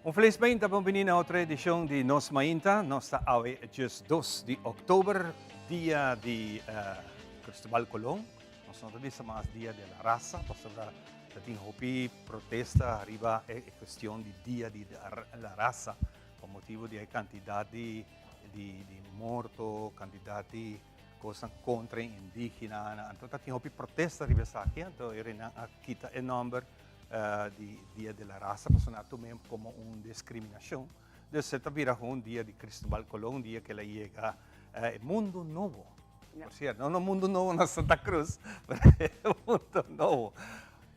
Un felis mainta, bon bini na otro edicion di Nos Mainta. Nos ta awe 12 di october, dia di Cristobal Colón. Nos no ta bisa mas Dia de la Raza, pasobra ta tin hopi protesta riba e cuestion di Dia di la Raza, pa motibo di e cantidad di morto, cantidad di cosnan contra e indigena. Anto ta tin hopi protesta riba esaki, anto e renan a kita e nomber di Dia de la Raza pasobra nan a tum'é como un discriminacion. Dus e ta bira gewoon Dia di Cristobal Colón, dia cu el a yega e mundo nobo. Por cierto, no no mundo nobo na Santa Cruz, pero e mundo nobo.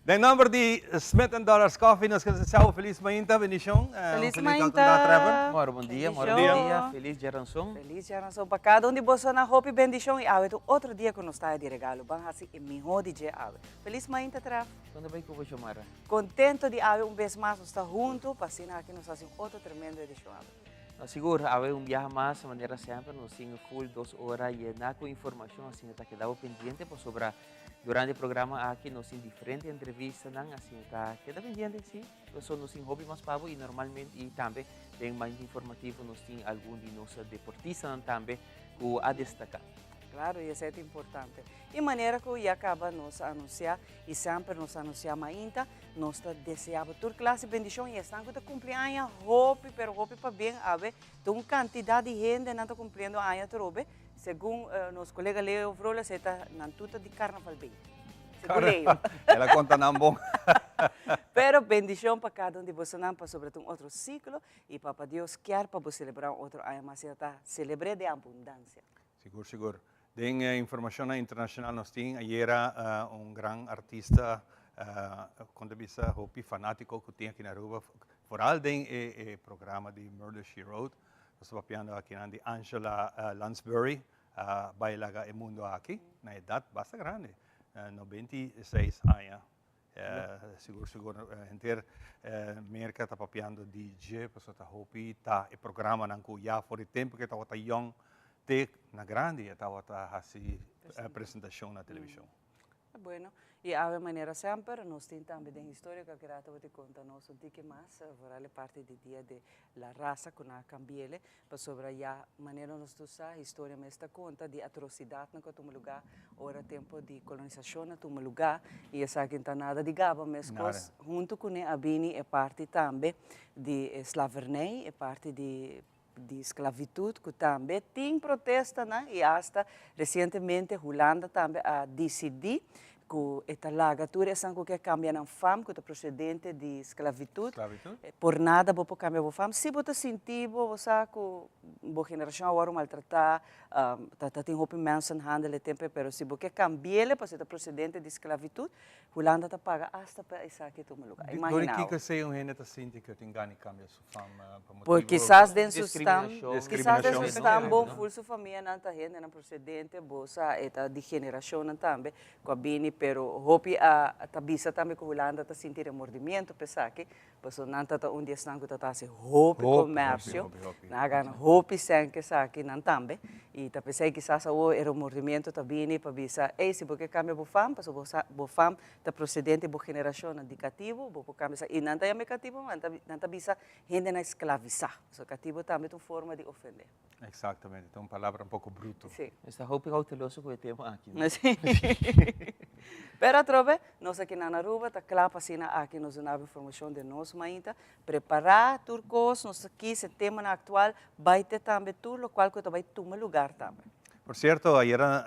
Den nomber di Smith and Dollars Coffee nos ke desea bo felis mainta, bendicion. Felis mainta. Trevor. Moro bon dia, moro bon dia. Felis djaranson. Felis djaranson pa cada un di bosonan. Hopi bendicion y awe ta un otro dia cu nos ta di regalo. Ban haci e miho di dje awe. Felis mainta, Trev. Con ta bay cu bo, Xiomara? Contento di awe un bes mas nos ta hunto pa asina aki nos haci un otro tremendo edicion awe. No, sigur, awe un biaha mas, manera semper, nos tin full dos ora yena cu informacion, asina ta keda bo pendiente pasobra durante e programa aki nos tin diferente entrevistanan, asina ta keda pendiente, si, pasobra nos tin hopi mas pa bo y normalmente y tambe den Mainta Informativo nos tin algun di nos deportistanan tambe cu a destaca. Claro, y esey ta importante. Y manera cu ya caba nos a anuncia y semper nos a anuncia mainta, nos ta desea bo tur clase bendicion y esnan cu ta cumpli aña hopi pero hopi pabien awe ta un cantidad di hendenan ta cumpliendo aña atrobe, segun nos colega Leo Vrolijk esey ta nan tur ta di carnaval bay, segun Leo. El a conta nan bon. Pero bendicion pa cada un di bosonan pasobra ta un otro ciclo y Papa Dios kier pa bo celebra un otro aña mas y ta celebre den abundancia. Sigur, sigur. Den informacionnan internacional nos tin ayera un gran artista, con ta bisa hopi fanatico cu tin aki na Aruba, vooral den e programa di Murder She Wrote. Nos ta papiando akinan di Angela Lansbury, a bay laga e mundo aki na edad basta grandi, 96 aña. Sigur sigur henter Merca ta papiando di dje pasobra ta hopi ta e programanan ku ya for di tempu ku e tabata yòn te na grandi e tabata hasi presentashon na televishon. Bueno, i awe manera semper nos tin tambe den historia ku Akira tabata konta nos un tiki mas vooral e parti di dia de la raza ku nan a kambi'el Pasobra ya manera nos tur sa, historia mes ta konta di atrosidatnan ku a tuma lugá ora tempu di kolonisashon a tuma lugá i esaki no ta nada di gaba meskos huntu kuné a bini e parti tambe di e slavernij, e parti di di sklavitut ku tambe tin protestanan i asta resientemente Hulanda tambe a disidí ku e ta laga tur esnan ku ke kambia nan fam ku ta prosedente di sklavitut, por nada bo por kambia bo fam. Si bo ta sinti bo, bo sa ku bo generashon a wòrdu maltratá, ta tin hopi mensenhandel e tempu ei, pero si bo ke kambi'el pasobra e ta prosedente di sklavitut, Hulanda ta paga asta pa esaki tuma lugá. Imaginá bo. Dor di kiko esei un hende ta sinti ku e tin gana di kambia su fam pa motibu. Por kisas den su stam, kisas den su stam bon ful su famianan ta hendenan prosedente, bo sa e ta di generashonnan tambe ku a bini, pero hopi a ta bisa tambe ku Hulanda ta sinti remordimiento pa esaki, pasobra nan ta ta un di esnan ku ta ta hasi hopi komersio, nan a gana hopi sèn ku esaki nan tambe, i ta p'esei kisas awor e remordimiento ta bini pa bisa, ey si bo ke kambia bo fam, pasobra bo sa bo fam ta prosedente bo generashonnan di katibu, bo por kambia esaki, i nan ta yama e katibu, ma nan ta bisa hendenan esklavisá, pasobra katibu tambe ta un forma di ofendé. Exactamente, ta un palabra un poco bruto. Sí. Nos ta hopi cauteloso cu e tema aki, no? Sí. Pero atrobe, nos aki na Aruba ta cla pa asina aki nos duna bo informacion den nos mainta. Prepara tur cos, nos ta kies e temanan actual, bay te tambe tur locual cu ta bay tuma lugar tambe. Por cierto, ayera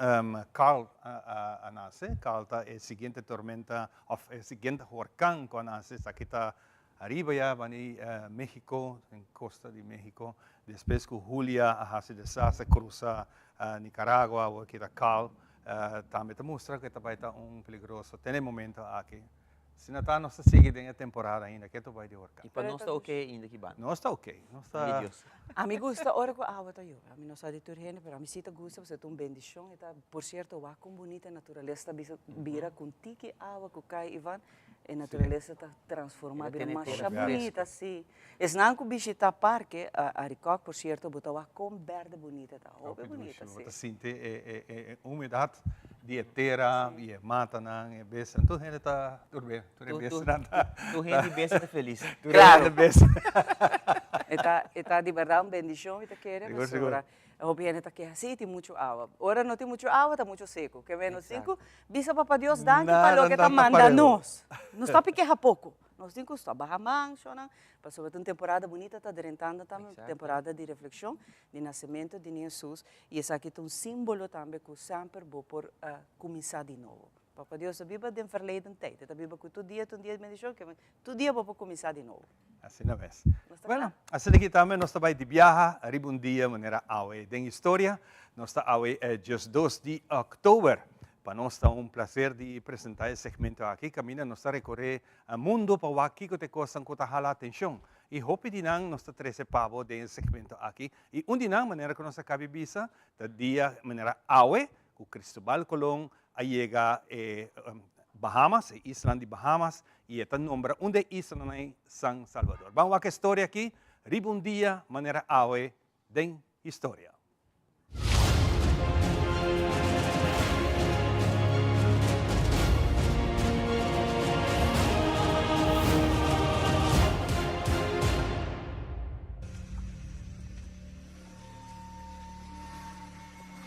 Carl a nace. Carl ta e siguiente tormenta of e siguiente horcan cu a nace. Esaki ta Ariba ya bani Mexico, den costa di Mexico, despues cu Julia a haci desastre cruza Nicaragua, awor ki ta Carl, tambe ta mustra cu e ta bay ta un peligroso te na e momento aki. Asina ta nos ta sigui den e temporada ainda, ke ta bay di horcan. Y pa nos ta ok ainda ki banda. Nos ta ok, nos ta. Di Dios. Ami gusta ora cu awa ta yobe, ami no sa di tur hende, pero ami si ta gusta pasobra ta un bendicion, e ta, por cierto wak con bunita e naturalesa ta bisa bira cu un tiki awa cu cay Ivan, E naturalesa ta transforma bira masha bunita si. Esnan ku bishita parke Arikok por sierto bo ta wak kon berde bunita ta. Hopi bunita si. Bo ta sinti e humedat. Di e tera y e matanan, e bestianan, tur hende ta, tur be, tur e bestianan ta. Tur hende y bestia ta felis. Tur hende y bestia. E ta, e ta di berdad un bendicion mi ta kere, pasobra hopi hende ta keha, si tin mucho awa. Ora no tin mucho awa ta mucho seco. Ke menos tin cu bisa Papa Dios danki pa loke ta manda nos. Nos ta keha poco. Nos tin cu stop baha man, shownan, pasobra ta un temporada bunita ta drentando tambe, temporada di reflexion di nacemento di Niño Jesus, y esaki ta un simbolo tambe cu semper bo por cuminsa di nobo. Papa Dios ta biba den verleden tijd, e ta biba cu tur dia ta un dia di bendicion, ke tur dia bo por cuminsa di nobo. Asina mes. Bueno, asina aki tambe nos ta bay di biaha riba un dia manera awe den historia. Nos ta awe 12 di october. Pa nos ta un placer di presenta e segmento aki caminda nos ta recorre mundo pa wak kico ta e cosnan cu ta hala atencion. Y hopi di nan nos ta trece pa bo den e segmento aki. Y un di nan, manera cu nos a cabi bisa, ta dia manera awe cu Cristobal Colon a yega e Bahamas, e islan di Bahamas, y e ta nombra un di e islanan ei San Salvador. Ban wak e storia aki riba un dia manera awe den historia.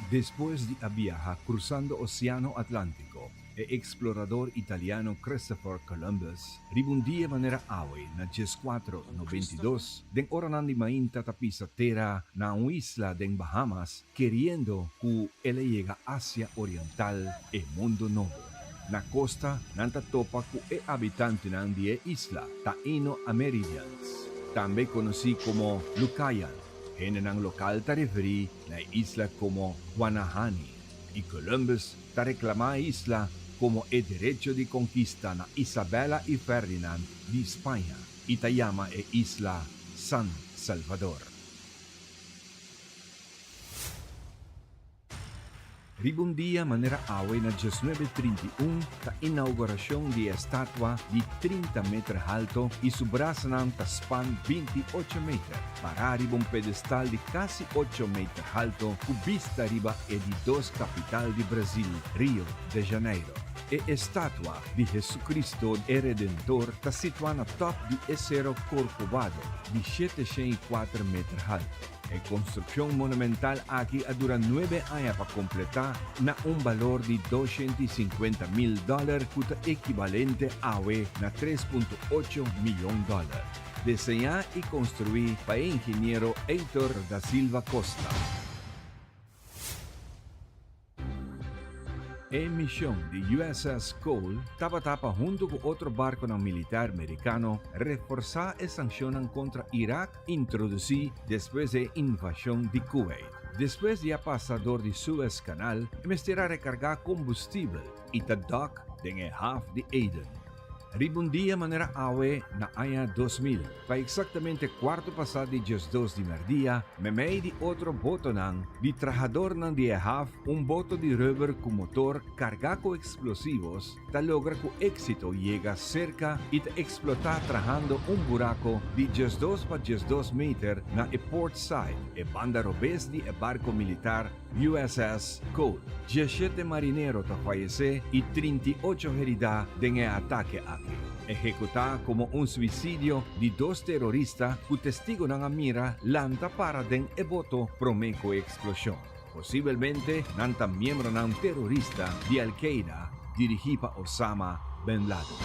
Despues di a biaha cruzando Oceano Atlantico, e explorador italiano Christopher Columbus riba un dia manera awe na dieskuatro 92 den oranan di mainta ta pisa tera na un isla den Bahamas keriendo ku el a yega Asia Oriental, e Mundo Nobo. Na kosta nan ta topa ku e abitantenan di e isla, Taino Amerindians, tambe konosí komo Lucayan. Hendenan lokal ta referí na e isla komo Guanahani i Columbus ta reklamá e isla komo e derecho di konkista na Isabella i Ferdinand di Spaña i ta yama e isla San Salvador. Riba un dia manera awe na diesnuebe 31 ta inaugurashon di e estatua di 30 meter halto i su brasanan ta span 28 meter, pará riba un pedestal di kasi ocho meter halto ku bista riba e di dos kapital di Brazil, Rio de Janeiro. E estatua di Jesucristo e Redentor ta situá na tòp di e Sero Corcovado di 704 meter halto. E konstrukshon monumental aki a dura nuebe aña pa kompletá na un balor di 250 mil dòler ku ta ekibalente awe na 3.8 miyon dòler. Diseñá i konstruí pa e ingeniero Heitor da Silva Costa. E mishon di USS Cole tabata pa huntu ku otro barkonan militar merikano reforsá e sanshonnan kontra Irak introdusí despues di e invashon di Kuwait. Despues di a pasa dor di Suez Canal, e mester a rekargá kombustibel i ta dòk den e haf di Aden. Riba un dia manera awe na aña 2000, pa eksaktamente kuarto pasá di 12 di mèrdia, meimei di otro botonan di trahadornan di e haf, un boto di rubber ku motor kargá ku eksplosivos ta logra ku éksito yega serka i ta eksplotá trahando un burako di 12 pa 12 meter na e port side, e banda robes di e barko militar USS Cole. 17 marinero ta fayesé i 38 heridá den e atake aki, ehekutá komo un suisidio di dos terorista ku testigonan a mira lanta para den e boto promé ku e eksploshon. Posibelmente nan ta miembronan terorista di Al Qaeda dirigí pa Osama Ben Laden.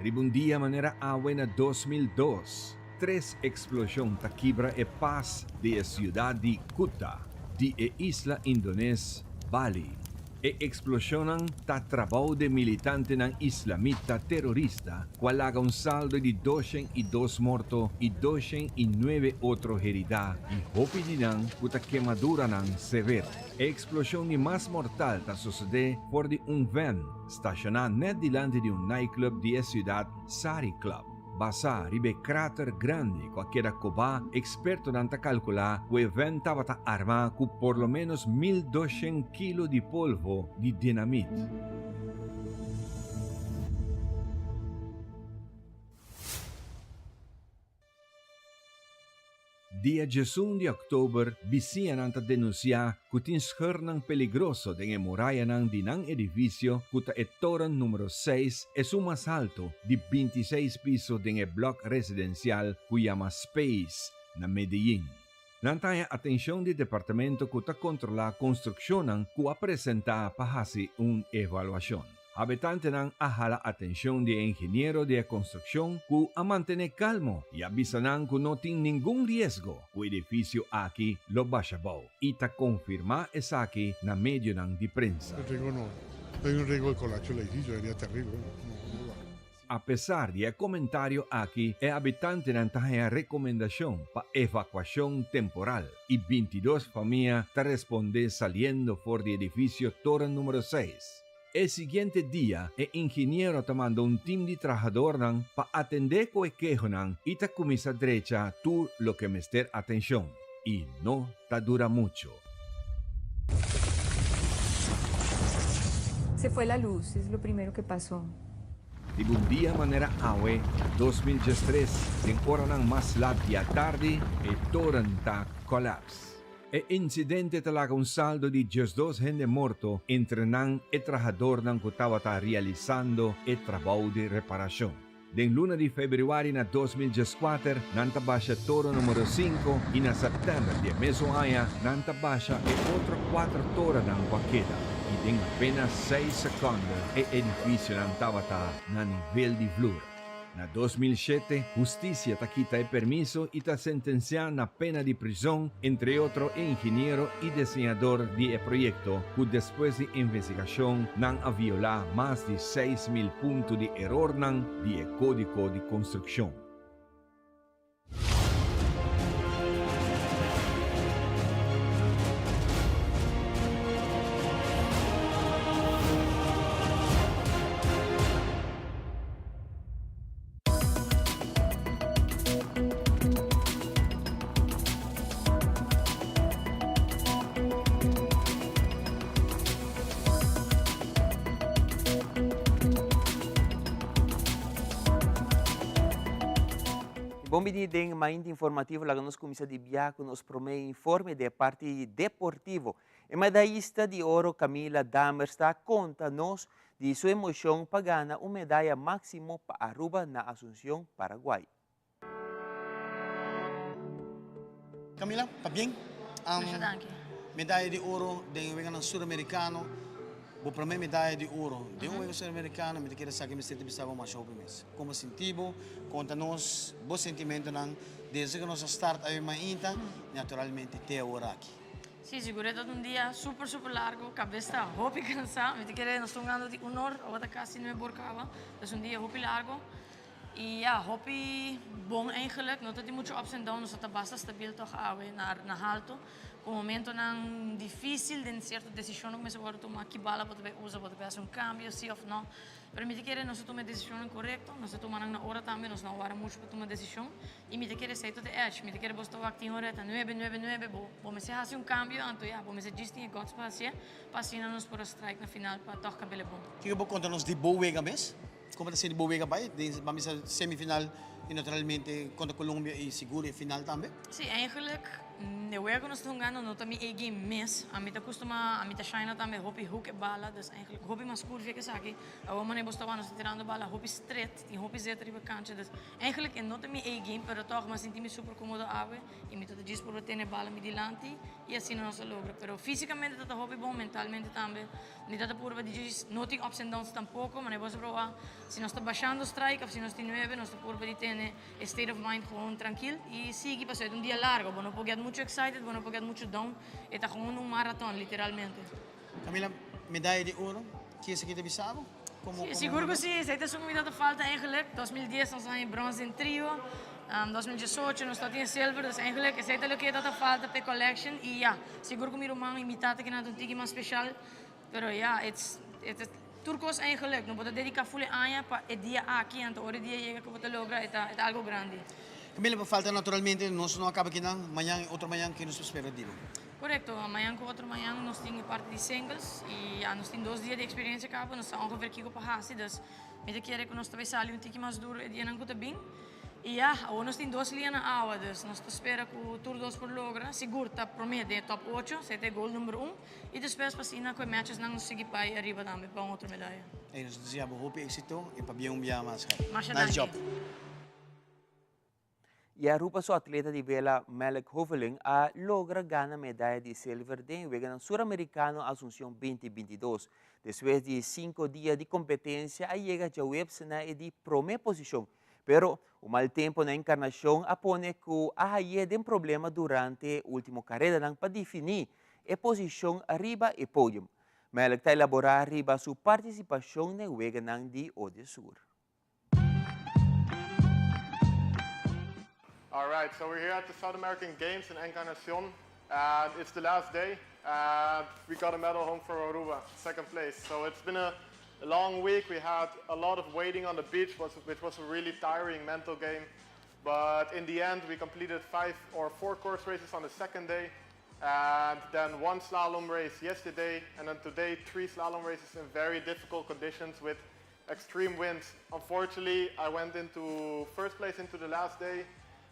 Riba un dia manera awe na 2002, tres eksploshon ta kibra e pas di e siudat di Kuta di e isla indones Bali. E eksploshonnan ta trabou di militantenan islamita terorista ku a laga un saldo di 202 morto i 209 otro heridá i hopi di nan ku ta kemaduranan severo. E eksploshon di mas mortal ta sosodé for di un vèn stashoná nèt dilanti di un nightclub di e siudat Sari Club. Basá riba e krater grandi ku a keda kobá, ekspertonan ta kalkulá ku e vèn tabata armá ku por lo ménos 1200 kilo di polvo di dinamit. Dia 11 di òktober bisiñanan ta denunsiá ku tin scheurnan peligroso den e murayanan di nan edifisio ku ta e toren numero seis, esun mas haltu, di 26 piso den e blòk residensial ku yama Space na Medellin. Nan ta haña atenshon di departamento ku ta kontrolá konstrukshonnan ku a presentá pa hasi un evaluashon. Habitantenan a hala atenshon di e ingeniero di e konstrukshon ku a mantené kalmo i a bisa nan ku no tin ningun riesgo ku edifisio aki lo basha bou i ta konfirmá esaki na medionan di prensa. Apesar di e komentario aki, e habitantenan ta haña rekomendashon pa evakuashon temporal i 22 famia ta respondé saliendo for di edifisio Toren Numero seis. E siguiente dia e ingeniero ta manda un tim di trahadornan pa atendé ku e kehonan i ta kuminsá drecha tur loke mester atenshon. I no ta dura muchu. Se fue la luz, es lo primero que pasó. Riba un dia manera awe, na 2013, den oranan mas lat di atardi, e toren ta kòlaps. E insidente ta laga un saldo di 12 hende morto, entre nan e trahadornan ku tabata realisando e trabou di reparashon. Den luna di febrüari na 2014 nan ta basha toro numero 5 i na sèptèmber di e mesun aña nan ta basha e otro kuater torennan ku a keda i den apenas seis sekònde e edifisionan tabata na nivel di vlur. Na 2007 hustisia ta kita e permiso i ta sentensiá na pena di prizon entre otro e ingeniero i diseñador di e proyekto ku despues di investigashon nan a violá mas di 6000 punto di erornan di e kódigo di konstrukshon. Bon bini den Mainta Informativo. Laga nos kuminsá di bia ku nos promé informe di e parti deportivo. E medayista di oro Camila Dammers ta konta nos di su emoshon pa gana un medaya máksimo pa Aruba na Asunción, Paraguay. Camila, pabien. Masha danki. Medaya di oro den e Weganan Suramerikano, bo promé medaya di oro den un Wega Suramerikano, mi ta kere sa ke mester ta bisa bo masha hopi mes. Komo sinti bo? Konta nos bo sentimentonan desde ku nos a start awe mainta i naturalmente te awor aki. Sí, sigur e ta un dia super super largo, kabes ta hopi kansá, mi ta kere nos ta hungando di un or, awor ta kasi nuebe or kaba, dus un dia hopi largo. Y ya, hopi bon eigenlijk, no ta tin mucho ups and downs, nos ta basta stabiel toch awe na na halto. Cu momentonan dificil den cierto decisionnan cu mester wordo tuma, ki bala bo ta bay usa, bo ta bay haci un cambio si of no. Pero mi ta kere nos ta tuma e decisionnan corecto, nos ta tuma nan na ora tambe, nos no a wara mucho pa tuma decision. Y mi ta kere esey tot e edge, mi ta kere bo ta wak tin ora ta nuebe, nuebe, nuebe, bo bo mester haci un cambio, anto ya, bo mester djis tin e guts pa haci'e, pa asina nos por a strike na final pa toch cabele bon. Kiko bo conta nos di bo wega mes? Como ta sinti bo wega bay den ban bisa semifinal y naturalmente contra Colombia y sigur e final tambe? Sí, eigenlijk e wega cu nos ta hungando no ta mi A-game mes. Ami ta custuma, ami ta shine tambe hopi hoek e bala, dus eigenlijk hopi mas curvia cu esaki. Awor manera bo sta wak nos ta tirando bala hopi stret, tin hopi zet riba cancha, dus eigenlijk e no ta mi A-game, pero toch mi a sinti mi super comodo awe y mi ta ta djis por tene e bala mi dilanti y asina nos a logra. Pero fisicamente ta ta hopi bon, mentalmente tambe. Mi ta ta purba di djis no tin ups and downs tampoco, manera bo a proba si nos ta bashando strike of si nos tin nuebe nos ta purba di tene e state of mind gewoon trankil y sigui pasobra e ta un dia largo, bo no por get mucho excited, bo no por get mucho down, e ta gewoon un marathon literalmente. Camila, medaya di oro, ki esaki ta bisa bo? Como, Sí, sigur cu sí, esey ta esun cu mi ta ta falta eigenlijk, 2010 nos a haña brons den trio, 2018 nos ta tin e silver, dus eigenlijk esey ta loke ta ta falta p'e collection y ya, sigur cu mi ruman y mi tata kinan ta un tiki mas special, Pero ya, it's, it's tur kos eigenlijk. No bo ta dedica full e aña pa e dia aki, anto ora e dia yega ku bo ta logra, e ta, e ta algo grandi. Camila, pa falta naturalmente, nos no a kaba kinan, mañan y otro mañan, ke nos por spera di bo? Korekto, mañan ku otro mañan nos tin e parti di singles y ya, nos tin dos dia di eksperensia kaba, nos sa ongeveer kiko pa hasi, dus mi ta kere ku nos ta bai sali un tiki mas duro e dianan ku ta bin. Y ya, awor nos tin dos liña na awa, dus nos ta spera cu tur dos por logra. Sigur ta prome den e top ocho, esey ta e goal number un. Y despues pa asina cu e matches nan nos sigui bay ariba tambe pa un otro medaya. Ey, nos ta desea bo hopi exito y pabia un bia mas. Masha Nice danki. job. Y Aruba su atleta di vela Melek Hoveling a logra gana medaya di silver den Weganan Suramericano Asuncion 2022. Despues di cinco dia di competencia a yega djaweps na e di prome posicion. Pero un mal tempo na Encarnacion a pone cu a haye den problema durante ultimo caredanan pa defini e posicion riba e podium. Melek ta elabora riba su participacion na e Weganan di Odesur. All right, so we're here at the South American Games in Encarnacion, and it's the last day, and we got a medal home for Aruba, second place. So it's been a long week. We had a lot of waiting on the beach, which was a really tiring mental game. But in the end, we completed five or four course races on the second day, and then one slalom race yesterday, and then today three slalom races in very difficult conditions with extreme winds. Unfortunately, I went into first place into the last day,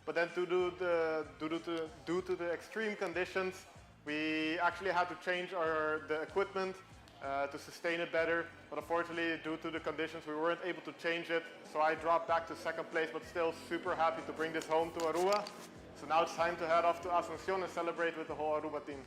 but then to do the, due, to, due to the extreme conditions, we actually had to change our, the equipment to sustain it better. But unfortunately, due to the conditions, we weren't able to change it. So I dropped back to second place, but still super happy to bring this home to Aruba. So now it's time to head off to Asuncion and celebrate with the whole Aruba team.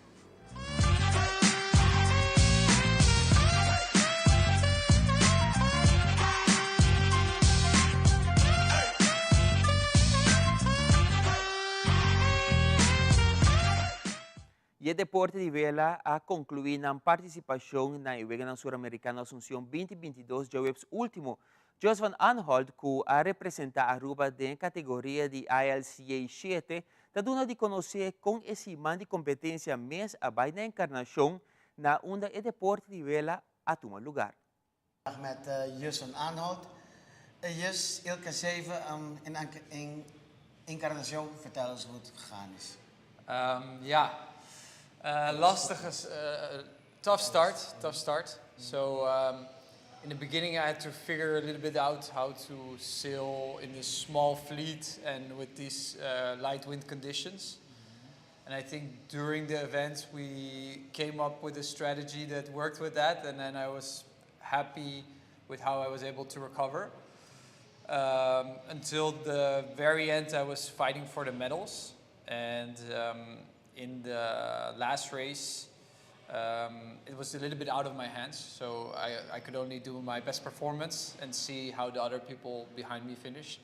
Y e deporte di vela a conclui nan participacion na e Weganan Suramericano Asuncion 2022 djaweps ultimo. Jos van Anholt cu a representa Aruba den e categoria di ILCA shete ta duna di conoce con e siman di competencia mes a bay na Encarnacion na unda e deporte di vela a tuma lugar. Met Jus van Anholt. Jus, Ilka 7 um, in, in Encarnacion, vertel eens hoe het gegaan is. Um, ja, lastig is, tough start, tough start. So in the beginning I had to figure a little bit out how to sail in this small fleet and with these light wind conditions. And I think during the event we came up with a strategy that worked with that, and then I was happy with how I was able to recover. Until the very end, I was fighting for the medals, and in the last race, it was a little bit out of my hands, so I, I could only do my best performance and see how the other people behind me finished.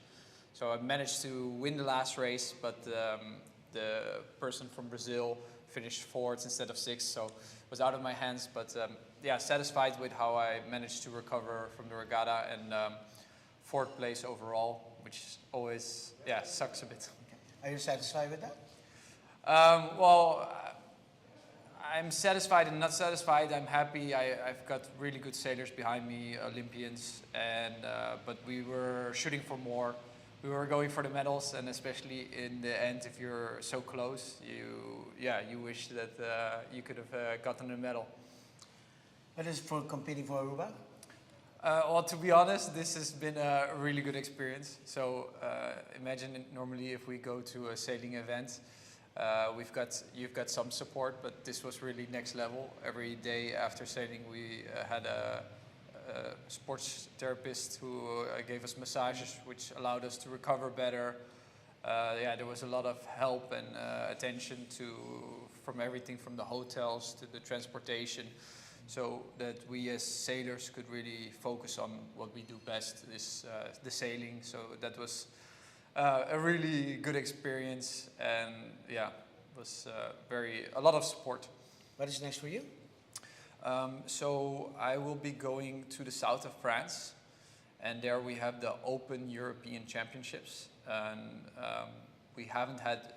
So I managed to win the last race, but the person from Brazil finished fourth instead of sixth, so it was out of my hands. But yeah, satisfied with how I managed to recover from the regatta and fourth place overall, which always yeah sucks a bit. Okay. Are you satisfied with that? Well, I'm satisfied and not satisfied. I'm happy. I, have got really good sailors behind me, Olympians, and but we were shooting for more. We were going for the medals, and especially in the end, if you're so close, you yeah you wish that you could have gotten a medal. What is for competing for Aruba? Well, to be honest, this has been a really good experience. So imagine normally if we go to a sailing event, we've got you've got some support, but this was really next level. Every day after sailing, we had a, a, sports therapist who gave us massages, which allowed us to recover better. Yeah, there was a lot of help and attention to from everything from the hotels to the transportation, so that we as sailors could really focus on what we do best, is the sailing. So that was a really good experience, and yeah, was very a lot of support. What is next for you? So I will be going to the south of France, and there we have the Open European Championships, and we haven't had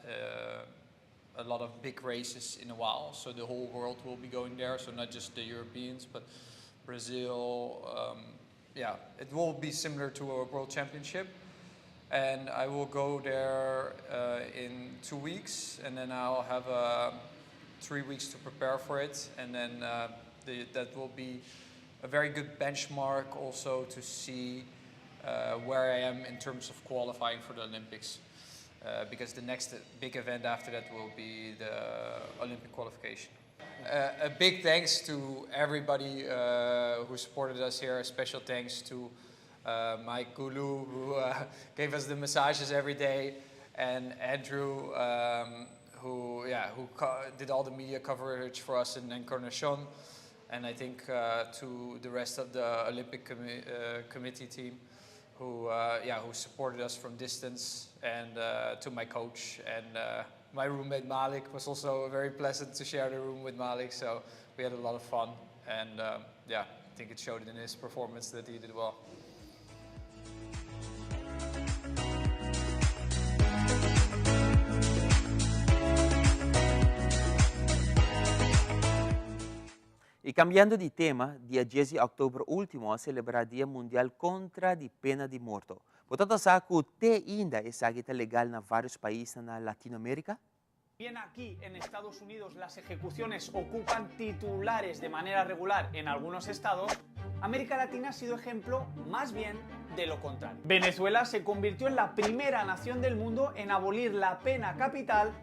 a lot of big races in a while, so the whole world will be going there. So not just the Europeans, but Brazil. Yeah, it will be similar to a world championship. And I will go there in 2 weeks, and then I'll have 3 weeks to prepare for it, and then that will be a very good benchmark also to see where I am in terms of qualifying for the Olympics. Because the next big event after that will be the Olympic qualification. A big thanks to everybody who supported us here. A special thanks to Mike Gulu, who gave us the massages every day, and Andrew, who yeah, who did all the media coverage for us in Encarnacion, and I think to the rest of the Olympic Committee team, who yeah, who supported us from distance, and to my coach and my roommate Malik was also very pleasant to share the room with Malik. So we had a lot of fun, and yeah, I think it showed in his performance that he did well. Y cambiando di tema, dia 10 di october ultimo a celebra Dia Mundial contra di Pena di Morto. Bo tabata sa cu te ainda esaki ta legal na varios pais na Latinoamerica? Bien aquí en Estados Unidos las ejecuciones ocupan titulares de manera regular en algunos estados, América Latina ha sido ejemplo más bien de lo contrario. Venezuela se convirtió en la primera nación del mundo en abolir la pena capital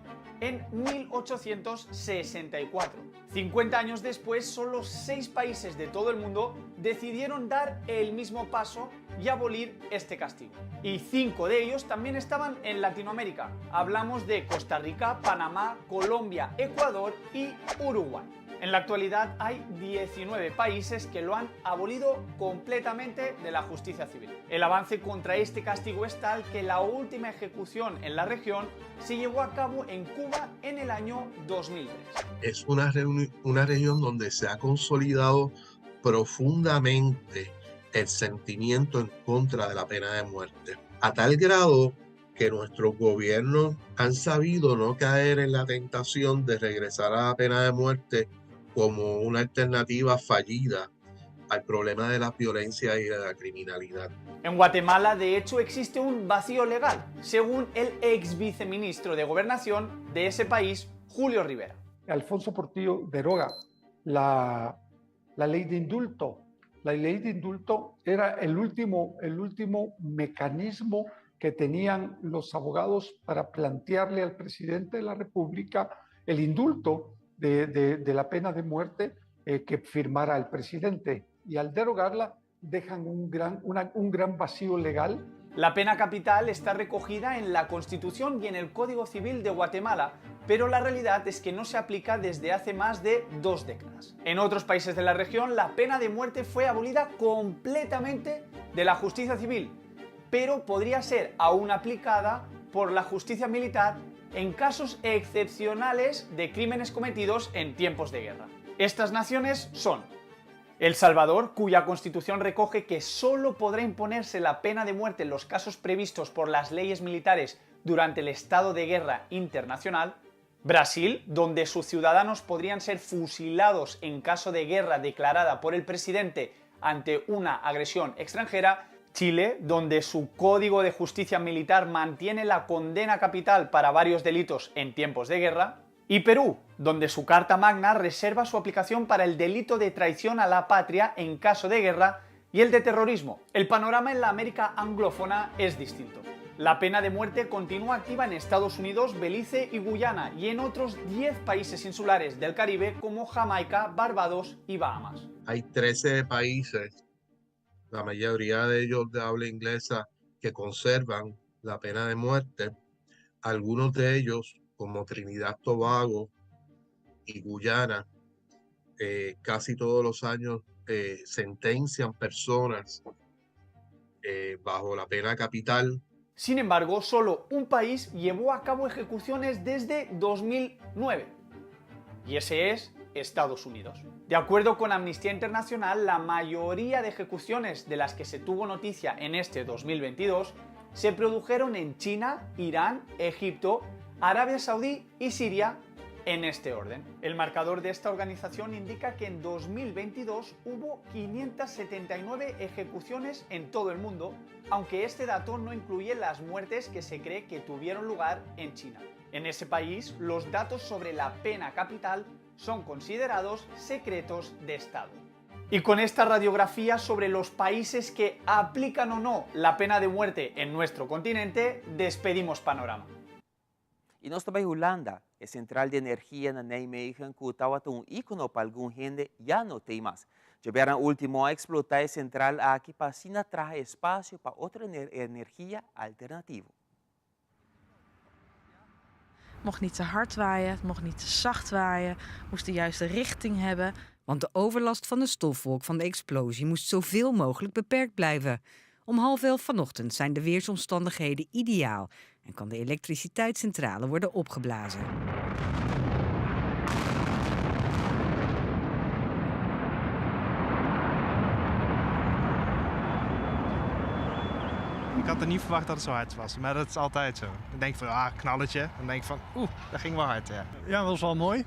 en 1864. 50 años después, solo 6 países de todo el mundo decidieron dar el mismo paso y abolir este castigo. Y 5 de ellos también estaban en Latinoamérica. Hablamos de Costa Rica, Panamá, Colombia, Ecuador y Uruguay. En la actualidad hay 19 países que lo han abolido completamente de la justicia civil. El avance contra este castigo es tal que la última ejecución en la región se llevó a cabo en Cuba en el año 2003. Es una región donde se ha consolidado profundamente el sentimiento en contra de la pena de muerte, a tal grado que nuestros gobiernos han sabido no caer en la tentación de regresar a la pena de muerte como una alternativa fallida al problema de la violencia y de la criminalidad. En Guatemala, de hecho, existe un vacío legal, según el ex viceministro de Gobernación de ese país, Julio Rivera. Alfonso Portillo deroga la ley de indulto. La ley de indulto era el último mecanismo que tenían los abogados para plantearle al presidente de la República el indulto de la pena de muerte que firmara el presidente. Y al derogarla dejan un gran vacío legal. La pena capital está recogida en la Constitución y en el Código Civil de Guatemala, pero la realidad es que no se aplica desde hace más de 2 décadas. En otros países de la región, la pena de muerte fue abolida completamente de la justicia civil, pero podría ser aún aplicada por la justicia militar en casos excepcionales de crímenes cometidos en tiempos de guerra. Estas naciones son El Salvador, cuya constitución recoge que solo podrá imponerse la pena de muerte en los casos previstos por las leyes militares durante el estado de guerra internacional. Brasil, donde sus ciudadanos podrían ser fusilados en caso de guerra declarada por el presidente ante una agresión extranjera. Chile, donde su código de justicia militar mantiene la condena capital para varios delitos en tiempos de guerra. Y Perú, donde su Carta Magna reserva su aplicación para el delito de traición a la patria en caso de guerra y el de terrorismo. El panorama en la América anglófona es distinto. La pena de muerte continúa activa en Estados Unidos, Belice y Guyana y en otros 10 países insulares del Caribe como Jamaica, Barbados y Bahamas. Hay 13 países, la mayoría de ellos de habla inglesa, que conservan la pena de muerte. Algunos de ellos, como Trinidad Tobago y Guyana, casi todos los años sentencian personas bajo la pena capital. Sin embargo, solo un país llevó a cabo ejecuciones desde 2009, y ese es Estados Unidos. De acuerdo con Amnistía Internacional, la mayoría de ejecuciones de las que se tuvo noticia en este 2022 se produjeron en China, Irán, Egipto, Arabia Saudí y Siria, en este orden. El marcador de esta organización indica que en 2022 hubo 579 ejecuciones en todo el mundo, aunque este dato no incluye las muertes que se cree que tuvieron lugar en China. En ese país, los datos sobre la pena capital son considerados secretos de Estado. Y con esta radiografía sobre los países que aplican o no la pena de muerte en nuestro continente, despedimos Panorama. I nos ta bai Hulanda, e sentral di energia na Nijmegen ku tabata un íkono pa algun hende ya no t'ei mas. Djabièrnè último a eksplotá e sentral aki pa asina traha espasio pa otro energia alternativo. Mocht niet te hard waaien, het mocht niet te zacht waaien, moest de juiste richting hebben. Want de overlast van de stofwolk van de explosie moest zoveel mogelijk beperkt blijven. Om 10.30 vanochtend zijn de weersomstandigheden ideaal en kan de elektriciteitscentrale worden opgeblazen. Ik had er niet verwacht dat het zo hard was, maar dat is altijd zo. Dan denk ik van, ah, knalletje. Dan denk ik van, oeh, dat ging wel hard, ja. Ja, dat was wel mooi.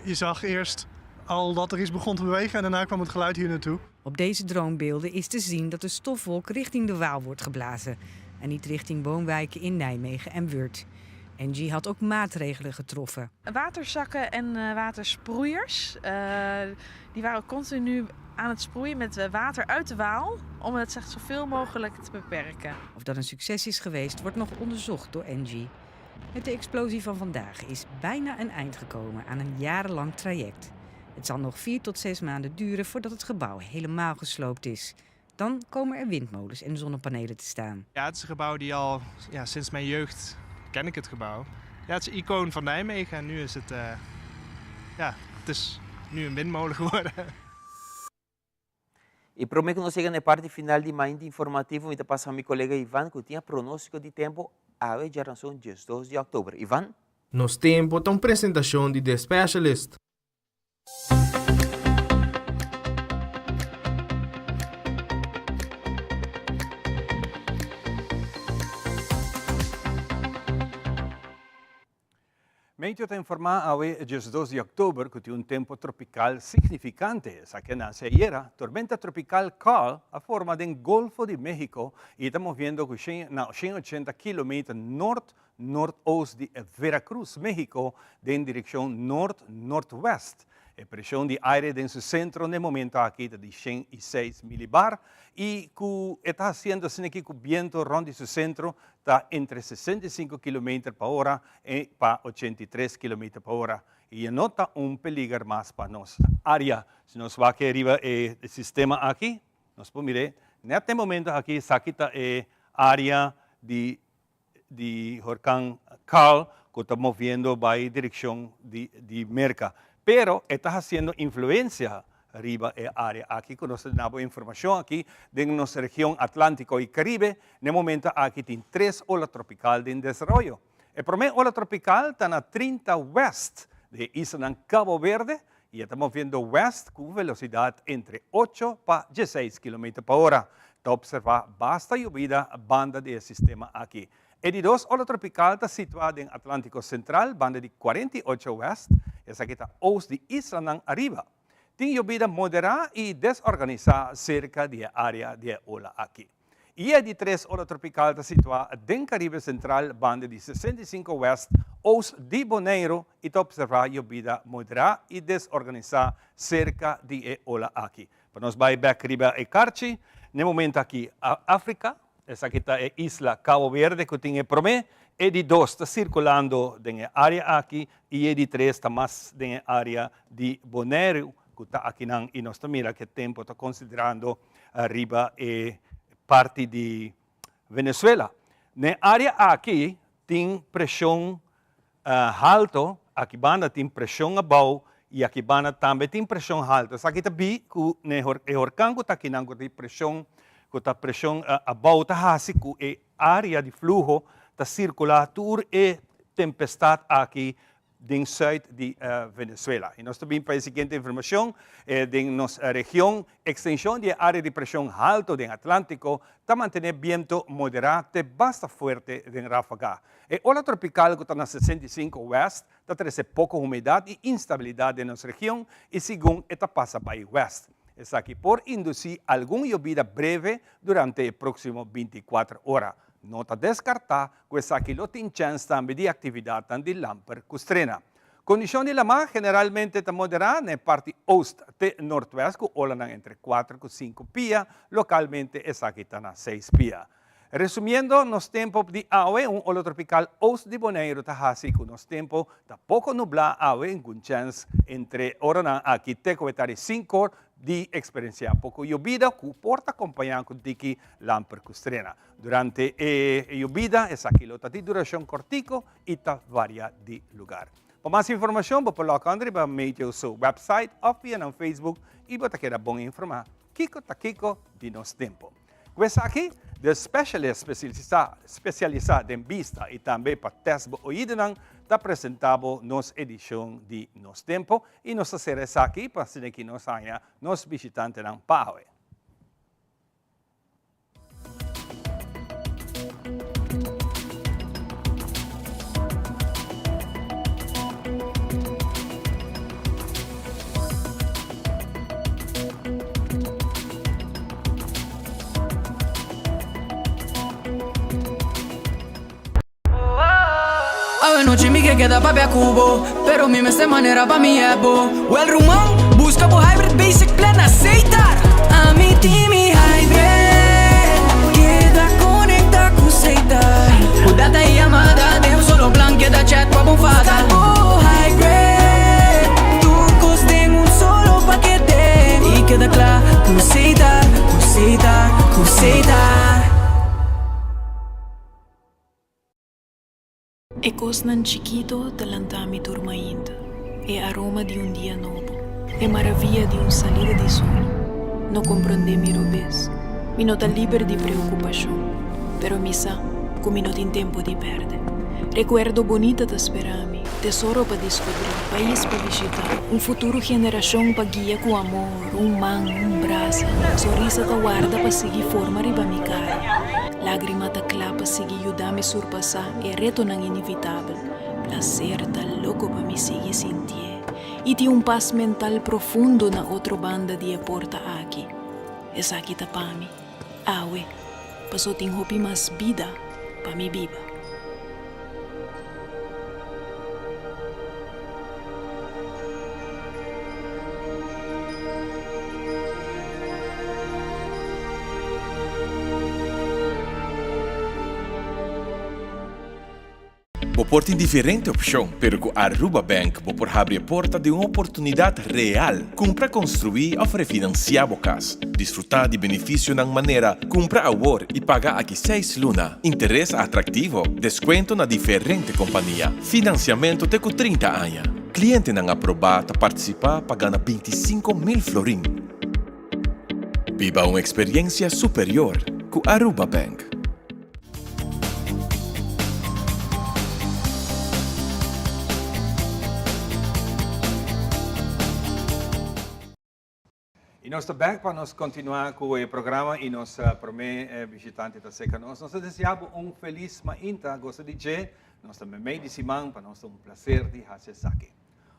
Je zag eerst al dat er iets begon te bewegen en daarna kwam het geluid hier naartoe. Op deze droombeelden is te zien dat de stofwolk richting de Waal wordt geblazen en niet richting woonwijken in Nijmegen en Weurt. Engie had ook maatregelen getroffen. Waterzakken en watersproeiers, die waren ook continu aan het sproeien met water uit de Waal om het zoveel mogelijk te beperken. Of dat een succes is geweest, wordt nog onderzocht door Engie. Met de explosie van vandaag is bijna een eind gekomen aan een jarenlang traject. Het zal nog 4 tot 6 maanden duren voordat het gebouw helemaal gesloopt is. Dan komen er windmolens en zonnepanelen te staan. Ja, het is een gebouw die al, ja, sinds mijn jeugd ken ik het gebouw. Ja, het is een icoon van Nijmegen en nu is het, ja, het is nu een windmolen geworden. I promé ku nos yega na e parti final di Mainta Informativo mi ta pasa mi kolega Ivan ku tin a pronóstiko di tempu awe djaranson 12 di òktober. Ivan? Nos Tempo ta un presentashon di The Specialist. Meteo ta informá awe 12 di òktober ku tin un tempu tropikal signifikante. Esaki a nase ayera. Tormenta tropikal Karl a forma den Golfo di México i ta moviendo ku na 180 kilometer nort noordoost di Veracruz, Mexico, den direccion noord-noordwest. E presion di aire den su centro n'e momento aki ta di 106 milibar y cu e ta haciendo asina aki cu biento rond di su centro ta entre 65 kilometer pa ora e pa 83 kilometer pa ora y e no ta un peliger mas pa nos area. Si nos wak riba e sistema aki, nos por mir'e net n'e momento aki esaki ta e area di di horkan Karl ku ta moviendo bai direkshon di di Merka. Pero e ta hasiendo influensia riba e área aki ku nos ta duna bo informashon aki den nos region Atlántiko i Karibe. Na e momento aki tin tres ola tropikal den desaroyo. E promé ola tropikal ta na 30 wèst di e islanan Kabo Verde i e ta moviendo wèst ku un velosidat entre ocho pa dieseis kilometer pa ora. Ta opservá basta yobida banda di e sistema aki. E di dos ola tropikal ta situá den Atlántiko Sentral banda di 48 wèst, esaki ta oost di islanan ariba. Tin yobida moderá i desorganisá serka di e área di e ola aki. I e di tres ola tropikal ta situá den Karibe Sentral banda di 65 wèst oost di Boneiru i ta opservá yobida moderá i desorganisá serka di e ola aki. Pa nos bai bèk riba e karchi, n'e momento aki Afrika, esaki ta e isla Cabo Verde ku tin e promé, e di dos ta sirkulando den e área aki i e di tres ta mas den e área di Boneiru ku ta akinan i nos ta mira ku e tempu ta konsiderando riba e parti di Venezuela. N'e área aki tin preshon halto, aki banda tin preshon abou i aki banda tambe tin preshon halto. Esaki ta bi ku n'e e horkan ku ta akinan ku tin preshon ku ta preshon abou ta hasi ku e área di fluho ta sirkulá tur e tempestat aki den sùit di Venezuela. I nos ta bin pa e siguiente informashon, den nos region, ekstenshon di e área di preshon halto den Atlántiko ta mantené bientu moderá te basta fuerte den ráfaga. E ola tropikal ku ta na 65 wèst ta trese poko humedat i instabilidat den nos region i segun e ta pasa bai wèst. Esaki por indusí algun yobida breve durante e próksimo 24 ora. No ta deskartá Ku esaki lo tin chèns tambe di aktividatnan di lamper ku strena. Kondishon di lamá generalmente ta moderá na e parti oost te nortwest ku olanan entre kuater ku sinku pia, lokalmente esaki ta na seis pia. Resumiendo, nos tempo di awe, un ola tropikal oost di Boneiru ta hasi ku nos tempo ta poko nublá awe i ku chèns entre oranan aki te ku e ta di sinkor di eksperensiá poko yobida ku por ta kompañá ku diki lamper ku strena. Durante e yobida esaki lo ta di durashon kòrtiku i ta varia di lugar. Pa mas informashon bo por lòk on riba Meteo su wèpsait òf via nan Facebook i bo ta keda bon informá kiko ta kiko di nos tempu. Ku esaki, The Specialist spesialisá den bista i tambe pa tèst bo oidonan ta presentá bo nos edishon di Nos Tempo i nos ta sera esaki pa asina ki nos haña nos bishitantenan pa awe. Awe nochi mi ke keda papia ku bo Pero mi mester manera pa mi hep bo Wel ruman, buska bo hybrid basic plan na Setar Ami tin mi hybrid Keda konekta ku Setar Ku data i yamada den un solo plan Keda chat pa bo fada Buska bo hybrid Tur kos den un solo pakete I keda kla ku Setar, ku Setar, ku Setar. E kosnan chikito ta lanta mi tur mainta, e aroma di un dia nobo, e maravia di un salida di sol. No komprondé mi robes, mi no ta liber di preokupashon, pero mi sa ku mi no tin tempu di pèrdè. Rekuerdo bonita ta spera mi, tesoro pa diskubrí, pais pa bishitá, un futuro generashon pa guia ku amor, un man, un brasa, sonrisa ta warda pa sigui forma riba mi kara. Lágrima ta kla pa sigui yuda mi surpasá e retonan inevitabel. Plaser ta loko pa mi sigui sintié i tin un pas mental profundo na otro banda di e porta aki. Esaki ta pa mi, awe, paso tin hopi mas bida pa mi biba. Bo por tin diferente opcion, pero cu Aruba Bank bo por habri e porta di un oportunidad real. Cumpra, construi of refinancia bo cas. Disfruta di beneficionan manera cumpra awor y paga aki seis luna, interes atractivo, descuento na diferente compania, financiamento te cu 30 aña. Clientenan aproba ta participa pa gana 25,000 florin. Biba un experiencia superior cu Aruba Bank. Y nos ta back pa nos continua cu e programa y nos prome bishitante ta cerca nos. Nos ta desea bo un feliz mainta, goza di dje. Nos ta memey di siman, pa nos ta un placer di haci esaki.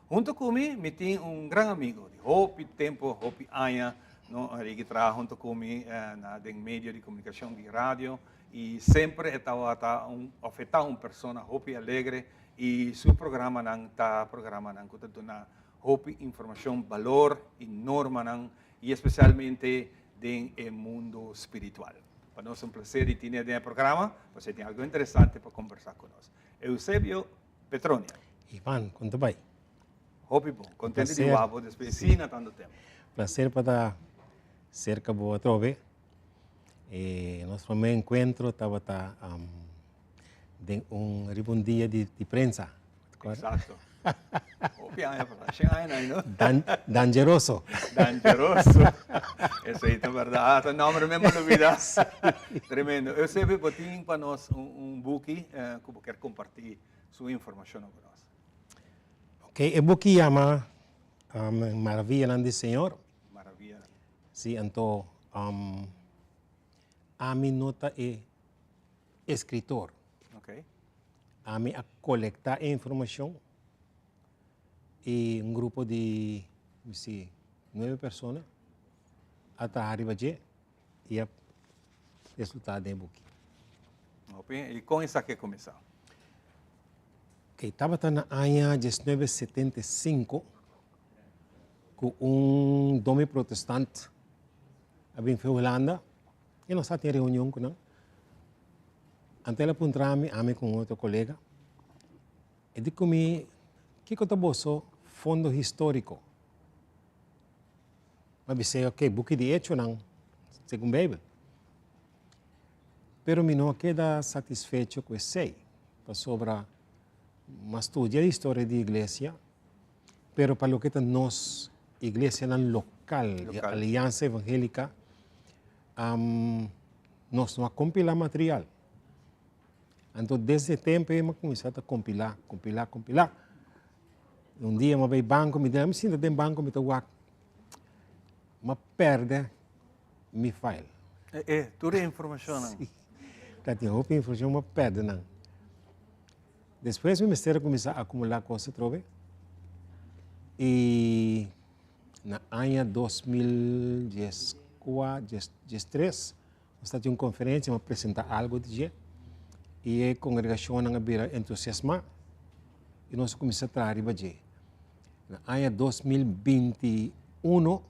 Hunto cu mi, mi tin un gran amigo di hopi tempo, hopi aña, no, Ricky traha hunto cu mi na den medio di comunicacion di radio y semper e tabata un, of e ta un persona hopi alegre y su programanan ta programanan cu ta duna hopi informacion, balor y normanan y especialmente den e mundo spiritual. Pa nos un placer di tine den e programa, pasobra tin algo interesante pa conversa cu nos. Eusebio Petronia. Ivan, con ta bay? Hopi bon. Contento di wak bo despues di asina tanto tempo. Placer pa ta cerca bo atrobe. E nos primer encuentro tabata den un riba un dia di di prensa. Exacto. Hopi aña pasá, shen aña na no? Dan, dangeroso. Dangeroso. Esei ta berdad. Hasta nomber mi a olbida. Tremendo. Eusebio, bo tin pa nos un, un buki eh, ku bo kier kompartí su informashon ku nos. Ok, e buki yama um, Maravillanan di Señor. Maravillanan. Sí, anto um, ami no ta e escritor. Ok. Ami a colecta e informacion y un grupo di si nuebe persona a traha riba dje y a resulta den e buki. Hopi. Y con esaki a cuminsa? Ok, tabata na aña 1975 ku un domi protestant a bin for Hulanda i nos a tin reunion ku nan. Anto el a puntra mi, ami ku un otro kolega, e di ku mi, kiko ta boso fondo históriko? Mi a bis'é, ok, buki di Echonan, segun Beibel. Pero mi no a keda satisfecho ku esei, pasobra mi a studia historia di iglesia, pero pa loke ta nos iglesianan lokal, di Aliansa Evangélica, nos no a kompilá material. Anto desde e tempu ei mi a kuminsá ta kompilá, kompilá, kompilá. Un dia mi a bai banko, mi mi sinta den banko mi ta wak, mi a pèrdè mi file. E, e, tur e informashonnan. Sí. Ta tin hopi informashon, mi a pèrdè nan. Despues mi mester a kuminsá akumulá kos atrobe i na aña 2013 nos ta tin un konferensia, mi a presentá algu di dje i e kongregashonnan a bira entusiasmá i nos a kuminsá traha riba dje. Na aña 2021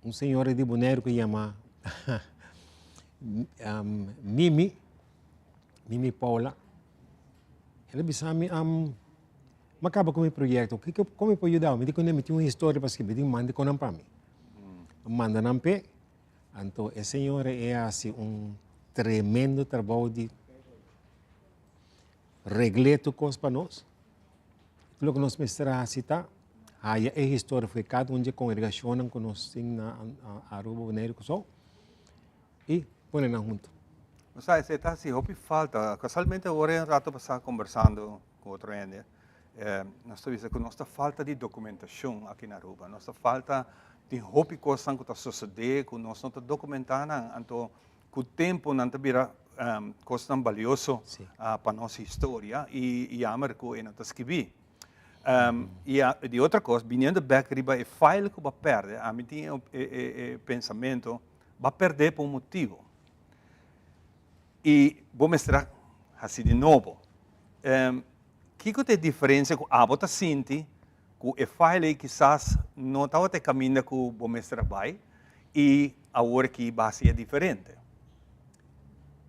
un señora di Boneiru ku yama Mimi, Mimi Paula, el a bisa mi, mi a kaba ku mi proyekto, kiko, kon mi por yuda bo? Mi di kuné mi tin un historia pa skirbi, mi di manda konan pa mi. A manda nan p'e, anto e señora e hasi un tremendo trabou di regl'é tur kos pa nos. Tur loke nos mester a hasi ta haya e historia for di kada un di e kongregashonnan ku nos tin na Aruba, Boneiru, Kòrsou i pone nan huntu. Bo sa, esei ta hasi hopi falta. Kasualmente ora e rato pasá kombersando ku otro hende, nos ta bisa ku nos ta falta di dokumentashon aki na Aruba. Nos ta falta di hopi kosnan ku ta sosodé ku nos no ta dokumentá nan. Anto ku tempu nan ta bira kosnan balioso pa nos historia i yamer ku e no ta skibí. I di otro kos, biniendo bèk riba e file ku bo a pèrdè, ami tin e pensamentu, bo a pèrdè pa un motibu i bo mester a hasi di nobo. Kiko ta e diferensia ku abo ta sinti ku e file ei kisas no tabata e kaminda ku bo mester a bai i awor aki bo a hasié diferente?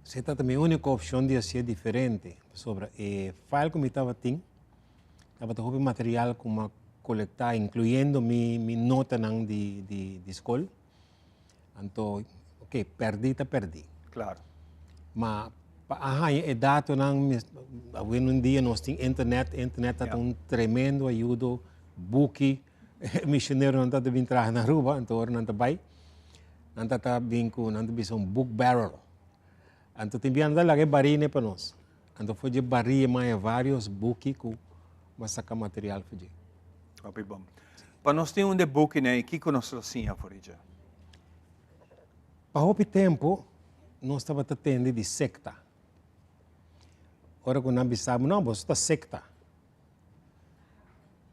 Esei tabata mi úniko opshon di hasié diferente, pasobra e file ku mi tabatin tabata hopi material ku mi a kolektá, inkluyendo mi mi notanan di di di skol. Anto, oke, pèrdí ta pèrdí. Klaro. Ma pa a haña e datonan, awe un dia nos tin internet, internet ta un tremendo ayudo, buki, misioneronan ta bin traha na Aruba, anto ora nan ta bai, nan ta ta bin ku, nan ta bisa un book barrel. Anto tin bia nan ta laga e barine pa nos. Anto for dje barie maya varios buki ku bo saka material for dje. Hopi bon. Pa nos tin un de bukinan ei, kiko nos lo siña for di dje? Pa hopi tempu nos tabata tende di sekta. Ora ku nan bisa bo, no, boso ta sekta.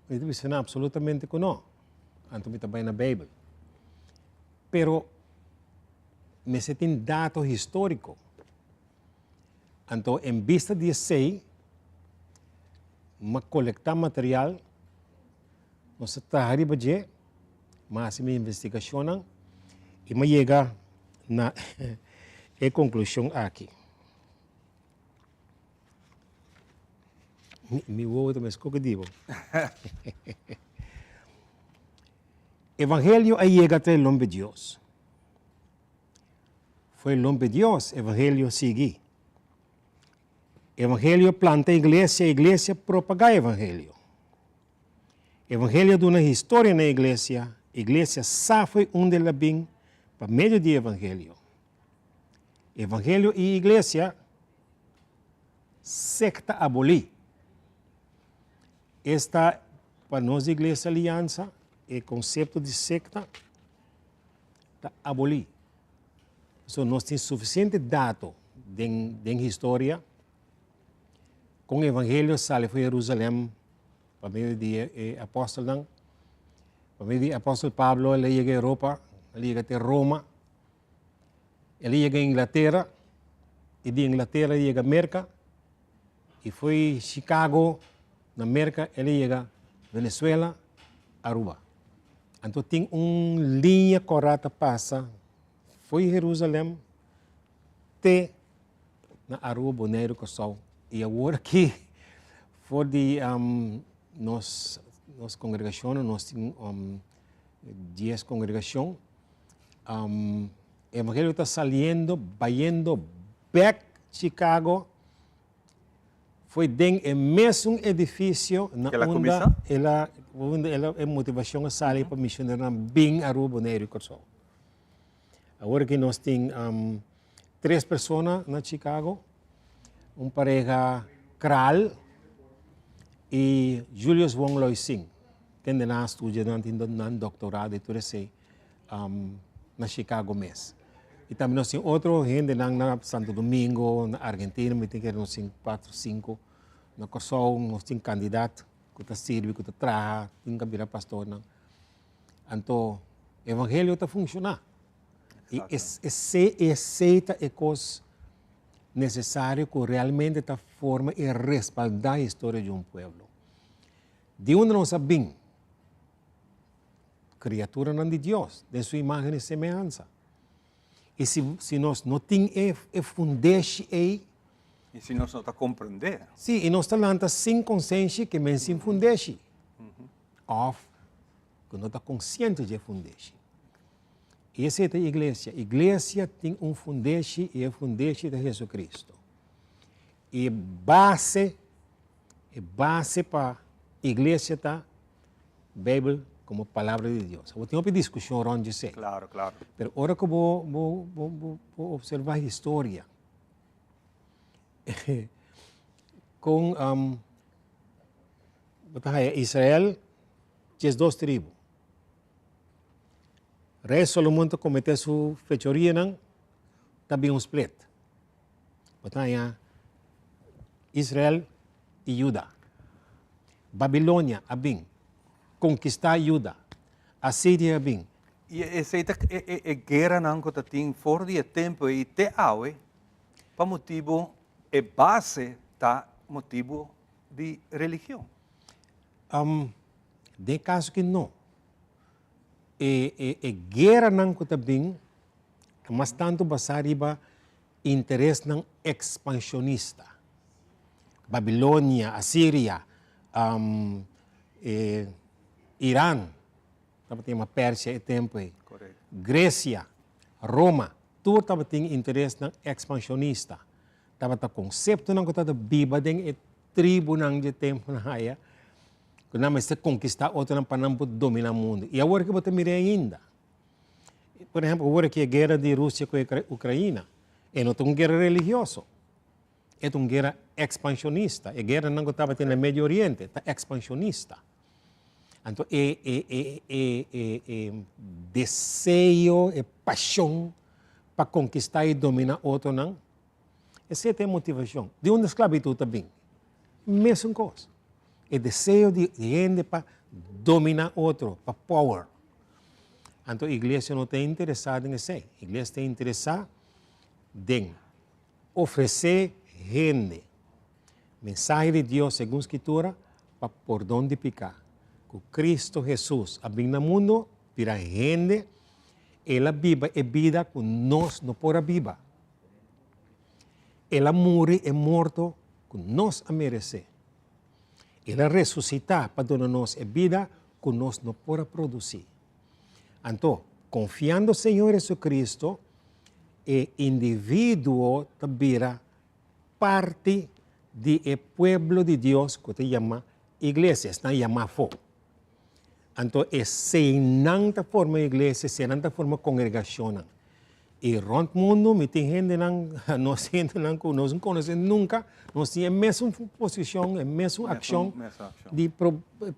Mi ta bisa nan absolutamente ku no. Anto mi ta bai na Beibel. Pero mester tin dato históriko. Anto en bista di esei, m'a kolektá material, nos a traha riba dje, m'a hasi mi investigashonnan i m'a yega na e konklushon aki. Mi wowo ta mes koke di bo. Evangelio a yega ta e lombe Dios. Fue lombe Dios, evangelio sigui. Evangelio planta iglesia, iglesia propagá evangelio. Evangelio duna historia na iglesia, iglesia sa foi unda el a bin pa medio di evangelio. Evangelio i iglesia sekta abolí. Esta pa nos iglesia Alianza e konsepto di sekta ta abolí. Pasobra nos tin sufisiente dato den den historia kon evangelio sali for Jerusalem pa medio di e apòstelnan, pa medio di apòstel Pablo el a yega Europa, el a yega te Roma, el a yega Inglatera i di Inglatera el a yega Merka. I fo'i Chicago na Merka el a yega Venezuela, Aruba. Anto tin un liña kòrá ta pasa fo'i Herusalèm te na Aruba, Boneiru, Kòrsou. I awor aki for di nos nos kongregashonnan, nos tin dies kongregashon, evangelio ta saliendo, bayendo bèk Chicago, Foi den e mesun edifisio na unda el a unda el a e motivashon a sali pa misioneronan bin Aruba, Boneiru i Kòrsou. Awor aki nos tin tres persona na Chicago, un pareha Kraal i Julius Wong Loi Sing, kende nan a studia, nan tin nan doktorado i tur esei. na Chicago mes. Y tambe nos tin otro hendenan na Santo Domingo, na Argentina, mi tin kere nos tin cuatro, cinco. Na Kòrsou nos tin kandidat ku ta sirbi, ku ta traha, tin ka bira pastornan. Anto evangelio ta funshoná. I esei esei ta e kos nesesario ku realmente ta forma i respaldá historia di un pueblo. Di unda nos a bin? Kriaturanan di Dios, den su imágen i semehansa. I si, si nos no tin e, e fundeshi ei. I si nos no ta komprendé. Sí, i nos ta lanta sin konsenshi ke men sin fundeshi. Òf ku no ta konsiente dje fundeshi. I esei ta iglesia. Iglesia tin un fundeshi i e fundeshi ta Jesucristo. I e base, e base pa iglesia ta Bijbel como palabra di Dios. Bo tin hopi discusion rond di esey. Claro, claro. Pero ora cu bo, bo, bo, bo, bo observa historia, con um, bo ta haya Israel, 12 tribu. Rey Solomon ta comete su fechorianan, ta bin un split. Bo ta haya Israel i Juda. Babilonia a bin konkistá Juda. Asiria a bin. I esei ta e gueranan ku ta tin for di e tempu ei te awe pa motibu e base ta motibu di religion. Den e kaso ki no. E gueranan ku ta bin ta mas tantu basá riba interesnan ekspanshonista. Babilonia, Asiria, e Iran, tabatin yama Persia e tempu ei, Gresia, Roma, tur tabatin interesnan ekspanshonista. Tabata konseptonan ku tabata biba den e tribunan dje tempunan aya, ku nan mester konkistá otronan pa nan por dominá mundu. I awor ke bo ta mira ainda. Por ehempel, awor aki e guera di Rusia ku Ukraina, e no ta un guera religioso, e ta un guera ekspanshonista. E gueranan ku tabatin na Medio Oriente ta ekspanshonista. Anto e e e e e e deseo, e pashon pa konkistá i dominá otronan, esei ta e motivashon. Di unda sklabitut ta bin? Mesun kos. E deseo di hende pa dominá otro, pa power. Anto iglesia no ta interesá den esei. Iglesia ta interesá den ofresé hende mensahe di Dios segun Skritura pa pordon di piká. Ku Kristu Hesus a bin na mundu bira hende, el a biba e bida ku nos no por a biba. El a muri e morto ku nos a meresé. El a resusitá pa duna nos e bida ku nos no por a produsí. Anto, konfiando Señor Jesucristo, e individuo ta bira parti di e pueblo di Dios ku ta yama iglesia, esnan yamá afó. Anto eseinan ta forma iglesia, eseinan ta forma kongregashonnan. I rònt mundu mi tin hendenan, nos hendenan ku nos no konosé nunka, nos tin e mesun posishon, e mesun akshon di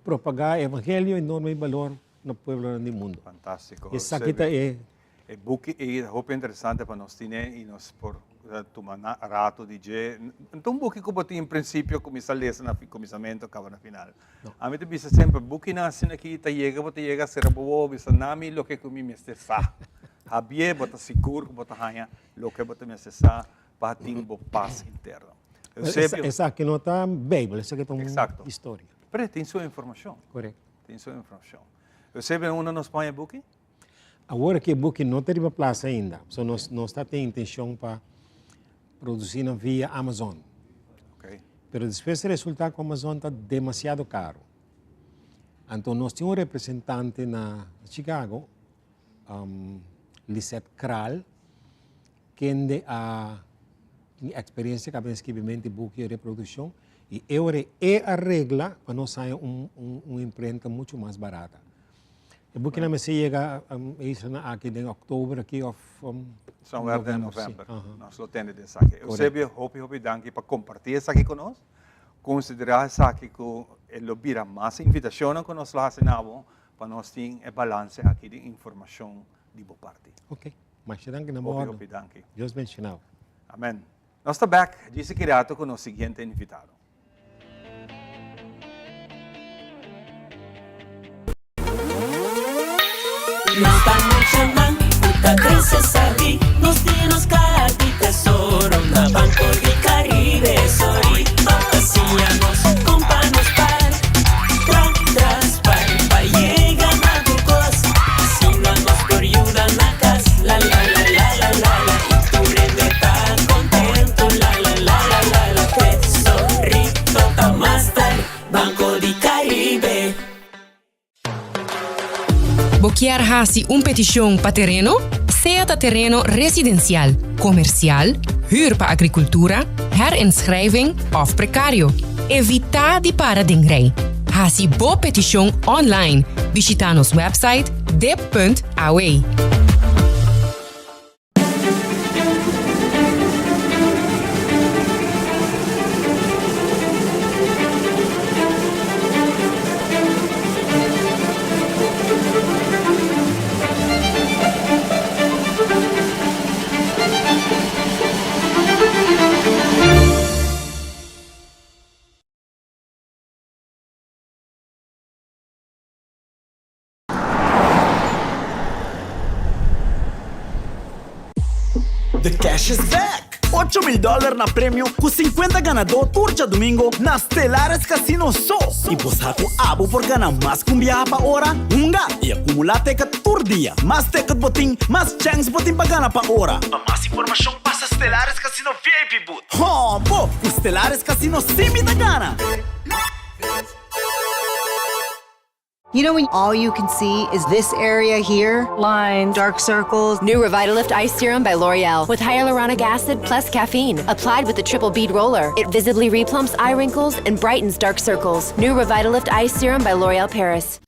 propagá evangelio i norma i balor na pueblonan di mundu. Fantástiko. Esaki ta e. E buki ei ta hopi interesante pa nos tine i nos por tuma na rato di dje. No ta un buki ku bo tin en prinsipio kuminsá lesa na kuminsamentu kaba na final. Ami ta bisa semper, bukinan asina aki ta yega bo ta yega sera bo wowo bisa nami loke ku mi mester sa. Habié bo ta sigur ku bo ta haña loke bo ta mester sa pa tin bo pas interno. Eusebio. Esaki no ta Bijbel, esaki ta un historia. Pero e tin su informacion. Correcto. Tin su informacion. Eusebio, unda nos pon e buki? Awor aki e buki no ta riba plaza ainda. So nos nos ta tin intencion pa produci nan via Amazon. Okay. Pero despues a resulta cu Amazon ta demasiado caro. Anto nos tin un representante na Chicago, um, Lisette Kral, kende a tin experiencia caba den skibimento di buki y reproduccion y e ora e a regla pa nos haya un, un, un imprenta mucho mas barata. E bukinan mester yega e islanan aki den oktober aki of Somewhere den november. Nos lo tende di esaki. Eusebio, hopi hopi danki pa kompartí esaki ku nos. Konsiderá esaki ku e lo bira mas invitashonnan ku nos lo hasi na bo pa nos tin e balanse aki di informashon di bo parti. Ok. Masha danki na bo Hopi hopi danki. Dios benshoná bo. Amen. Nos ta bek djis aki rato ku nos siguiente invitado. Nos ta muchanan ku ta krese sabí, nos tin nos kaha di tesoro na Banco di Caribe. Sorry pa siña nos kon pa nos par, tra tras par pa yega na tur kos. Asina nos por yuda na kas, la la la la la la la i tur hende ta kontento, la la la la la la. Tesorito ta master, Banco di Caribe. Bo kier hasi un petishon pa tereno? Sea ta tereno residensial, komersial, hür pa agrikultura, herinschrijving òf prekario. Evitá di para den rei. Hasi bo petishon online. Bishitá nos wèpsait dip.aw. The cash is back! 8000 dollar na premio cu 50 ganador tur djadomingo na Stellaris Casino so! Y bo sa cu abo por gana mas cu un biaha pa ora? Hunga y acumula ticket tur dia! Mas ticket bo tin, mas chance bo tin pa gana pa ora! Pa mas informacion pasa Stellaris Casino VIP booth. Hoo bo! Cu Stellaris Casino si mi ta gana! You know when all you can see is this area here? Lines, dark circles. New Revitalift Ice Serum by L'Oreal with hyaluronic acid plus caffeine. Applied with the triple bead roller, it visibly replumps eye wrinkles and brightens dark circles. New Revitalift Ice Serum by L'Oreal Paris.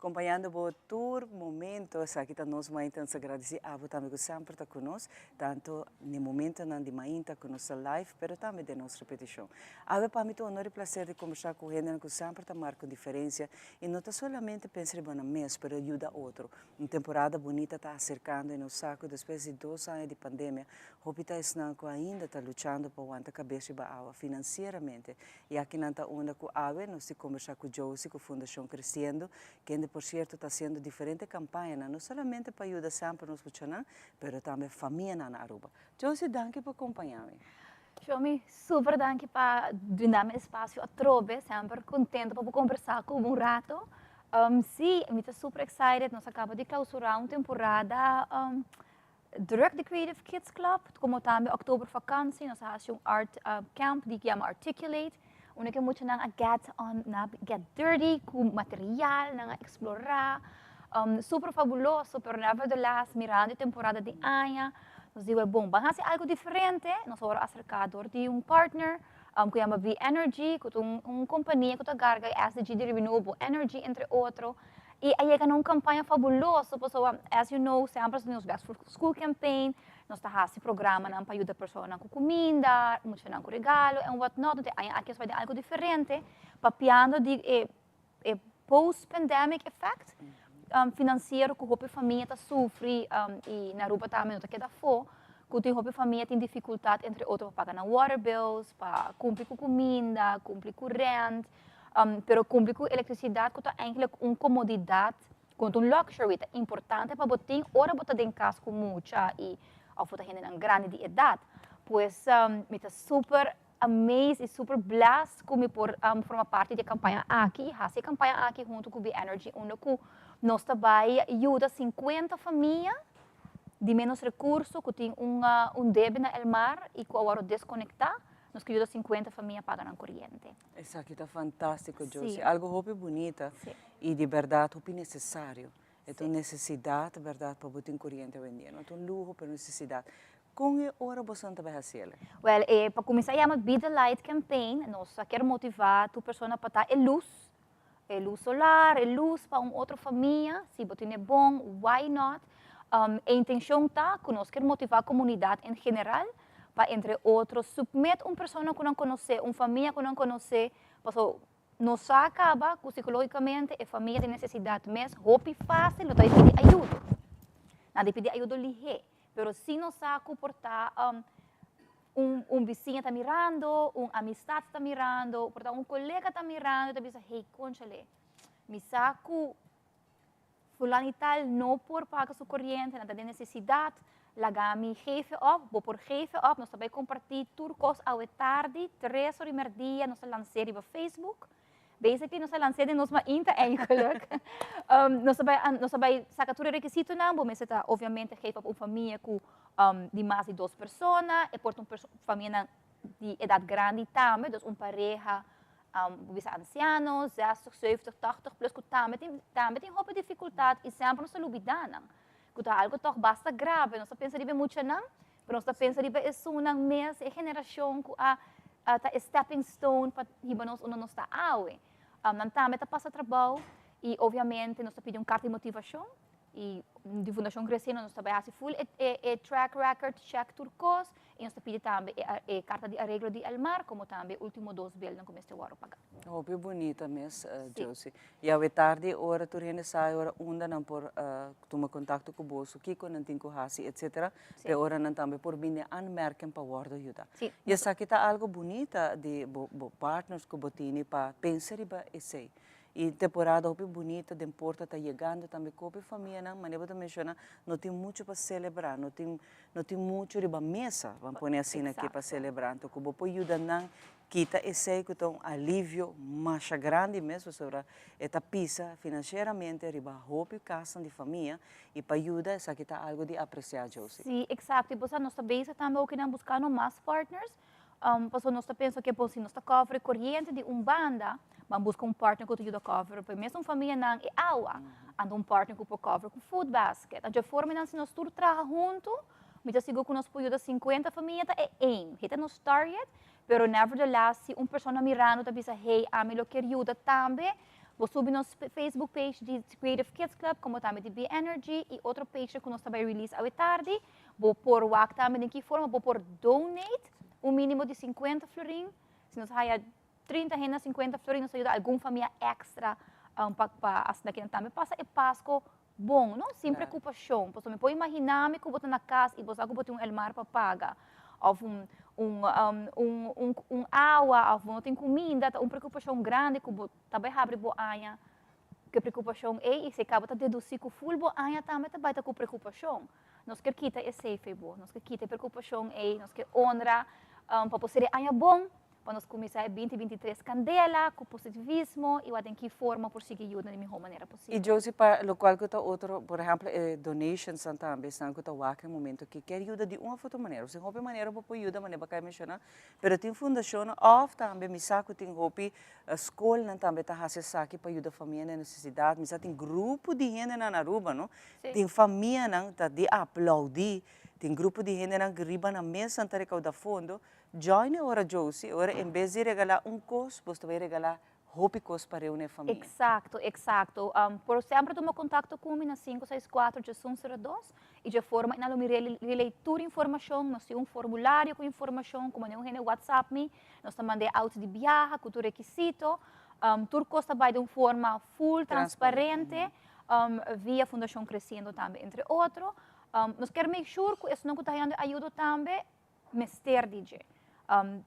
Compañando bo tur momento, esaki ta nos mainta, nos ta gradici abo tambe cu semper ta cu nos, tanto n'e momentonan di mainta cu nos ta live, pero tambe den nos repeticion. Awe pa mi ta honor y placer di combersa cu hendenan cu semper ta marca un diferencia y no ta solamente pensa riba nan mes, pero yuda otro. Un temporada bunita ta acercando y nos sa cu despues di dos aña di pandemia, hopi ta esnan cu ainda ta luchando pa wanta cabes riba awa financieramente I akinan ta unda ku awe nos tin kombersá ku Josie ku Fundashon Kresiendo, kende por sierto ta hasiendo diferente kampañanan, no solamente pa yuda semper nos muchanan, pero tambe famianan na Aruba. Josie, danki pa kompañá mi. Shomi, super danki pa brinda mi espasio atrobe, semper kontento pa por kombersá ku bo un rato. Sí, mi ta super excited, nos a kaba di klausurá un temporada Druk di Creative Kids Club, como tambe Oktober vakantie, nos a haci un art camp di yama Articulate, unda cu e muchanan a get on, nan a get dirty cu material, nan a explora, super fabuloso, pero nevertheless mirando e temporada di aña, nos di wel bon, ban haci algo diferente, nos a worde acerca door di un partner cu yama V-Energy, cu ta un compania cu ta carga e SDG di renewable energy entre otro, Y a yega na un campaña fabuloso pasobra as you know semper nos tin nos Back to School campaign, nos ta haci programanan pa yuda personanan cu cuminda, muchanan cu regalo en what not, entonces e aña aki nos bai den algo diferente papiando di e e post pandemic effect financiero cu hopi famia ta sufri y na Aruba tambe no ta keda afo cu tin hopi famia tin dificultad entre otro pa paga nan water bills, pa cumpli cu cuminda, cumpli cu rent. Pero cumpli cu electricidad cu ta eigenlijk un comodidad, cu no ta un luxury, ta importante pa bo tin ora bo ta den cas cu mucha y of bo ta hendenan grandi di edad. Pues mi ta super amazed y super blessed cu mi por forma parti di e campaña aki y haci e campaña aki hunto cu Be-Energy unda cu nos ta bay yuda 50 famia di menos recurso cu tin un debe na Elmar y cu a worde desconecta. Nos ke yuda 50 famia paga nan coriente. Esaki ta fantastico, Josie. Algo hopi bunita y di berdad hopi necesario. E ta un necesidad, berdad, pa bo tin coriente awendia. No ta un luho, pero necesidad. Con e ora boso ta bay haciele? Wel, pa cuminsa yama Be the Light Campaign, nos a kier motiva tur persona pa ta e luz, e luz solar, e luz pa un otro famia. Si bo tene bon, why not? E intencion ta cu nos kier motiva comunidad en general pa entre otro submit un persona cu nan conoce, un famia cu nan conoce, paso nos sa caba cu psicologicamente e famia tin necesidad mes hopi facil lo ta di pidi ayudo. Nan di pidi ayudo lihe. Pero si nos sa cu por ta un bisiña ta mirando, un amistad ta mirando, por ta un colega ta mirando y ta bisa, hey, conchale, mi sa cu fulano y tal no por paga su coriente, nan ta den necesidad, laga mi geef op, bo por geef op, nos ta bay comparti tur cos awe tardi, 3 or y merdia, nos ta lansa riba Facebook. Basically, nos a lansa den Nos Mainta eigenlijk. Nos a bay saca tur e requisitonan, bo mester ta obviamente geef op un famia cu di mas di dos persona, e por ta un famia di edad grandi tambe, dus un pareha, bisa anciano, 60, 70, 80 plus, cu tambe tin hopi dificultad y semper nos ta lubida nan. Cu ta algo toch basta grave, nos ta pensa riba muchanan, pero nos ta pensa riba esunnan mes, e generacion cu a ta stepping stone pa hiba nos unda nos ta awe. Nan tambe ta pasa trabou y obviamente nos ta pidi un carta di motivacion y di Fundacion Creciendo nos ta bay haci full e track record, check tur cos y nos ta pidi tambe e carta di areglo di Elmar como tambe ultimo dos bill nan cu mester wordo paga. Hopi bunita mes, Josie. Y awe tardi, ora tur hende sa, ora unda nan por tuma contacto cu bo, kico nan tin cu hasi, etc. E ora nan tambe por bini aanmerking pa wordo yuda. Y esaki ta algo bunita di bo partners cu bo tini pa pensa riba esey. Y temporada hopi bunita, den porta ta yegando tambe cu hopi famianan, manera bo ta menciona, no tin mucho pa celebra, no tin mucho riba mesa, ban pone asina aki pa celebra. Anto, cu bo por yuda nan kita esey cu ta un alivio mas grandi mes sobre e ta pisa financieramente riba hopi cas di famia y pa yuda esaki ta algo di aprecia, Josie. Si, exacto. Y nos ta bezig tambe ook in buscando mas partners. Paso nos ta pensa cu si nos ta cover coriente di un banda, ban busca un partner cu ta yuda cover pa mes famianan e awa. Anto un partner cu por cover cu food basket. Anto forma nan si nos tur traha hunto, mi ta sigur cu nos por yuda 50 famia ta e aim. Esey ta nos target, pero nevertheless, si un persona mirando ta bisa, "Hey, ami lo kier yuda tambe", bo subi nos Facebook page di Creative Kids Club, como tambe di Be Energy y otro page cu nos ta bay release awe tardi, bo por wak tambe den ki forma bo por donate un minimo di 50 florin. Si nos haya 30 hende 50 florin, nos ta yuda algun famia extra pa asina cu tambe pasa e Pasco bon, no? Sin preocupacion. Paso mi por imagina mi cu bo ta na cas y bo sa cu bo tin un Elmar pa paga. Of un awa, of no tin cuminda, ta un preocupacion grandi cu bo tambe habri bo aña cu preocupacion ey y si caba ta deduci cu full bo aña tambe ta bay ta cu preocupacion. Nos kier kita esey for di bo, nos kier kita e preocupacion ey, nos kier honra pa por ser aña bon, pa nos cuminsa 2023 candela, cu positivismo y den ki forma por sigui yuda di mihor manera posibel. Y Josie, pa locual cu ta otro, por ehempel, donations tambe, esnan cu ta wak e momento cu kier yuda di un of otro manera. Tin hopi manera pa por yuda, manera bo a menciona, pero tin fundacion of tambe mi sa cu tin hopi scolnan tambe ta haci esaki pa yuda famia den necesidad. Mi sa tin grupo di hende na Aruba, no? Tin famianan ta di aplaudi, tin grupo di hendenan riba na mesa ta recauda fondo. Join ora Josie, ora en bes di regala un cos, bo ta bay regala hopi cos pa reuni famia. Exacto. Por semper tuma contacto cu mi na 564-102 y di forma ey lo mi relay tur informacion, nos tin un formulario cu informacion, como un hende WhatsApp mi, nos ta manda out di biaha, cu tur requisito, tur cos ta bay di un forma full transparente, via Fundacion Creciendo tambe, entre otro. Nos kier make sure cu esnan cu ta hayando ayudo tambe, mester di dje.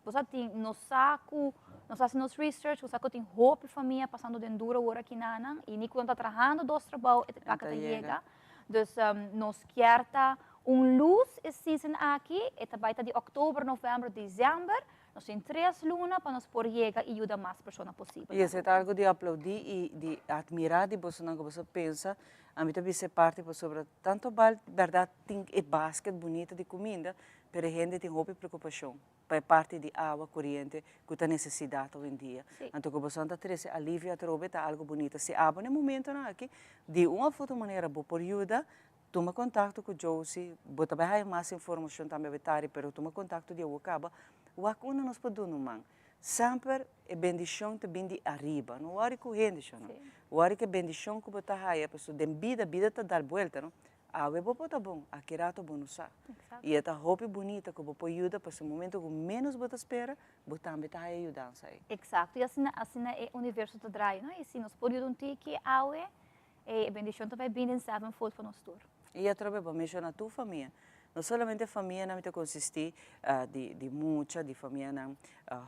Bo tin nos sa cu Nos a hasi nos research, nos sa ku tin hopi famia pasando den duro awor aki nanan i ni ku nan ta trahando dos trabou e plaka ta yega. Dus nos kier ta un lus e season aki, e ta bai ta di oktober, november, december. Nos tin tres luna pa nos por yega i yuda mas persona posibel. I esei ta algu di aplaudí i di atmirá di bosonan ku boso pensa. Ami ta bisa e parti pasobra tantu bal bèrdat tin e basket bunita di kuminda, pero e hende tin hopi preokupashon pa e parti di awa koriente ku ta nesesidat owendia. Anto ku bosonan ta trese alivio atrobe ta algu bunita. Si abo na e momentonan aki di un òf otro manera bo por yuda, Tuma kontakto ku Josie, bo ta bai haña mas informashon tambe awe tardi, pero tuma kontakto di awo kaba, wak unda nos por duna un man. Semper e bendishon ta bin di ariba, no wòri ku hende shon no. Wòri ku e bendishon ku bo ta haña, pasobra den bida, bida ta dal buelta no. Awe bo por ta bon, aki rato bo no sa. I e ta hopi bunita ku bo por yuda, pasobra momento ku ménos bo ta spera, bo tambe ta haña yudansa ei. Eksakto, i asina asina e universo ta draai no, i si nos por yuda un tiki awe, E bendicion ta bay bini den sevenfold pa nos tur. I atrobe bo menciona tur famia. No solamente famianan mi ta consisti di mucha, di famianan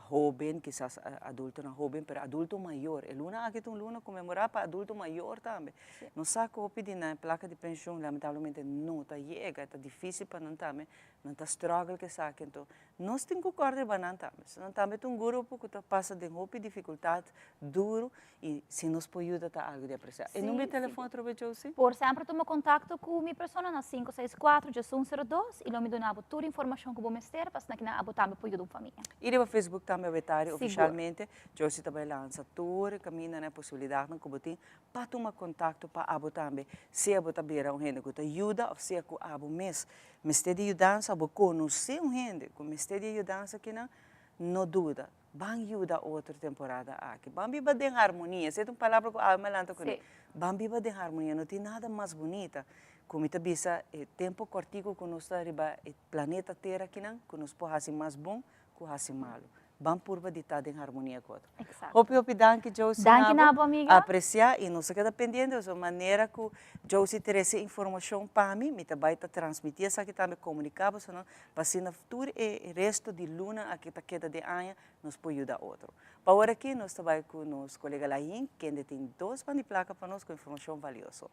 hoben, kisas adultonan hoben, pero adulto mayor. E luna aki ta un luna conmemora pa adulto mayor tambe. Nos sa cu hopi di nan e placa di pensioen lamentablemente no ta yega, ta dificil pa nan tambe, nan ta struggle cu esaki. Anto Nos tin ku kòrda riba nan tambe. So nan tambe ta un grupo ku ta pasa den hopi difikultat duru i si nos por yuda ta algu di apresiá. E number di telefòn atrobe Josie? Por semper tuma kontakto ku mi persona na 564 1102 i lo mi duna bo tur informashon ku bo mester pa asina kinan abo tambe por yuda un famia. I riba Facebook tambe Awetari ofishalmente Josie ta bai lansa tur e kamindanan e posibilidatnan ku bo tin pa tuma kontakto pa abo tambe sea bo ta bira un hende ku ta yuda òf sea ku abo mes Mester di yudansa, bo konosé un hende ku mester di e yudansa kinan, no duda, ban yuda otro temporada aki. Ban biba den harmonia, esei ta un palabra ku awe mi a lanta kuné. Ban biba den harmonia, no tin nada mas bunita ku mi ta bisa e tempu kòrtiku ku nos ta riba e planeta tera kinan, ku nos por hasi mas bon ku hasi malu. Ban purba di ta den harmonia ku otro. Exacto. Hopi hopi danki Josie Danki na bo amiga. Aprecia y nos a keda pendiente pasobra manera ku Josie trece informacion pa mi, mi ta bai ta transmiti esaki tambe comunica bosonan pa asina tur e resto di luna aki ta keda den aña nos por yuda otro. Pa ora aki nos ta bai ku nos colega Lain kende tin dos ban di placa pa nos ku informacion valioso.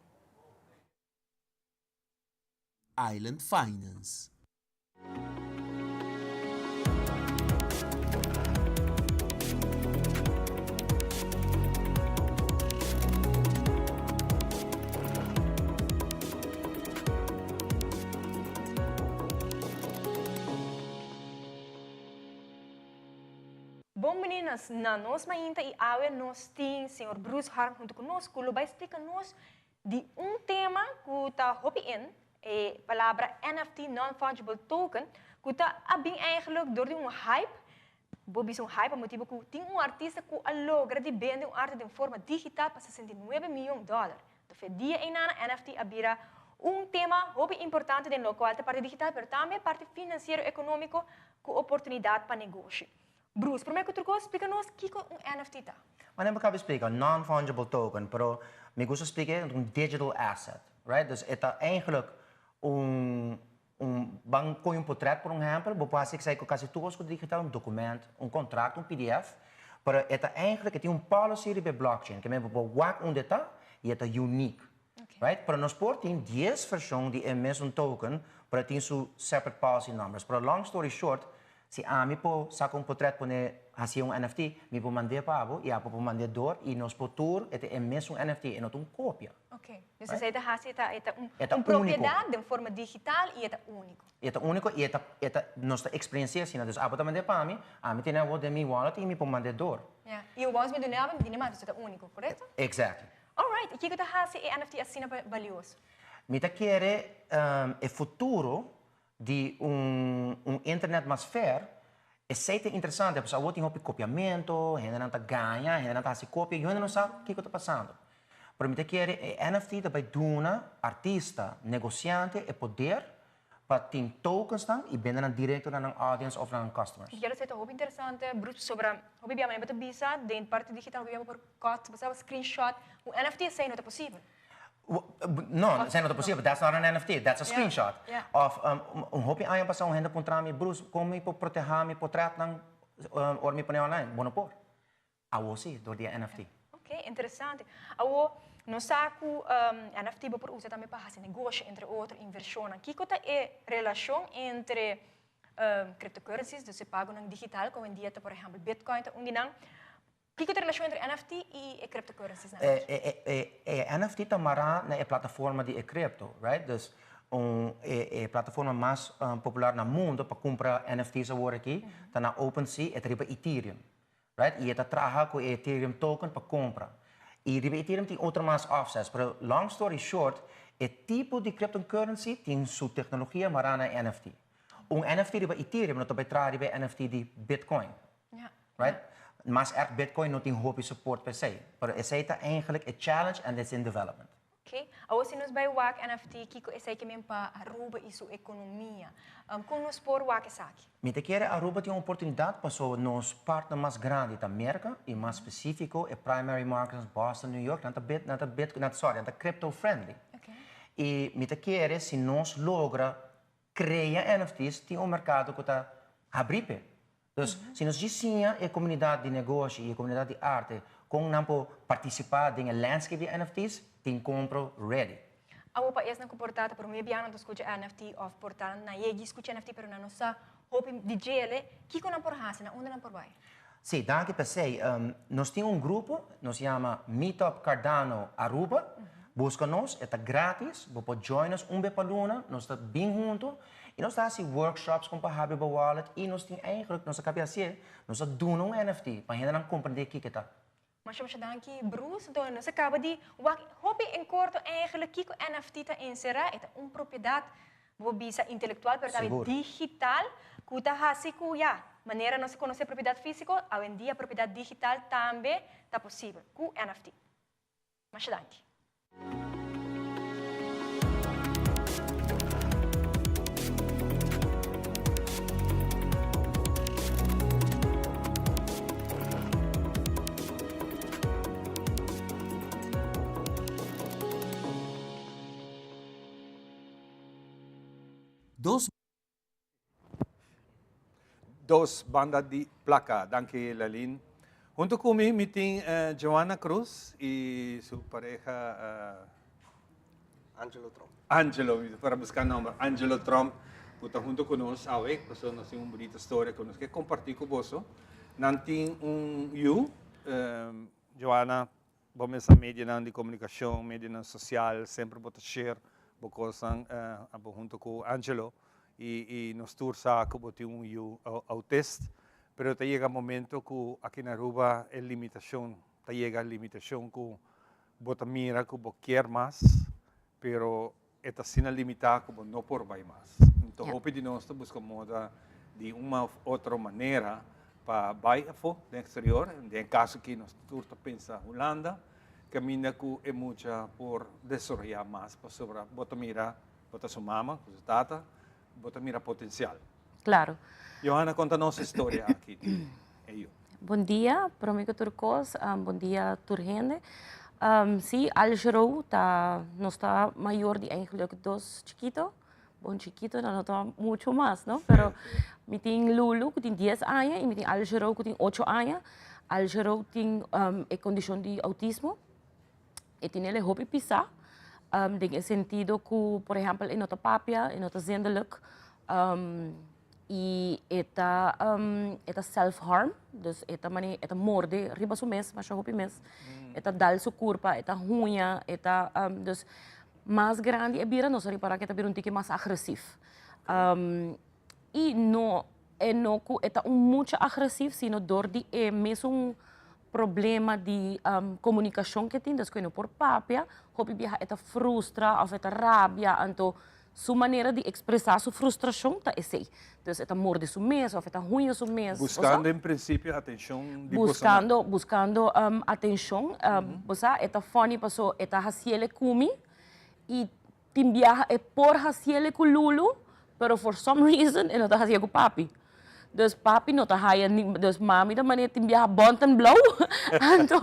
Island Finance. Bon bini na nos mainta y awe nos tin señor Bruce Harm hunto cu nos cu lo bay splica nos Di un tema ku ta hopi in, e palabra NFT, Non-Fungible Token, ku ta a bin eigenlijk dor di un hype, bo bisa un hype pa motibu ku tin un artista ku a logra di bende un arte den forma digital pa 69 miyon dòler. Tof e dia einana NFT a bira un tema hopi importante den lokual ta parti digital pero tambe parti finansiero ekonómiko ku oportunidat pa negoshi. Bruce, promé ku tur kos, splika nos kiko un NFT ta. Manera mi kaba splika, non-fungible token, pero mi gusta splika e un digital asset, right? Dus e ta eigenlijk un, un, ban koña un potret por un ehempel, bo por hasi esei ku kasi tur kos ku digital, un dokument, un kontrakt, un pdf, pero e ta eigenlijk, e tin un policy riba e blockchain, ke men bo por wak unda e ta i e ta unique, right? Pero nos por tin dies vershon di e mesun token, pero e tin su separate policy numbers. Pero long story short, Si ami por saca un potret pone hacié un NFT, mi por mand'é pa abo y abo por mand'é door y nos por tur e ta e mesun NFT, e no ta un copia. Ok, dus esey ta haci e ta e ta un E ta un unico. propiedad den forma digital y e ta unico. E ta unico y e ta e ta nos ta experienci'é asina, dus abo ta mand'é pa mi, ami tene abo den mi wallet y mi por mand'é door. Ya, y obans mi dun'é abo mi tene mas, dus e ta unico, correcto? Exactly. Alright, y kico ta haci e NFT asina balioso? Mi ta kere e futuro Di un un internet mas fair, esey ta interesante pasobra awor tin hopi kopiamento, hendenan ta gaña, hendenan ta hasi kopia, yu hende no sa kiko ta pasando. Pero mi ta kere e NFT ta bai duna artista, negosiante e poder pa tin tokensnan y bende nan direkto na nan audience of na nan customers. Mi kere esey ta hopi interesante, Bruce, pasobra hopi bia manera bo ta bisa den parti digital hopi bia bo por cut, bo sa, screenshot, un NFT esey no ta posibel. No, esei no ta posibel, that's not an NFT, that's a screenshot. Of un hopi aña pasá un hende a puntra mi, Bruce, kon mi por protehá mi potretnan ora mi pone online? Bo no por. Awo si, dor di e NFT. Ok, interesante. Awo, nos sa ku NFT bo por usa tambe pa hasi negoshi, entre otro invershonnan. Kiko ta e relashon entre cryptocurrencies, dus e pagonan digital, ku awendia ta por ehèmpel Bitcoin ta un di nan. Kiko ta e relashon entre NFT i e cryptocurrencies nan? E NFT ta mará na e plataforma di e crypto, right? Dus un e plataforma mas popular na mundo pa kumpra NFT's awor aki ta na OpenSea, e ta riba Ethereum. Right? I e ta traha ku e Ethereum token pa kompra. I riba Ethereum tin otro mas offsets, pero long story short, e tipo di cryptocurrency tin su teknologia mará na e NFT. Un NFT riba Ethereum no ta bai traha riba e NFT di Bitcoin. Right? Mas erg Bitcoin no tin hopi support pa esei. Pero esei ta eigenlijk e challenge and it's in development. Ok, awor si nos bai wak NFT kiko esei ke men pa Aruba i su ekonomia? Kon nos por wak esaki? Mi ta kere Aruba tin un oportunidat paso nos partner mas grandi ta Merka i mas spesifiko e primary markets Boston, New York nan ta bit nan ta bit nan sorry nan ta crypto friendly. I mi ta kere si nos logra krea NFT's tin un merkado ku ta habrí p'e. Dus, si nos djis siña e komunidat di negoshi i e komunidat di arte kon nan por partisipá den e landscape di NFT's, tin kompro ready. Awor pa esnan ku por ta ta promé bia nan ta skucha NFT òf por ta nan yegi skucha NFT pero nan no sa hopi di djele, kiko nan por hasi? Na unda nan por bai? Sí, danki p'esei. Nos tin un grupo, nos yama Meetup Cardano Aruba. Buska nos, e ta gratis, bo por join nos un be pa luna, nos ta bin hunto i nos ta hasi workshops kon pa habri bo wallet i nos tin eigenlijk, nos a kapia hasié, nos a duna un NFT pa hendenan komprendé kiko e ta. Masha masha danki Bruce. Anto nos a kaba di wak hopi en korto eigenlijk kiko NFT ta enserá. E ta un propiedat, bo por bisa intelektual pero tambe digital ku ta hasi ku ya, manera nos a konosé propiedat físiko, awendia propiedat digital tambe ta posibel ku NFT. Masha danki. Dos. Dos banda di placa. Danki Lalin. Hunto cu mi mi tin Joanna Cruz y su pareha Angelo Tromp. Angelo, mi ta para busca nomber. Angelo Tromp cu ta hunto cu nos awe pasobra nos tin un bunita storia cu nos ke comparti cu boso. Nan tin un yu, Joanna, Bo mester medionan di komunikashon, medionan sosial, semper bo ta share bo kosnan abo hunto ku Angelo i nos tur sa ku bo tin un yu autist, pero ta yega momento ku aki na Aruba e limitashon ta yega limitashon ku bo ta mira ku bo kier mas pero e ta asina limitá ku bo no por bai mas. Anto hopi di nos ta buska moda di un òf otro manera pa bai afó den eksterior, den e kaso aki nos tur ta pensa Hulanda, kaminda ku e mucha por desaroyá mas pasobra bo ta mira, bo ta su mama ku su tata, bo ta mira potensial. Claro. Johanna, konta nos e storia aki di e yu. Bon dia, prome ku tur kos, bon dia tur hende. Si, Aljero ta, nos ta mayor di eigenlijk dos chikito, bon chikito no ta mucho mas, no, pero mi tin Lulu ku tin dies aña i mi tin Aljero ku tin ocho aña. Aljero tin e kondishon di outismo, e tin el hopi pisá den e sentido ku por ehèmpel e no ta papia, e no ta zindelijk. I e ta e ta self harm, dus e ta mane e ta morde riba su mes masha hopi mes, e ta dal su kurpa, e ta huña, e ta dus mas grandi e bira nos a ripara ku e ta bira un tiki mas agresif. I no e no ku e ta un mucha agresif sino dor di e mesun problema di komunikashon ku e tin, dus ku e no por papia, hopi biaha e ta frustra òf e ta rabia anto Su manera di expresa su frustracion ta esey. Dus e ta morde su mes of e ta huña su mes. Buscando en principio atencion di boso Buscando, buscando atencion. Bo sa, e ta funny paso e ta haciele cu mi y tin biaha e por haciele cu Lulu, pero for some reason e no ta hacié cu papi. Dus papi no ta haya ni, dus mami ta manera tin biaha bont en blauw, anto,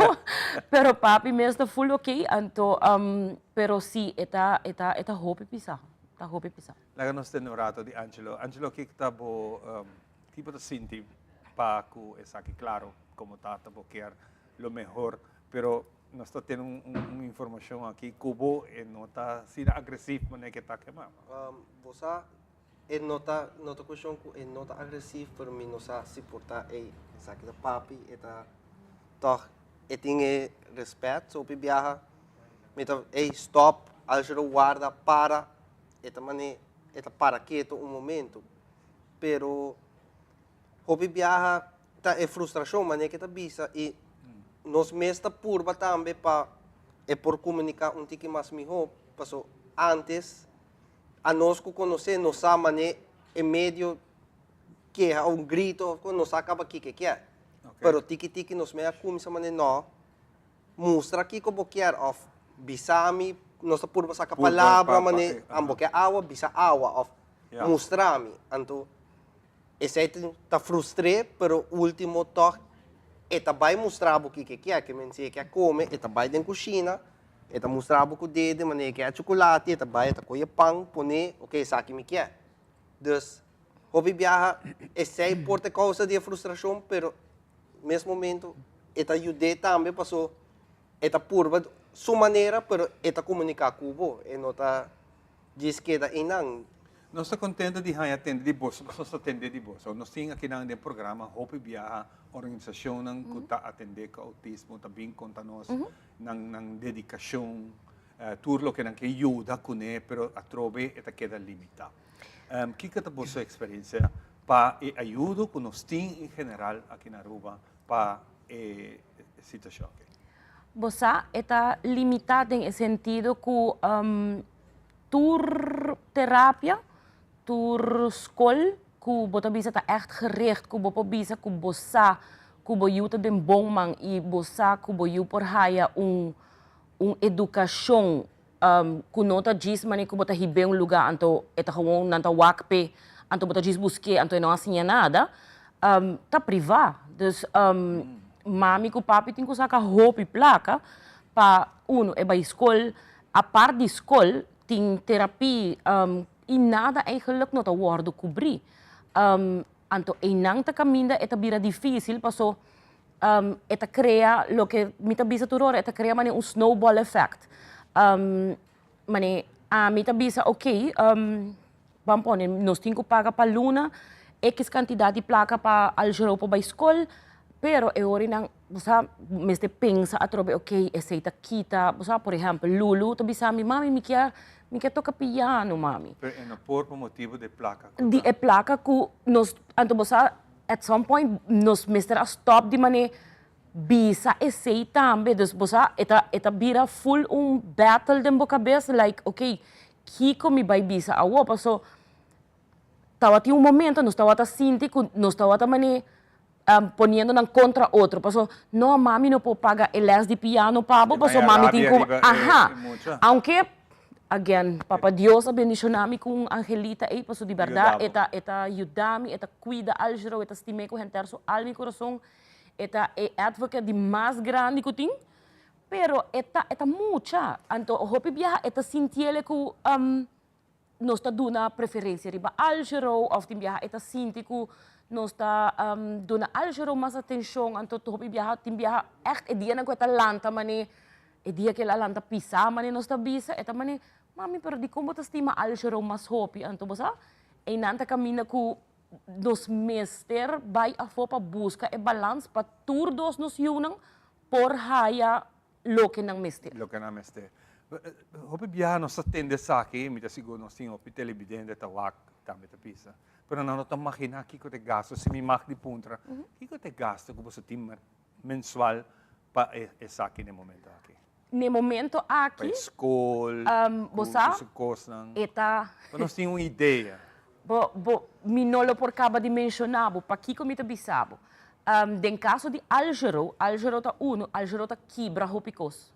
pero papi mes ta full ok, anto, pero si e ta, e ta, e ta hopi pisa, ta hopi pisa. Laga nos tende un rato di Angelo. Angelo, kiko ta bo, ki bo ta sinti pa ku esaki? Klaro, komo tata bo kier. lo mehor, pero nos ta tene un un informacion aki cu bo e no ta asina agresief manera ke ta ke mama. Bo sa e no ta no ta cuestion cu e no ta agresief pero mi no sa si por ta ey esaki ta papi e ta tog e tin e respet so hopi biaha mi ta ey stop alshero warda para e ta mane e ta para keto un momento pero hopi biaha ta e frustracion mane ke ta bisa y nos mes ta purba tambe pa e por comunica un tiki mas miho paso antes a nos cu conoce nos sa mane e medio keha un grito of nos sa caba kiko e kier pero tiki tiki nos mes a cuminsa mane no mustra kiko bo kier of bisa mi nos ta purba saca palabra mane bo kier awa bisa awa of mustra mi anto Esei ta frustr'é, pero último tòg e ta bai mustra bo kiko e kier. Ke men si e kier kome, e ta bai den kushina, e ta mustra bo ku dede manera e kier chukulati, e ta bai e ta kohe pan pone, oke esaki mi kier. Dus hopi biaha esei por ta e kousa di e frustrashon, pero mes momento e ta yud'é tambe paso e ta purba su manera, pero e ta komuniká ku bo, e no ta djis keda einan. Nos ta contento di haña tende di boso, pasobra nos ta tende di boso. Nos tin akinan den programa hopi biaha organisacionnan cu ta atende cu autismo ta bin conta nos nan nan dedicacion, tur loke nan ke yuda cune, pero atrobe e ta keda limita. Kico ta boso experiencia pa e ayudo cu nos tin en general aki na Aruba pa e situacion aki? Bo sa, e ta limita den e sentido cu Tur terapia, tur skol ku bo ta bisa ta ègt gericht, ku bo por bisa ku bo sa ku bo yu ta den bon man i bo sa ku bo yu por haya un un edukashon ku no ta djis manera ku bo ta hib'é un lugá anto e ta gewoon nan ta wak p'e anto bo ta djis busk'é anto e no a siña nada, ta privá. Dus mami ku papi tin ku saka hopi plaka pa uno e bai skol Apart di skol tin terapie y nada eigenlijk no ta wordo cubri. Anto eynan ta caminda e ta bira dificil paso e ta crea loke mi ta bisa tur ora e ta crea mane un snowball effect. Mane ami ta bisa ok ban pone nos tin cu paga pa luna x cantidad di placa pa Aljero por bay skol pero e ora nan bo sa mester pensa atrobe ok esey ta kita bo sa por ehempel Lulu ta bisa mi mami mi kier mi kier toca piano mami. Pero e no por pa motibo di e placa cu ta. Di e placa cu nos anto bo sa at some point nos mester a stop di mane bisa esey tambe dus bo sa e ta e ta bira full un battle den bo cabes like ok kiko mi bay bisa awo paso Tabatin un momento nos tabata sinti ku nos tabata mane poniendo nan kontra otro paso no mami no por paga e les di piano pa bo paso mami tin ku aha aunke again papa Dios a bendiciona mi ku un angelita ey paso di berdad e ta e ta yuda mi e ta kuida Aljero e ta stim'é ku henter su alma y kurason e ta e advocate di mas grandi ku tin pero e ta e ta mucha anto hopi biaha e ta sintiele ku nos ta duna preferencia riba Aljero of tin biaha e ta sinti cu nos ta duna Aljero mas atencion anto hopi biaha tin biaha echt e dianan cu e ta lanta mane e dia cu el a lanta pisa mane nos ta bisa e ta mane mami pero dicon bo ta stima Aljero mas hopi anto bo sa eynan ta caminda cu nos mester bay afo pa busca e balans pa tur dos nos yiunan por haya loke nan mester. Loke nan mester. Hopi biaha nos ta tende esaki, mi ta sigur nos tin hopi telebidente ta wak tambe ta bisa, pero nan no ta magina kiko ta e gasto, si mi mag di puntra, kiko ta e gasto ku boso tin mensual pa esaki na e momento aki? Na e momento aki, Pa e skol, bo sa, ku su kosnan. E ta. Pa nos tin un idea. Bo, bo, mi no lo por kaba di menshoná bo, pakiko mi ta bisa bo? Den kaso di Aljero, Aljero ta unu, Aljero ta kibra hopi kos.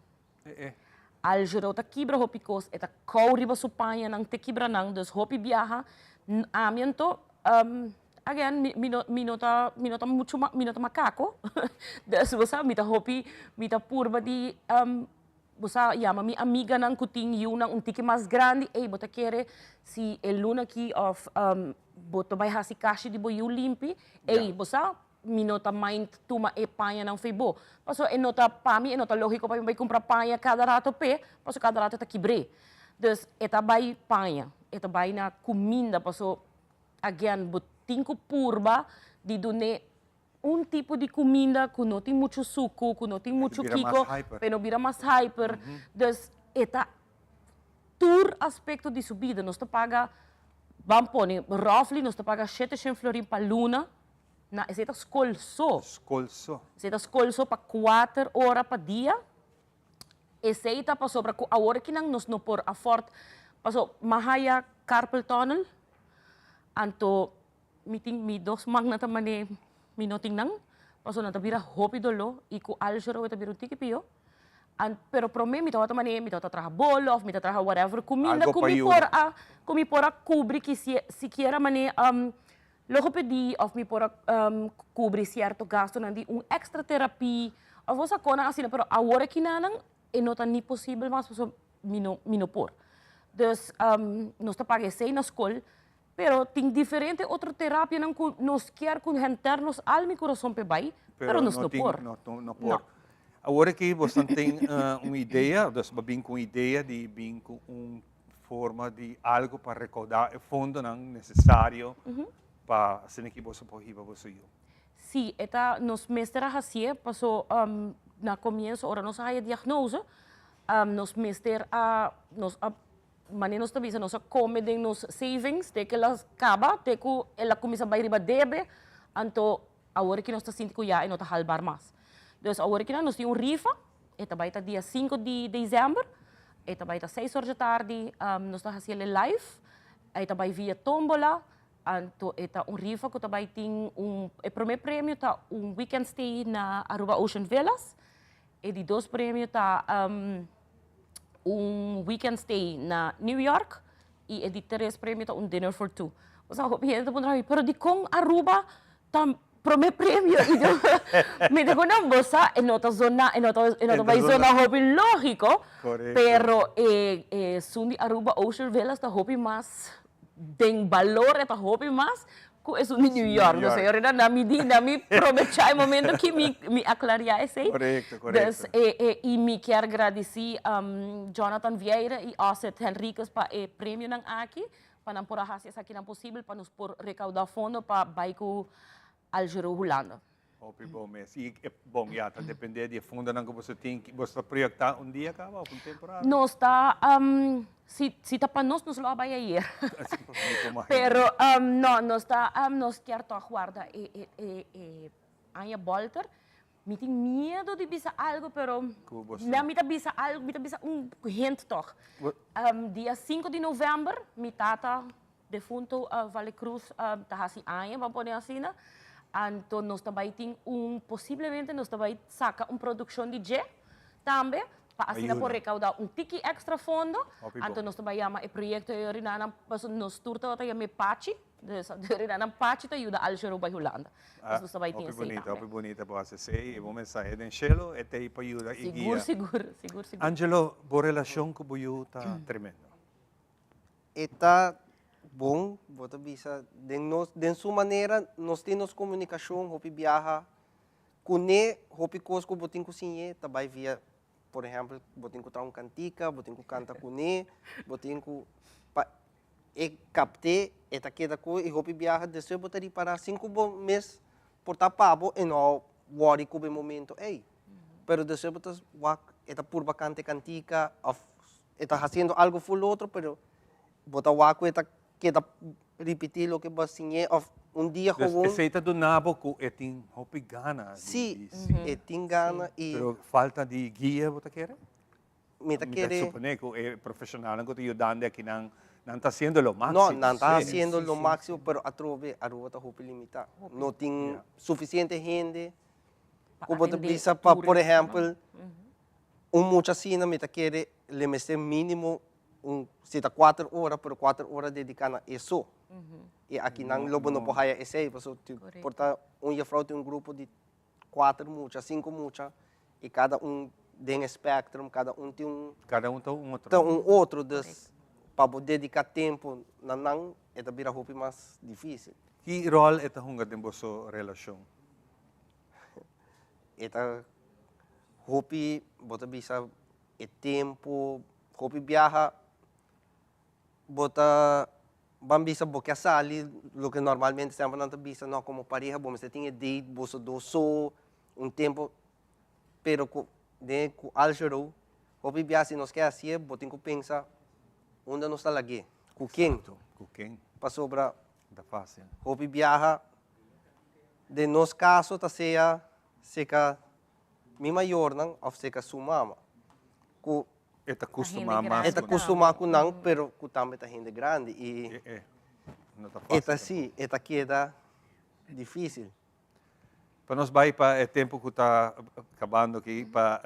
Aljero ta kibra hopi kos, e ta kou riba su pañanan te kibra nan, dus hopi biaha, ami anto, again, mi, mi no, mi no ta, mi no ta muchu, mi no ta makako, dus bo sa, mi ta hopi, mi ta purba di Bo sa yama mi amiganan ku tin yunan un tiki mas grandi, ey bo ta kere si e luna aki of bo ta bai hasi kashi di bo yu limpi, ey bo sa mi no ta mind tuma e pañanan fo'i bo. Pasobra e no ta, pa mi e no ta lógiko pa mi bai kumpra paña kada rato p'e, pasobra kada rato e ta kibr'é. Dus e ta bai paña, e ta bai na kuminda, pasobra again bo tin ku purba di dun'é un tipo di kuminda ku no tin muchu suku, ku no tin muchu kiko, pa e no bira mas hyper. Dus e ta tur aspekto di su bida. Nos ta paga, ban pone, roughly nos ta paga sheteshen florin pa luna na esei ta skol so. Skol so. Esei ta skol so pa kuater ora pa dia. Esei ta pasobra ku awor akinan nos no por afford, paso m'a haya carpal tunnel, anto Mi tin mi dos mannan ta mane mi no tin nan, pasobra nan ta bira hopi doló i ku algero e ta bira un tiki pió. An pero promé mi tabata mane mi tabata traha bolo òf mi ta traha whatever kuminda Algo ku pa mi yuda. por a ku mi por a kubri kisie sikiera mane logopedie òf mi por a kubri sierto gastonan di un èkstra terapie òf bo sa konan asina pero awor aki nan e no ta ni posibel mas pasobra mi no mi no por. Dus nos ta paga esei na skol Pero tin diferente otro terapianan cu nos kier cu henter nos alma y curason p'e bay, pero nos no por. No, no por. Awor aki boso tin un idea, dus bo bin cu un idea di bin cu un forma di algo pa recauda e fondonan necesario pa asina ki boso por hiba boso yu. Si, e ta, nos mester a hacié, paso na comienzo ora nos a haya diagnose, nos mester a, nos a Mane nos ta bisa nos a come den nos savings te ke el a caba, te cu el a cuminsa bay riba debe, anto awor ki nos ta sinti cu ya e no ta halbar mas. Dus awor ki nos tin un rifa, e ta bay ta dia cinco di december, e ta bay ta seis or dje tardi, nos ta haci el live, e ta bay via tombola, anto e ta un rifa cu ta bay tin un, e prome premio ta un weekend stay na Aruba Ocean Villas, e di dos premio ta un weekend stay na New York y e di tres premio ta un dinner for two. Osea hopi hende ta puntra mi, pero dikon Aruba ta prome premio? Mi ta ku nan, bo sa e no ta zona, e no ta e no ta bai zona hopi lógiko, pero e esun di Aruba Ocean Villas ta hopi mas den balor e ta hopi mas ku esun di New York. Dus señorita na mi di na mi probecha e momento ki mi mi aclaria esey. Correcto, correcto. Dus e e y mi kier gradici Jonathan Vieira y Osset Henriquez pa e premionan aki pa nan por a haci esakinan posibel pa nos por recauda fondo pa bay cu Algero Hulanda. Hopi bon mes. I e bon ya ta depende di e fundonan ku boso tin. Boso ta proyektá un dia kaba òf un temporada? Nos ta, si si ta pa nos, nos lo a bai ayer. Pero no, nos ta, nos kier tòg warda e e e e aña bòlter. Mi tin miedu di bisa algu, pero na mi ta bisa algu, mi ta bisa un hint tòg. Dia sinku di novèmber mi tata Defunto Vale Cruz ta hasi aña, ban pone asina. Anto nos ta bai tin un, posiblemente nos ta bai saca un produccion di dje tambe, pa asina por recauda un tiki extra fondo. Anto nos ta bai yama e proyecto e orinanan, pasobra nos tur tabata yam'é Pachi, dus e orinanan Pachi ta yuda Algero bai Hulanda. Dus nos ta bai tin esei tambe. Hopi bunita, hopi bunita bo hasi esei, e bo mensahe den shelo e ta ei pa yuda i guia. Sigur, sigur, sigur, sigur. Angelo, bo relacion cu bo yu ta tremendo. E ta bon, bo ta bisa, den nos, den su manera, nos tin nos komunikashon hopi biaha kuné, hopi kos ku bo tin ku siñ'é ta bai via, por ehèmpel, bo tin ku traha un kantika, bo tin ku kanta kuné, bo tin ku, pa e kapt'é, e ta keda ku i hopi biaha despues bo ta ripará sin ku bo mes por ta pa bo e no wòri ku bo e momento ei. Pero despues bo ta wak e ta purba kanta e kantika òf E ta haciendo algo full otro, pero bo ta wak cu e ta keda ripiti loke bo a siñ'é of un dia Dus gewoon. esey ta duna bo cu e tin hopi gana di Sí, di siña. e tin gana y. Pero falta di guia bo ta kere? Mi ta Mi ta kere. supone cu e profesionalnan cu ta yudando aki nan, nan ta haciendo lo maximo. No, nan ta Sí. haciendo lo maximo, pero atrobe Aruba ta hopi limita. No tin suficiente hende Pa cu bo ta atende bisa pa, tur por e ehempel, Un mucha asina mi ta kere le mester minimo un si ta kuater ora pero kuater ora dediká na e so. I akinan lo bo no por haya esei pasobra ti por ta un jefrou tin un grupo di kuater mucha, sinku mucha i kada un den e spectrum, kada un tin un Kada un ta un otro. Ta un otro dus pa bo dediká tempu na nan e ta bira hopi mas difísil. Ki ròl e ta hunga den boso relashon? E ta hopi, bo ta bisa e tempo, hopi biaha bo ta ban bisa bo ke a sali, loke normalmente semper nan ta bisa, no, como pareha bo mester tin e date boso dos so, un tempo, pero cu den cu Algero, hopi biaha si nos ke hacié bo tin cu pensa unda nos ta lag'é, cu ken, Exacto, cu ken. Pasobra Ta fácil. Hopi biaha den nos caso ta sea seca mi mayornan of seca su mama cu E ta custuma mas E ta custuma cu nan pero cu tambe ta hende grandi y E no ta fácil e ta si e ta keda dificil. Pa nos bai pa e tempo cu ta cabando aki pa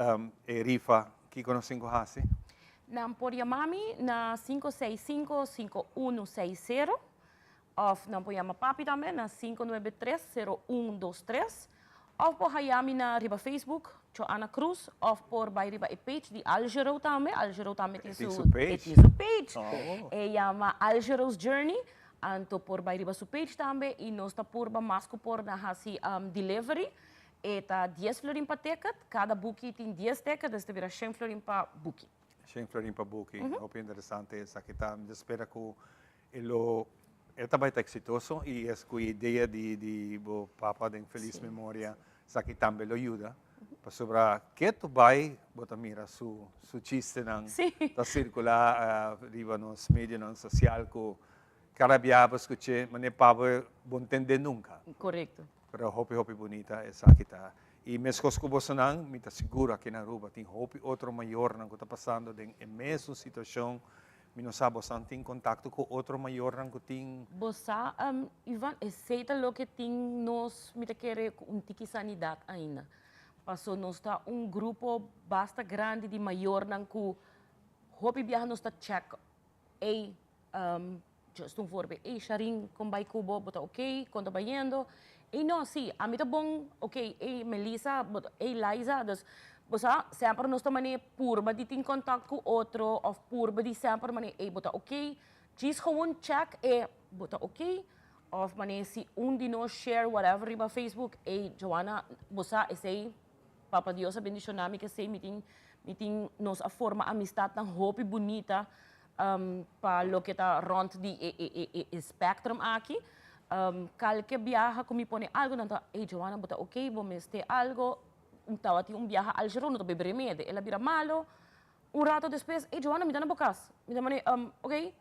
e rifa kico nos tin cu haci? Nan por yama mi na 565 5160 of nan por yama papi tambe na 593 0123 of por haya mi na riba Facebook Joanna Cruz of por bai riba e page di Algero tambe, Algero tambe tin su page. E tin su page. E yama Algero's Journey. Anto por bai riba su page tambe y nos ta purba mas cu por na haci delivery. E ta dies florin pa ticket, cada buki tin dies ticket, dus ta bira shen florin pa buki. Shen florin pa buki, hopi interesante esaki ta. Mi ta spera cu e lo e ta bai ta exitoso y es cu e idea di di bo papa den feliz memoria esaki tambe lo yuda. Pasobra ketu bai bo ta mira su su chistenan ta circula riba nos medionan social cu cada biaha bo scuche manera pabo bo ntende nunca. Corecto. Pero hopi hopi bunita esaki ta. Y mescos cu bosonan mi ta sigur aki na Aruba tin hopi otro mayornan cu ta pasando den e mesun situacion. Mi no sa bosan tin contacto cu otro mayornan cu tin. Bo sa, Ivan, esey ta loke tin nos, mi ta kere, cu un tiki sanidad ainda. Paso nos ta un grupo basta grandi di mayornan cu hopi biaha nos ta check, ey, just un voorbeeld, ey Sharin, con bay cu bo, bo ta ok, con ta bayendo? Ey no, si, ami ta bon, ok, ey Melissa, bo ta, ey Liza, dus bo sa, semper nos ta manera purba di tin contact cu otro of purba di semper manera ey bo ta ok, djis gewoon check e bo ta ok, of manera si un di nos share whatever riba Facebook, ey Joanna, bo sa esey Papa Dios a bendiciona mi kesey mi tin, mi tin, nos a forma amistadnan hopi bunita pa loke ta rond di e e e e spectrum aki. Kalke biaha ku mi pone algo nan ta, ey Joanna bo ta ok, bo mester algo. Tabatin un biaha Algerón no ta bebe remedi, el a bira malo. Un rato despues, ey Joanna mi ta na bo kas. Mi ta mane, ok,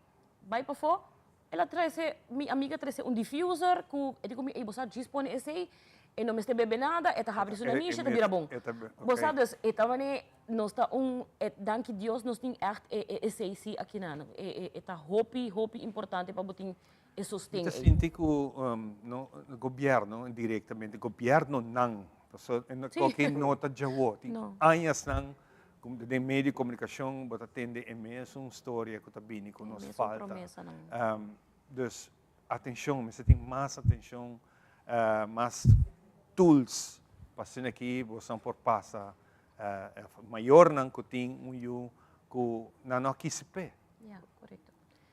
bai pafó. El a trece, mi amiga trece un diffuser cu e di cu mi, ey bo sa djis pone esey, e no mester bebe nada, e ta habri su nanishi, e ta bira bon. Bo sa dus, e ta mane, nos ta un, e danki Dios nos tin echt e e esey si akinan. E e e ta hopi, hopi importante pa bo tin e sosten Mi ta ey. sinti cu no gobierno directamente, gobiernonan, pasobra e no koki no ta djawo, tin añasnan Ku den medio di komunikashon bo ta tende e mesun storia ku ta bini ku nos falta. Dus atenshon, mester tin mas atenshon, mas tools pa asina aki boso por pasa mayornan ku tin un yu ku nan no a kisi p'e.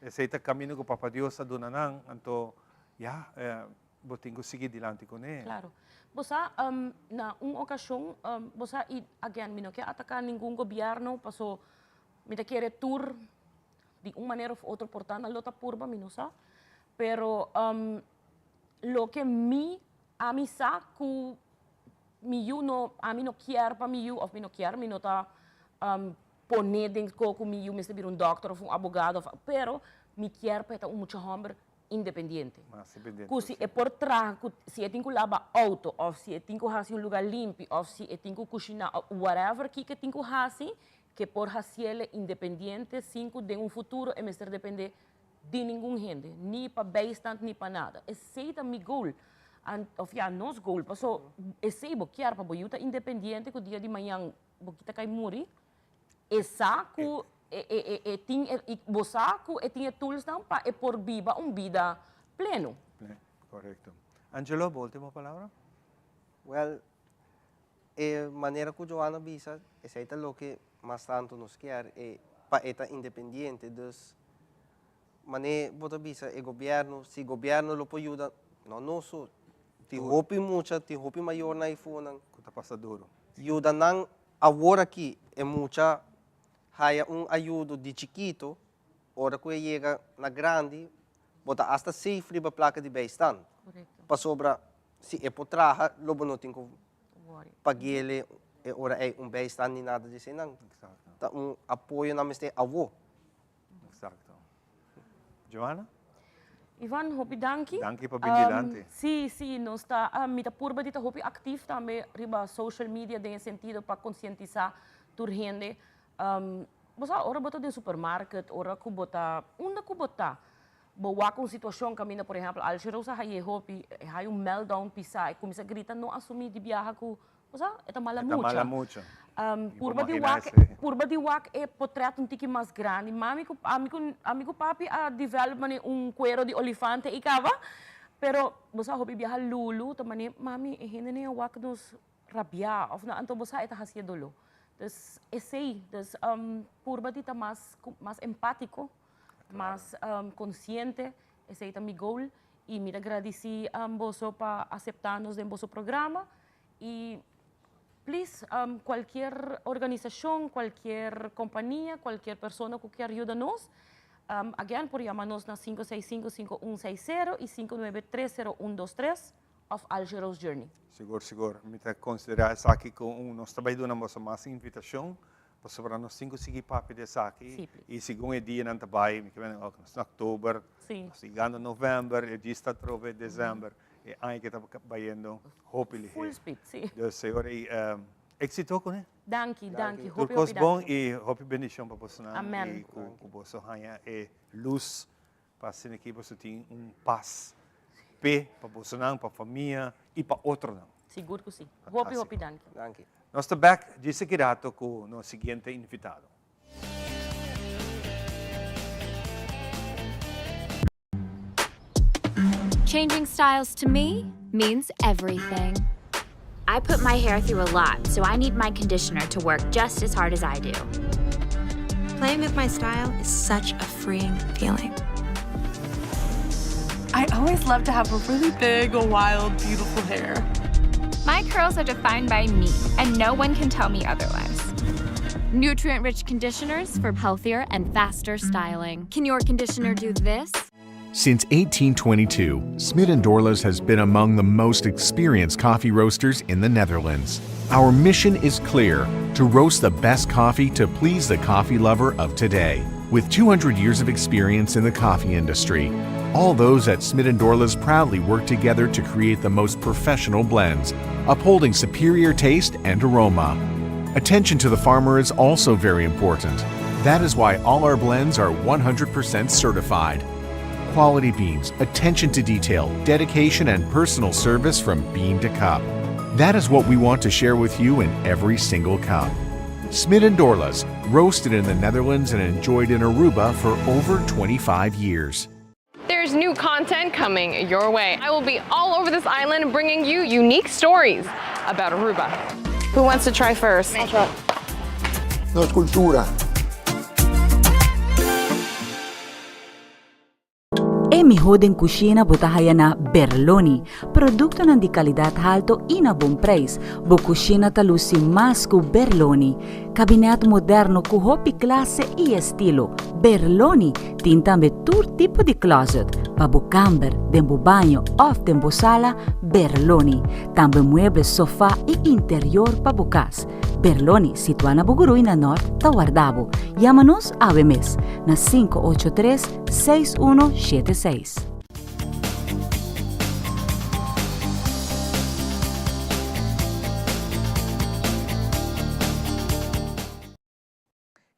Esei ta kaminda ku Papa Dios a duna nan, anto ya. Bo tin ku sigui dilanti kuné. Claro. Bo sa, na un okashon, bo sa, i again, mi no ke ataká ningun gobièrnu, paso mi ta kere tur di un manera òf otro por ta nan lo ta purba, mi no sa. Pero loke mi, ami sa ku mi yu no, ami no kier pa mi yu òf mi no kier, mi no ta pone den ko ku mi yu mester bira un dòkter òf un abogado òf, pero mi kier pa e ta un mucha hòmber independiente. Mas independiente Ku si e por traha, ku si e tin ku laba auto òf si e tin ku hasi un lugar limpi òf si e tin ku kushiná òf whatever kiko e tin ku hasi, ke por hasiele independiente sin ku den un futuro e mester dependé di ningun hende, ni pa bijstand ni pa nada. Esei ta mi goal, òf ya, nos goal, paso esei bo kier pa bo yu ta independiente ku dia di mañan bo kita kai muri, E sa ku e tin e bo sa ku e tin e toolsnan pa e por biba un bida pleno. Korekto. Angelo, bo ultimo palabra? Wèl, e manera ku Joana bisa, esei ta loke mas tantu nos kier, e pa e ta independiente. Dus, manera bo ta bisa e gobièrnu, si gobièrnu lo por yuda, no nos so. Tin hopi mucha, tin hopi mayornan eifonan. Ku ta pasa duru. Yuda nan awor aki e mucha haya un ayudo di chikito, ora ku e yega na grandi, bo ta asta safe riba plaka di bijstand. Pasobra si e por traha lo bo no tin ku pag'ele e ora ei un bijstand ni nada di eseinan. Ta un apoyo nan mester awo. Exacto. Joanna? Ivan, hopi danki. Danki pa bin dilanti. Si, si, nos ta, mi ta purba di ta hopi actief tambe riba social media den e sentido pa concientisa tur hende. Bo sa, ora bo ta den supermarket, ora cu bo ta, unda cu bo ta, bo wak un situacion caminda, por ehempel, Alsje Rosa haye hopi, e haye un meltdown pisa, e cuminsa grita, no asumi di biaha cu Bo sa, e ta mala E ta mucha. mala mucha. Mi por Purba di imagina wak, esei. purba di wak e potret un tiki mas grandi. Mami ku, ami ku, ami ku papi a develop mane un kuero di olifante i kaba. Pero bo sa hopi biaha Lulu ta mane, mami e hendenan a wak nos rabiá òf no, anto bo sa e ta hasié doló. Dus esei, dus purba di ta mas, mas empátiko, mas konsiente, esei ta mi goal. I mi ta gradisí boso pa aseptá nos den boso programa. Y please, cualkier organisacion, cualkier compania, cualkier persona cu kier yuda nos, again por yama nos na 565 5160 y 593 0123 of Algero's Journey. Sigur, sigur. Mi ta considera esaki cu un, nos ta bay duna boso mas invitacion, pasobra nos tin cu sigui papia di esaki. Sí, please. Y segun e dianan ta bay, mi ke mende, ok, nos ta na october, nos ta yegando november, e djis ta atrobe december. E aña ke ta bayendo hopi lihé. Full speed, si. Dus señor ei éxito kuné. Danki, danki. Tur Hopi, kos hopi bon danki. i hopi bendishon pa bosonan. Amen. I ku boso haña e lus pa asina ki boso tin un pas p'e, pa bosonan, pa famia i pa otronan. Sigur ku si. Hopi, hopi danki. Danki. Nos ta bèk djis aki rato ku nos siguiente invitado. Changing styles to me means everything. I put my hair through a lot, so I need my conditioner to work just as hard as I do. Playing with my style is such a freeing feeling. I always love to have a really big, wild, beautiful hair. My curls are defined by me, and no one can tell me otherwise. Nutrient rich conditioners for healthier and faster styling. Can your conditioner do this? Since 1822, Smit & Dorlas has been among the most experienced coffee roasters in the Netherlands. Our mission is clear, to roast the best coffee to please the coffee lover of today. With 200 years of experience in the coffee industry, all those at Smit & Dorlas proudly work together to create the most professional blends, upholding superior taste and aroma. Attention to the farmer is also very important. That is why all our blends are 100% certified. Quality beans, attention to detail, dedication, and personal service from bean to cup. That is what we want to share with you in every single cup. Smit and Dorlas, roasted in the Netherlands and enjoyed in Aruba for over 25 years. There's new content coming your way. I will be all over this island bringing you unique stories about Aruba. Who wants to try first? I'll try. Nos cultura. E miho den cushina bo ta haya na Berloni. Productonan di calidad halto y na bon prijs. Bo cushina ta luci mas cu Berloni. Kabinet moderno cu hopi clase y estilo. Berloni tin tambe tur tipo di closet. Pa bo kamber, den bo baño of den bo sala, Berloni. Tambe mueble, sofa y interior pa bo cas. Berloni, situá na Bugurui na Nort, ta warda bo. Yama nos awe mes na 583 6176.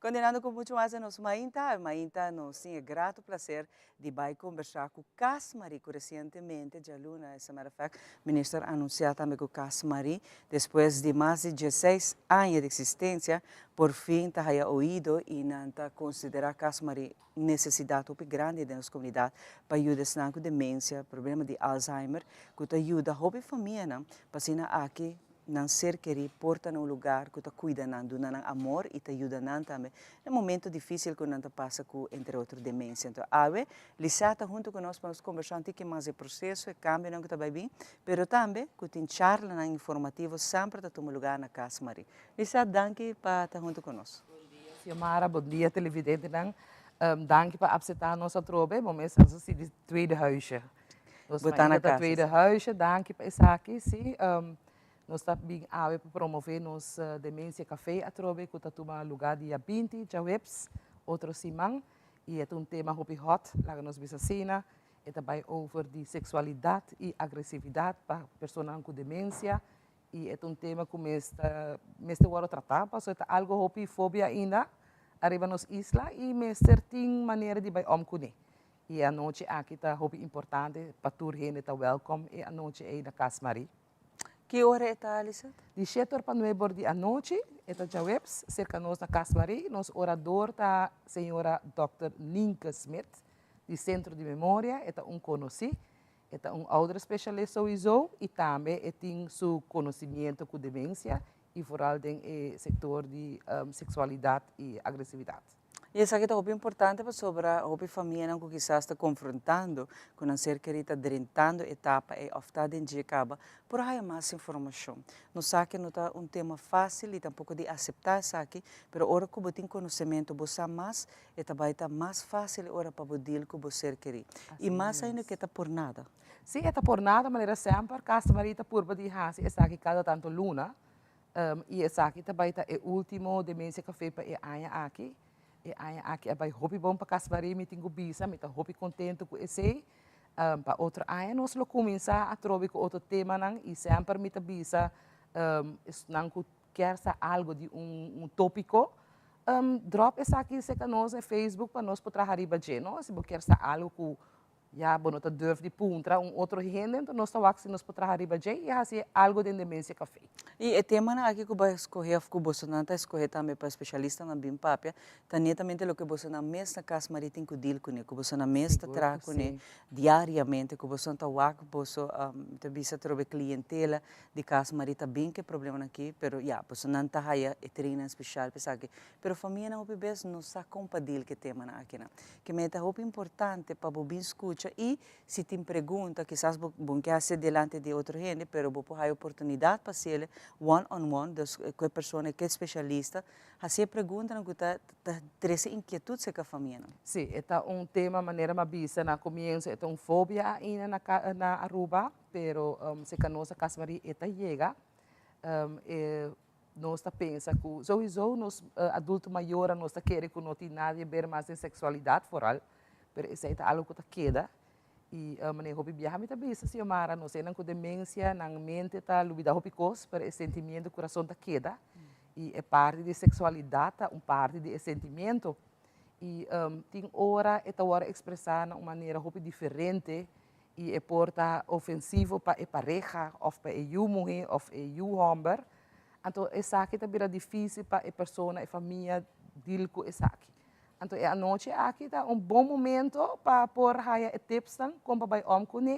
Continuando cu mucho mas den nos mainta, mainta nos tin e grato placer di bay conversa cu Cas Marie cu recientemente djaluna, as a matter of fact, minister a anuncia tambe cu Cas Marie despues di mas di dieseis aña di existencia por fin ta haya oido y nan ta considera Cas Marie necesidad hopi grandi den nos comunidad pa yuda esnan cu demencia, problema di Alzheimer, cu ta yuda hopi famianan pa asina aki. nan ser kerí por ta na un lugar ku ta kuida nan, duna nan amor i ta yuda nan tambe na momento difísil ku nan ta pasa ku entre otro demensia. Anto awe Lisette ta huntu ku nos pa nos kombersá un tiki mas e proseso, e kambionan ku ta bai bin, pero tambe ku tin charlanan informativo semper ta tuma lugá na Cas Marie. Lisette, danki pa ta huntu ku nos. Bon dia Xiomara, bon dia televidentenan. Danki pa apseptá nos atrobe. Bo mes a si di tweede huisje. Nos Bo ta na ta kas. tweede huisje, danki pa esaki. Sí, nos ta bin awe pa promové nos Dementia Café atrobe ku ta tuma lugá dia 20 djaweps, otro siman. I e ta un tema hopi hot, laga nos bisa asina. E ta bai over di seksualidat i agresividat pa personanan ku demensia. I e ta un tema ku mester mester wòrdu tratá pasobra e ta algu hopi fobia ainda ariba nos isla i mester tin manera di bai òm kuné. I e anochi aki ta hopi importante pa tur hende ta wèlkòm e anochi ei na Cas Marie. Ki ora e ta, Lisette? Di shete or pa nuebe or di anochi, e ta djaweps, serka nos na Cas Marie. Nos orador ta señora dòkter Nienke Smit di Sentro di Memoria. E ta un konosí, e ta un ouderespecialist souiso i tambe e tin su konosimiento ku demensia i vooral den e sektor di seksualidat i agresividat. I esaki ta hopi importante pasobra hopi famianan ku kisas ta konfrontando ku nan ser kerí ta drentando etapa ei òf ta den dje kaba por haya mas informashon. Nos sa ke no ta un tema fásil i tampoko di aseptá esaki, pero ora ku bo tin konosementu bo sa mas, e ta bai ta mas fásil e ora pa bo deal ku bo ser kerí. I mas ainda ke ta por nada. Sí, e ta por nada manera semper Casa Maria ta purba di hasi esaki kada tantu luna. I esaki ta bai ta e ultimo Dementia Café pa e aña aki. E aña aki a bai hopi bon pa Cas Marie, mi tin ku bisa, mi ta hopi kontentu ku esei. Pa otro aña nos lo kuminsá atrobe ku otro temanan i semper mi ta bisa esnan ku kier sa algu di un tópiko, dròp esaki serka nos na Facebook pa nos por traha riba dje, no? Si bo kier sa algu ku Ya bo no ta durf di puntra un otro hende, enton nos ta wak si nos por traha riba dje i hasi algo den Dementia Café. I e temanan aki ku bo a eskohe òf ku bosonan ta eskohe tambe pa espesialistanan bin papia, ta netamente loke bosonan mes na Cas Marie tin ku deal kuné, ku bosonan mes ta traha kuné diariamente, ku bosonan ta wak boso ta bisa atrobe klientela di Cas Marie ta bin ku e problemanan aki, pero ya, bosonan ta haya e training spesial pa esaki. Pero famianan hopi bes no sa kon pa deal ku e temanan akinan. Ke mei ta hopi importante pa bo bin skucha i si tin pregunta, kisas bo bo ke hasi delante di otro hende, pero bo por haya oportunidat pa hasiel one on one, dus ku e persona, ku e spesialista, hasi e preguntanan ku ta ta trese inkietut serka famianan. Sí, e ta un tema manera mi a bisa na komienso, e ta un fobia ainda na na Aruba, pero serka nos na Cas Marie e ta yega. E Nos ta pensa ku souiso nos adulto mayornan nos ta kere ku no tin nada di ber mas den seksualidat foral, pero esei ta algu ku ta keda i manera hopi biaha mi ta bisa Xiomara nos esnan ku demensia nan mente ta lubida hopi kos pero e sentimiento kurason ta keda i e parti di seksualidat ta un parti di e sentimiento i tin ora e ta wòrdu ekspresá na un manera hopi diferente i e por ta ofensivo pa e pareha òf pa e yu muhé òf e yu hòmber, anto esaki ta bira difísil pa e persona, e famia dil ku esaki. Anto e anochi aki ta un bon momento pa por haya e tipsnan kon pa bai òm kuné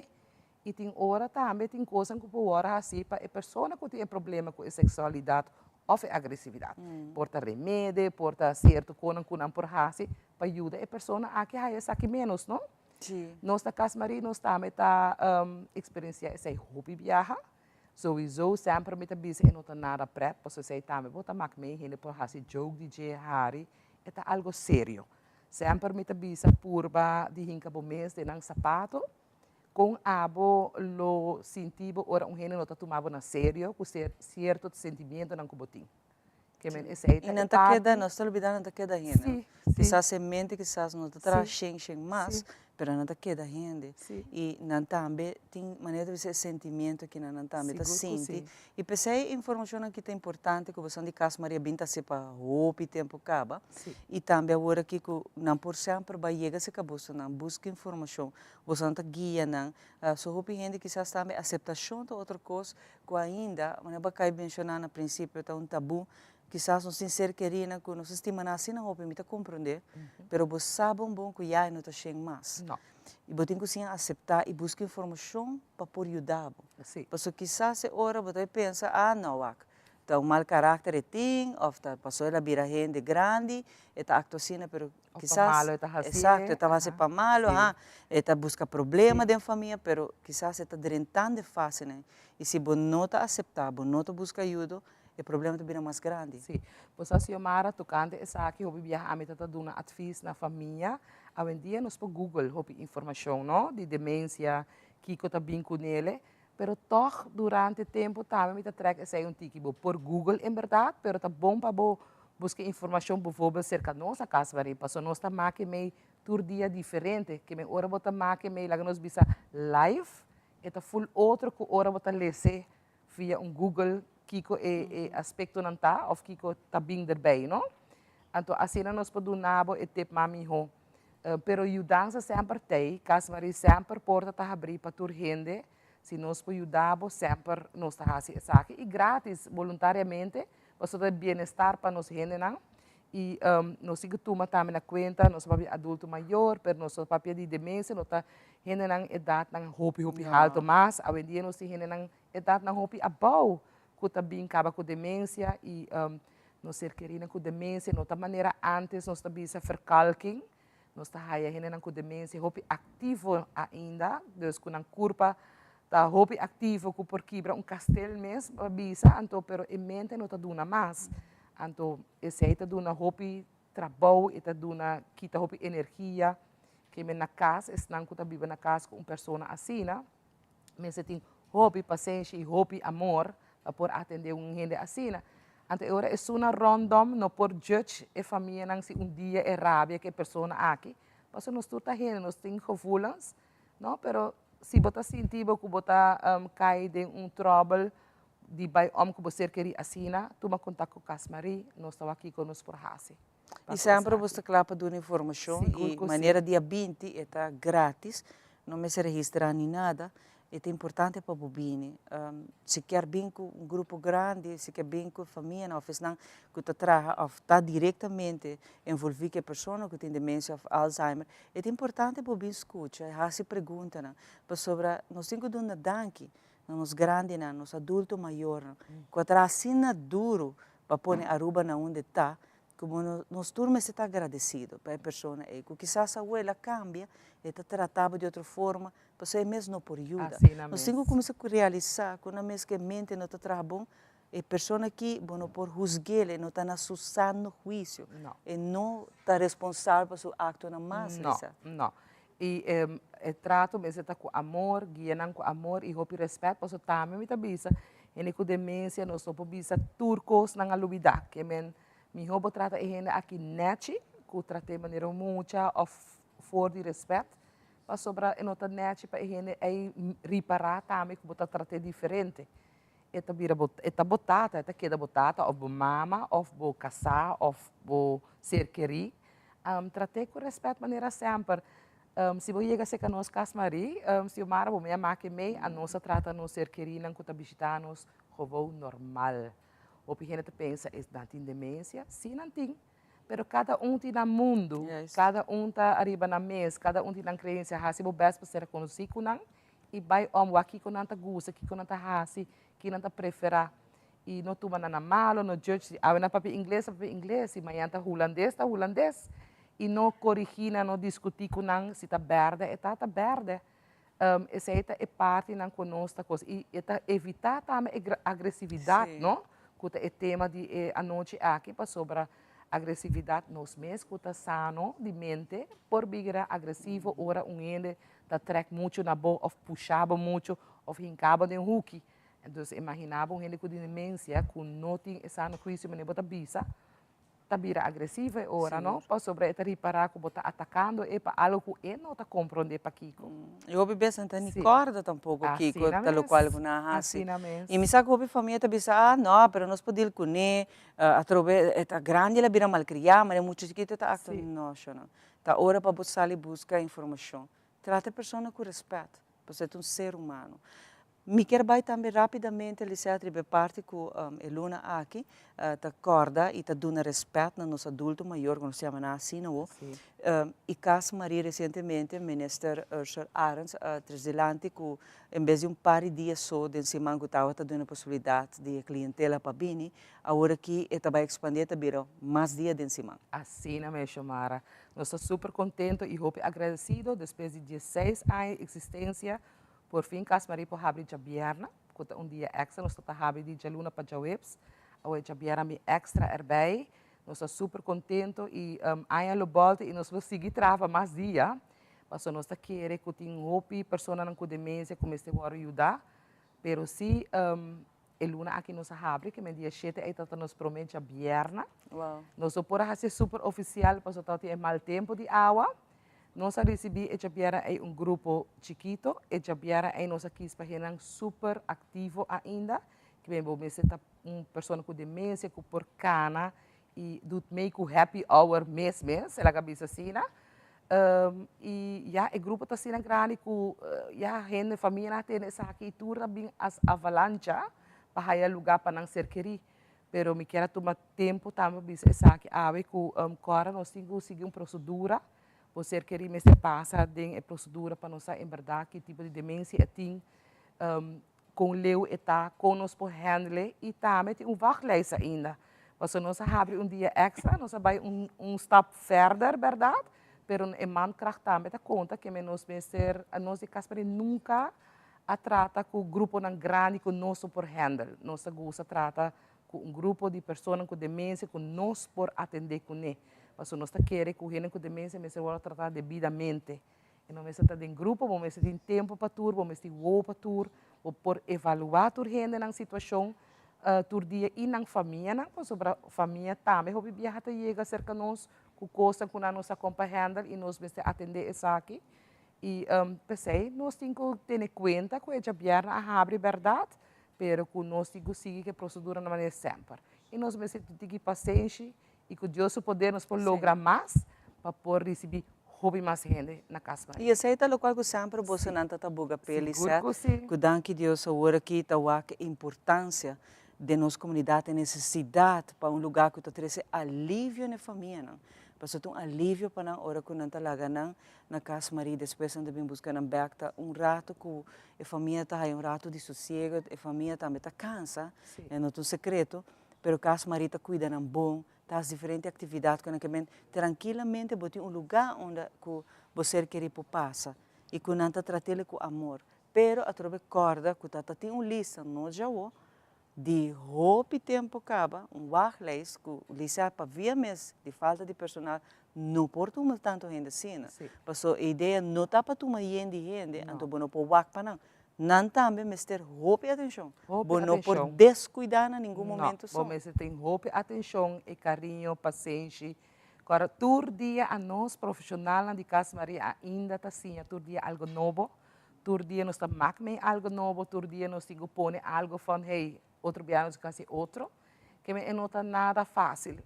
i tin ora tambe tin kosnan ku por wòrdu hasí pa e persona ku tin e problema ku e seksualidat òf e agresividat. Por ta remede, por ta sierto konan ku nan por hasi pa yuda e persona aki haya esaki ménos, no? Nos na Cas Marie nos tambe ta experiencia esey hopi biaha. Sowieso semper mi ta bisa e no ta nada pret pasobra esey tambe bo ta mak mee hende por haci joke di dje, hari, e ta algo serio. Semper mi ta bisa purba di hinca bo mes den nan sapato, con abo lo sinti bo ora un hende no ta tuma bo na serio cu cierto sentimientonan cu bo tin. Ke men esei ta I nan e ta parti. keda, nos ta olbida nan ta keda hende. Sí, sí. Kisas e mente kisas no ta traha Sí. shen shen mas, Sí. pero nan ta keda hende. Sí. I nan tambe tin, manera ta bisa e sentimiento aki nan, nan tambe ta Sigur ku sinti. sí. I p'esei e informashonnan aki ta importante ku boso di Cas Maria bin ta hasi pa hopi tempu kaba. Sí. I tambe awor aki ku nan por semper bai yega serka boso nan buska informashon, boso ta guia nan. So hopi hende kisas tambe aseptashon ta otro kos ku ainda, manera bo a kai menshoná na prinsipio, ta un tabú. Kisas nos tin ser kerinan ku nos ta stima nan asina hopi, mi ta komprondé, pero bo sa bon bon ku ya e no ta shen mas. No. I bo tin ku siña aseptá i buska informashon pa por yuda bo. Si. Pasobra kisas e ora bo ta e pensa, ah no wak, ta un mal karakter e tin òf ta pasobra el a bira hende grandi e ta aktua asina, pero Of pa kisas, malo e ta hasié. Exacto, e ta hasi pa malo, Si. ha, e ta buska problema den famia, pero kisas e ta drentando e fasenan. I si bo no ta aseptá, bo no ta buska ayudo, e problema ta bira mas grandi. Sí. Bo sa Xiomara, tocante esaki hopi biaha ami ta ta duna advies na famia. Awendia nos por google hopi informacion, no, di demencia, kico ta bin cu nele, pero toch durante tempo tambe mi ta trek esey un tiki. Bo por google en berdad, pero ta bon pa bo busca informacion bijvoorbeeld cerca nos na Cas Marie, pasobra nos ta make mey tur dia diferente. Ke men ora bo ta make mey, laga nos bisa live, e ta full otro cu ora bo ta lese via un Google kiko e e aspektonan ta òf kiko ta bin derbei, no? Anto asina nos por duna bo e tip mas mihó. Pero yudansa semper t'ei, Cas Marie semper porta ta habrí pa tur hende, si nos por yuda bo semper nos ta hasi esaki i gratis, boluntariamente, pasobra ta bienestar pa nos hendenan i nos tin ku tuma tambe na kuenta, nos ta papia adulto mayor, pero nos ta papia di demensia, no ta hendenan edatnan hopi hopi halto mas, awendia nos tin hendenan Edatnan hopi abou ku ta bin kaba ku demensia i nos ser kerinan ku demensia no ta manera antes nos ta bisa verkalking, nos ta haya hendenan ku demensia hopi aktivo ainda, dus ku nan kurpa ta hopi aktivo ku por kibra un kastel mes pa bisa anto pero e mente no ta duna mas, anto esei ta duna hopi trabou, e ta duna kita hopi energia, keme na kas esnan ku ta biba na kas ku un persona asina. Mester tin hopi pasenshi i hopi amor pa por atendé un hende asina. Anto e ora esunnan rondom no por judge e famianan si un dia e rabia ku e persona aki, pasobra nos tur ta hende, nos tin gevoelens, no, pero si bo ta sinti bo ku bo ta kai den un tròbel di bai om ku bo ser kerí asina, tuma kontak ku Cas Marie, nos ta wak kiko nos por hasi. I semper bo sta kla pa duna informashon i manera dia 20 e ta gratis, no mester registrá ni nada, e ta importante pa bo bini. Si kier bin ku un grupo grandi, si kier bin ku famianan òf esnan ku ta traha òf ta direktamente envolví ku e persona ku tin demensia òf Alzheimer, e ta importante pa bo bin skucha i hasi preguntanan, pasobra nos tin ku duna danki na nos grandinan, nos adulto mayornan, ku a traha asina duru pa pone Aruba na unda e ta, ku nos tur mester ta agradesido pa e persona ei, ku kisas awel a kambia, e ta trata bo di otro forma, pasobra e mes no por yuda. Nos tin ku kuminsá realisa ku una mes ku e mente no ta traha bon, e persona aki bo no por husg'el, e no ta na su sano huisio, e no ta responsabel pa su aktonan mas, Lisa. No, no. I e trato mester ta ku amor, guia nan ku amor i hopi rèspèt, pasobra tambe mi ta bisa, hende ku demensia nos no por bisa tur kos nan a lubidá, ke men mihó bo trata e hende aki nèchi ku trat'é manera un mucha òf for di rèspèt, pasobra e no ta nèchi pa e hende ei ripará tambe ku bo ta trat'é diferente. E ta bira bo, e ta bo tata, e ta keda bo tata òf bo mama òf bo kasá òf bo ser kerí. Trat'é ku rèspèt manera semper. Si bo yega serka nos kas Marie, Xiomara bo mea make mei, anos a trata nos ser kerínan ku ta bishitá nos gewoon normal. Hopi hende ta pensa es nan tin demensia, sí nan tin, pero kada un tin nan mundu, kada un ta ariba nan mes, kada un tin nan kreensia, hasi bo bèst pa ser konosí ku nan i bai om wak kiko nan ta gusta, kiko nan ta hasi, ki nan ta preferá. I no tuma nan na malo, no judge, si awe nan papia ingles, ta papia ingles, si mañan ta hulandes, ta hulandes. I no korigí nan, no diskutí ku nan, si ta bèrdè e ta, ta bèrdè. Esei ta e partinan ku nos ta kos. I e ta evitá tambe e agresividat, no, ku ta e tema di e anochi aki, pasobra agresividat nos mes ku ta sano di mente por bira agresivo ora un hende ta trèk muchu na bo òf pusha bo muchu òf hinka bo den huki. Entonces imaginá bo un hende ku demensia ku no tin e sano huisio manera bo ta bisa, ta bira agresivo e ora, no? Pasobra e ta ripará ku bo ta atakando e pa algu ku e no ta komprondé pakiko. I hopi bes nan ta ni kòrda tampoko kiko ta lokual ku nan a hasi. I mi sa ku hopi famia ta bisa, ah no, pero nos por dil kuné, atrobe e ta grandi el a bira malkriá, manera mucha chikito ta aktua. No, shonnan. Ta ora pa bo sali buska informashon. Trata e persona ku rèspèt, pasobra e ta un ser humano. Mi kier bai tambe rapidamente, Lisette, riba e parti ku e luna aki ta kòrda i ta duna rèspèt na nos adulto mayor, ku nos ta yama nan asina awo. I Cas Marie resientemente Minister Ursell Arends a tres dilanti ku en bes di un par di dia so den siman ku tabata duna posibilidat di e klientela pa bini, awor aki e ta bai ekspandé e ta bira mas dia den siman. Asina mes, Xiomara. Nos ta super kontento i hopi agradesido despues di dieseis aña di eksistensia Por fin Cas Marie por habri djabièrnè, ku ta un dia èkstra. Nos ta ta habri di djaluna pa djaweps. Awe djabièrnè mi èkstra erbij. Nos ta super kontento i aña lo bòlta i nos lo sigui traha pa mas dia, pasobra nos ta kere ku tin hopi personanan ku demensia ku mester wòrdu yuda. Pero si e luna aki nos a habri, ke men dia shete ei tabata nos promé djabièrnè. Nos no por a hasi super ofisial pasobra tabatin e mal tempu di awa. Nos a risibí e djabièrnè ei un grupo chikito. E djabièrnè ei nos a kis pa hendenan super aktivo ainda, ke men bo mester ta un persona ku demensia ku por kana i doet mee ku happy hour mes mes, el a bisa asina. I ya e grupo ta asina grandi ku ya hende, famianan a tende esaki i tur a bin as avalancha pa haya lugá pa nan ser kerí. Pero mi kier a tuma tempu tambe pa bisa esaki awe ku kòrda nos tin ku sigui un prosedura, bo ser kerí mester pasa den e prosedura pa nos sa en bèrdat ki tipo di demensia e tin, kon leu e ta, kon nos por handle i tambe tin un wachtlijst ainda. Pasobra nos a habri un dia èkstra, nos a bai un un stap fèrder bèrdat, pero e mankracht tambe ta konta ke nos mester, nos di Casper nunka a trata ku gruponan grandi ku nos no por handle. Nos ta gusta trata ku un grupo di personanan ku demensia ku nos por atendé kuné. Pasobra nos ta kere ku hende ku demensia mester wòrdu tratá debidamente. E no mester ta den grupo, bo mester tin tempu pa tur, bo mester tin wowo pa tur, bo por evaluá tur hende nan situashon tur dia i nan famianan, pasobra famia tambe hopi biaha ta yega serka nos ku kosnan ku nan no sa kon pa handle i nos mester atendé esaki. I p'esei nos tin ku tene kuenta ku e djabièrnè a habri bèrdat, pero ku nos tin ku sigui ku e prosedura na manera semper. I nos mester tin tiki pasenshi i ku Dios su poder nos por logra mas pa por risibí hopi mas hende na Kas Maria. I esei ta lokual ku semper bosonan ta ta boga p'e, Lisette, ku danki Dios awor aki ta wak e importansia den nos komunidat, e nesesidat pa un lugá ku ta trese alivio na e famianan. Pasobra ta un alivio pa nan ora ku nan ta laga nan na cas Marie despues nan ta bin busca nan bek ta un rato cu e famia ta haya un rato di sosiego e famia tambe ta cansa e no ta un secreto pero cas Marie ta cuida nan bon ta haci diferente actividad cu nan ke men trankilamente bo tin un lugar unda cu bo ser keri por pasa y cu nan ta tratele cu amor pero atrobe corda cu ta ta tin un lista no djawo Di hopi tempo caba, un wachtlijst cu lisa pa via mes di falta di personal no por tuma tanto hende asina. Paso e idea no ta pa tuma yen di hende, anto bo no por wak pa nan. Nan tambe mester hopi atencion. Bo no por descuida na ningun momento so. No, bo mester tin hopi atencion y cariño, pasenshi. Cora tur dia anos profesionalnan di Cas Maria ainda ta siña tur dia algo nobo. Tur dia nos ta mak mee algo nobo, tur dia nos tin ku pone algo van hey, otro bia nos hasi otro. Ke men e no ta nada fásil.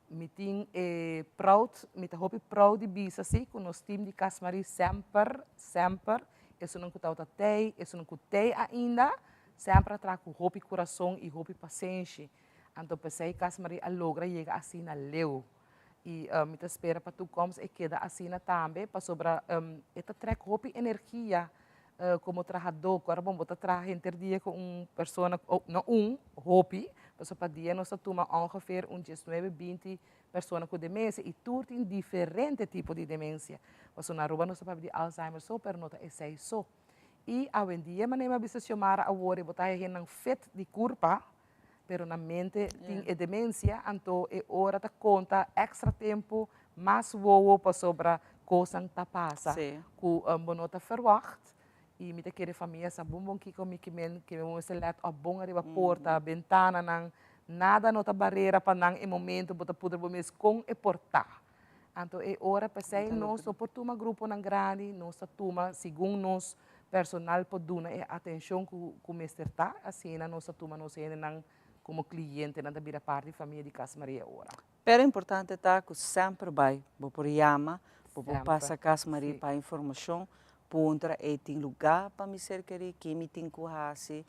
Mi tin e proud, mi ta hopi proud di bisa si ku nos team di Cas Marie semper, semper, esunnan ku tabata tei, esunnan ku tei ainda, semper a traha ku hopi kurason i hopi pasenshi. Anto p'esei Cas Marie a logra yega asina leu. I mi ta spera pa toekomst e keda asina tambe, pasobra e ta trek hopi energia komo trahadó. Ku ora bo ta traha henter dia ku un persona, no un, hopi, pasobra pa dia nos ta tuma ongeveer un diesnuebe, binti persona ku demensia i tur tin diferente tipo di demensia. Pasobra na Aruba nos ta papia di Alzheimer so, pero no ta esei so. I awendia manera mi a bisa Xiomara awor bo ta haña hendenan fit di kurpa, pero na mente tin e demencia, anto e ora ta conta extra tempo, mas wowo pasobra cosnan ta pasa cu bo no ta verwacht y mi ta kere famia sa bon bon kico mi kimen, kimen bo mester let op bon ariba porta, bentananan, nada no ta barera pa nan e momento bo ta pudra bo mes con e por ta. Anto e ora p'esei nos no por tuma gruponan grandi, nos ta tuma segun nos personal por duna e atencion cu mester ta, asina nos ta tuma nos hendenan como clientenan ta bira parti di famia di Cas Maria ora. Pero importante ta cu semper bay bo por yama, bo por pasa Cas Maria pa informacion. Puntra ey tin luga pa mi ser keri, ki mi tin ku hasi,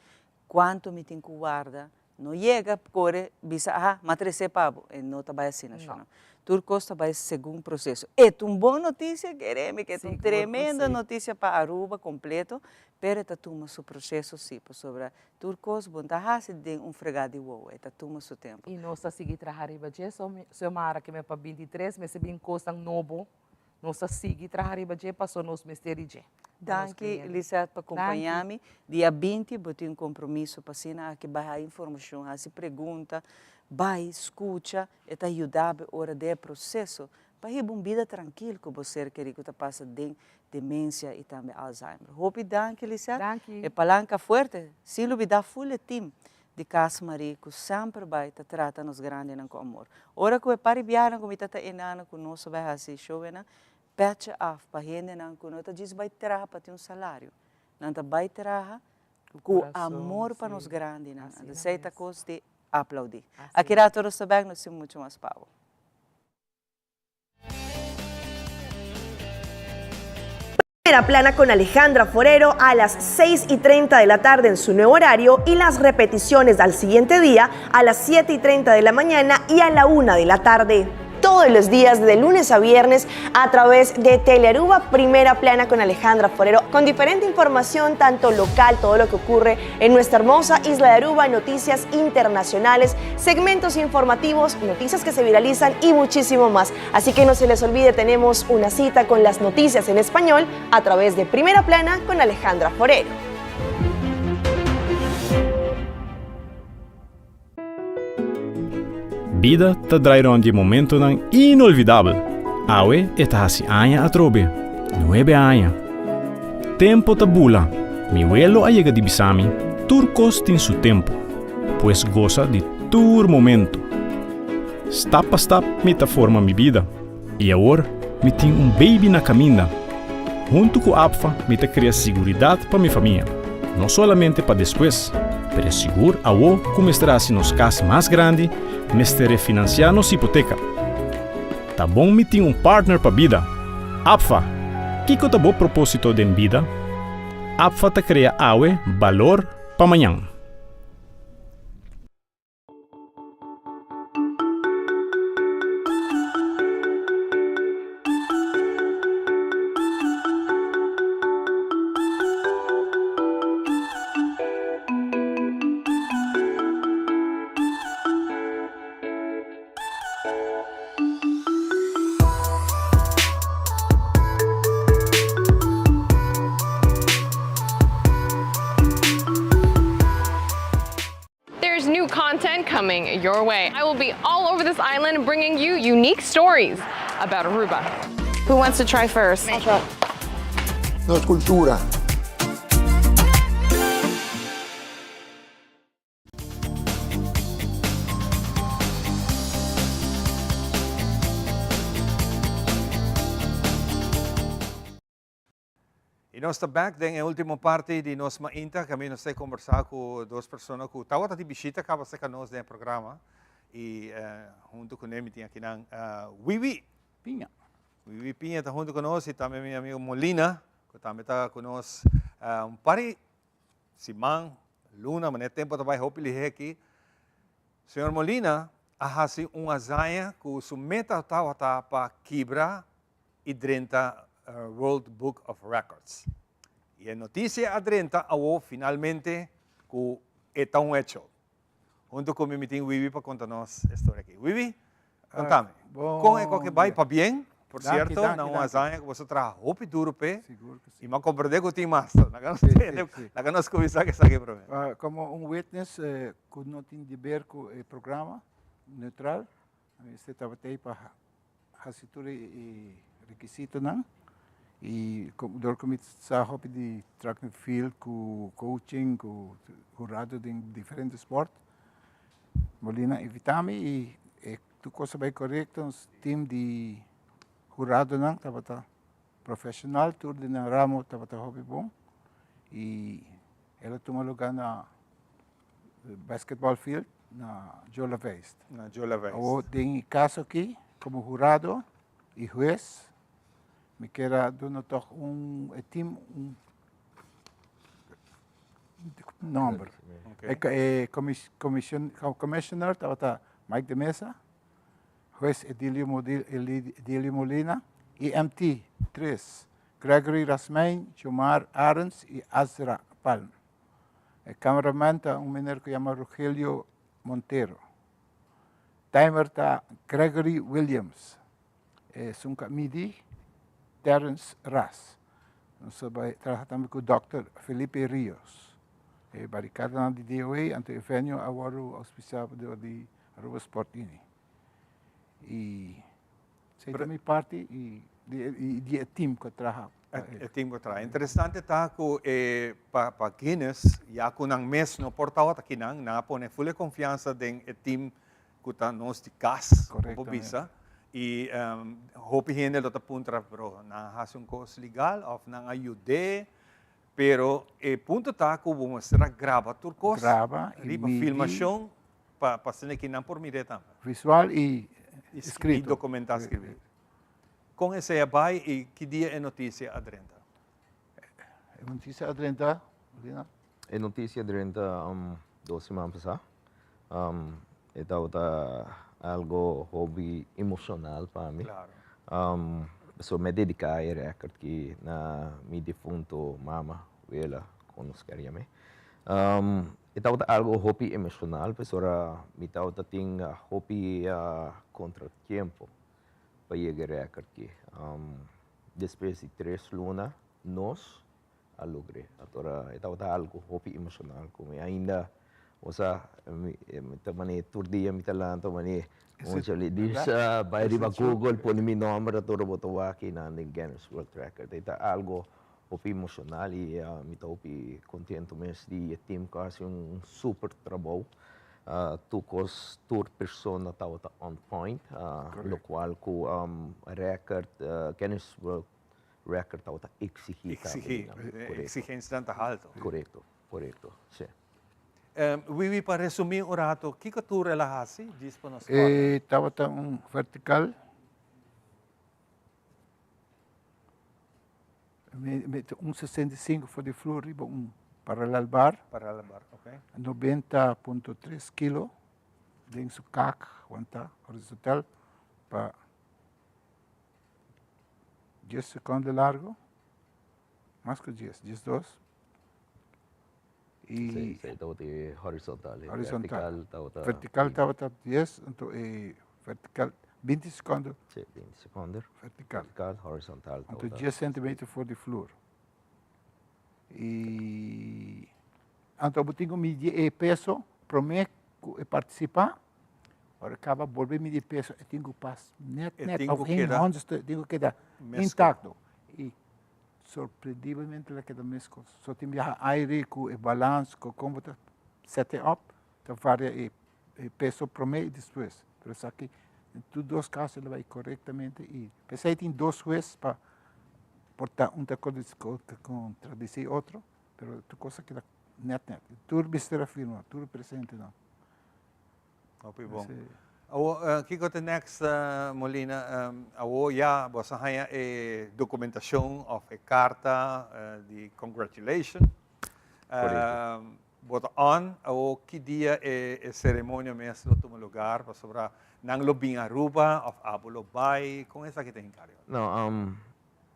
kuantu mi tin ku warda. No yega kore bisa aha m'a trese pa bo, e no ta bai asina shona. Tur kos ta bai segun proseso. E ta un bon notisia, keremi ke ta un tremendo notisia pa Aruba kompleto, pero e ta tuma su proseso si, pasobra tur kos bo no ta hasi den un fregá di wowo, e ta tuma su tempu. I nos ta sigui traha riba dje, Xiomara, ke me pa bintitres mester bin kosnan nobo Nos ta sigui traha riba dje paso nos mester di dje. Danki Lisette pa kompaña mi. Dia 20 bo tin un kompromiso pa asina aki bai haya informashon, hasi pregunta, bai skucha, e ta yuda bo ora den e proseso pa hiba un bida trankil ku bo ser keri ku ta pasa den demensia i tambe Alzheimer. Hopi danki Lisette. Danki. E palanka fuerte, sin lubida ful e team di Cas Marie cu semper bay ta trata nos grandinan cu amor. Ora cu e par di biahanan cu mi ta ta enana cu nos a bay haci showenan, petje af pa hendenan cu no ta djis bay traha pa tin un salario. Nan ta bay traha cu amor pa nos grandinan. Anto esey ta cos di aplaudi. Aki rato nos ta bek, nos tin mucho mas pa bo. Primera Plana con Alejandra Forero a las 6 y 30 de la tarde en su nuevo horario y las repeticiones al siguiente día a las 7 y 30 de la mañana y a la 1 de la tarde. Todos los días de lunes a viernes a través de Telearuba Primera Plana con Alejandra Forero, con diferente información tanto local, todo lo que ocurre en nuestra hermosa isla de Aruba, noticias internacionales, segmentos informativos, noticias que se viralizan y muchísimo más. Así que no se les olvide, tenemos una cita con las noticias en español a través de Primera Plana con Alejandra Forero. Bida ta draai rond di momentonan inolvidabel. Awe e ta hasi aña atrobe. Nuebe aña. Tempo ta bula. Mi welo a yega di bisa mi, tur kos tin su tempo. Pues gosa di tur momento. Stap pa stap mi ta forma mi bida. I awor mi tin un baby na kaminda. Huntu ku APFA mi ta krea siguridat pa mi famia, no solamente pa despues, pero sigur awo ku mester hasi nos kas mas grandi, mester refinansiá nos hipoteka. Ta bon mi tin un partner pa bida. APFA! Kiko ta bo propósito den bida? APFA ta krea awe balor pa mañan. There's new content coming your way. I will be all over this island bringing you unique stories about Aruba. Who wants to try first? Nos cultura. Y nos ta back den e ultimo parti di nos mainta caminda nos ta conversa cu dos persona cu tawata di bishita caba cerca nos den e programa y hunto cu ne mi tin akinan Wiwi Piña. Wiwi Piña ta hunto cu nos y tambe mi amigo Molina cu tambe ta cu nos un par di siman, luna, manera tempo ta bay hopi lihe aki. Señor Molina a haci un hazaña cu su meta tawata pa kibra i drenta World Book of Records. I e notisia a drenta awo finalmente ku e ta un hecho. Huntu ku mi mi tin Wiwi pa konta nos e storia aki. Wiwi, konta mi, kon e koke bai? Pabien, por sierto, na un hazaña ku boso traha hopi duru p'e i mi a komprende ku tin mas. Laga nos tende, laga nos kuminsá ku esaki promé. Komo un witness ku no tin di ber ku e programa, neutral, mi mester tabata ei pa Hasi tur e rekisitonan y dor cu mi sa hopi di track and field cu coaching cu hurado den diferente sport, Molina a invita mi y e tur cos a bay corecto, nos team di huradonan tabata profesional, tur den nan ramo tabata hopi bon y el a tuma lugar na basketball field na Joe Laveist. Na Joe Laveist. Awor den e caso aki, como hurado y huez, Mi kier a duna tog un e team un nomber. E commissioner tabata Mike de Meza, hues Edilio Edilio Molina y MT tres, Gregory Rasmijn, Jomar Arends y Azra Palm. E cameraman ta un meneer cu yama Rogelio Montero. Timer ta Gregory Williams. Esun cu a midi Terrence Ras. Nos a bay traha tambe cu Dòkter Felipe Rios. E baricadanan di DOA, anto e venue a wordo auspicia door di Aruba Sport Unie. Y esey ta mi parti y di e team cu a traha. E team cu a traha. Interesante ta cu e pa Guinness, ya cu nan mes no por tawata akinan, nan a pone full e confiansa den e team cu ta nos di cas, como bo bisa, y hopi hende lo ta puntra, pero nan a haci un cos legal of nan a yud'é? Pero e punto ta cu bo mester a graba tur cos Graba y riba midi. filmacion pa asina ki nan por mir'é tambe. Visual y escrito. Y documenta scribi. Con esey a bay y ki dia e noticia a drenta? E noticia a drenta, Lina? E noticia a drenta dos siman pasá. E tabata algo hopi emocional pa mi. Pasobra mi a dedica e record aki na mi difunto mama, wela, con nos ker yam'e. E tabata algo hopi emocional pasobra mi tabata tin hopi contratiempo pa yega e record aki. Despues di tres luna nos a logr'é. Atora e tabata algu hopi emoshonal ku mi. Ainda, bo sa, mi ta manera tur dia mi ta lanta manera Mucha li dis bai riba Google pone mi nomber atora bo ta wak i nan den Guinness World Record. E ta algu hopi emoshonal i mi ta hopi kontento mes di e team ku a hasi un super trabou. Tur kos, tur persona tabata on point, lokual ku record, Guinness World Record tabata exigí tambe. Exigí, exigencianan ta halto. Korekto, korekto, sí. Wiwi, pa resumí un rato, kiko tur el a hasi djis pa nos kòrda? E tabata un vertikal. Un 65 for di flur riba un parallel bar. Parallel bar, ok. 90.3 kilo den su kak, wanta horizontal pa 10 seconde largo, mas ku 10, 12. Y sí, sí, tabata horizontal. Horizontal. Vertical tabata. Vertical tabata 10, anto e vertical 20 seconden. Sí, 20 seconden. Vertical. Vertical, horizontal. Anto 10 centimeter voor di vloer. Y anto bo tin ku midi e peso prome ku e participa. Ora kaba bolbe midi e peso e tin ku pas net net of geen honderdste, e tin ku keda intacto. Y Sorprendiblemente el a keda meskos. So tin biaha aire ku e balans ku kon bo ta set e op ta varia e peso prome i despues. Pero esaki den tur dos kaso el a bai korektamente i p'esei tin dos hues pa por ta un ta kontradisí otro pero tur kos a keda nèt nèt. Tur mester a firma, tur presentenan. Hopi bon. Awo, kiko ta next, Molina? Awo ya bo a haña e documentacion of e carta di congratulation. Bo ta on. Awo, ki dia e ceremonia mes lo tuma lugar? Pasobra nan lo bin Aruba of abo lo bay? Con esaki ta hinca ariba? No,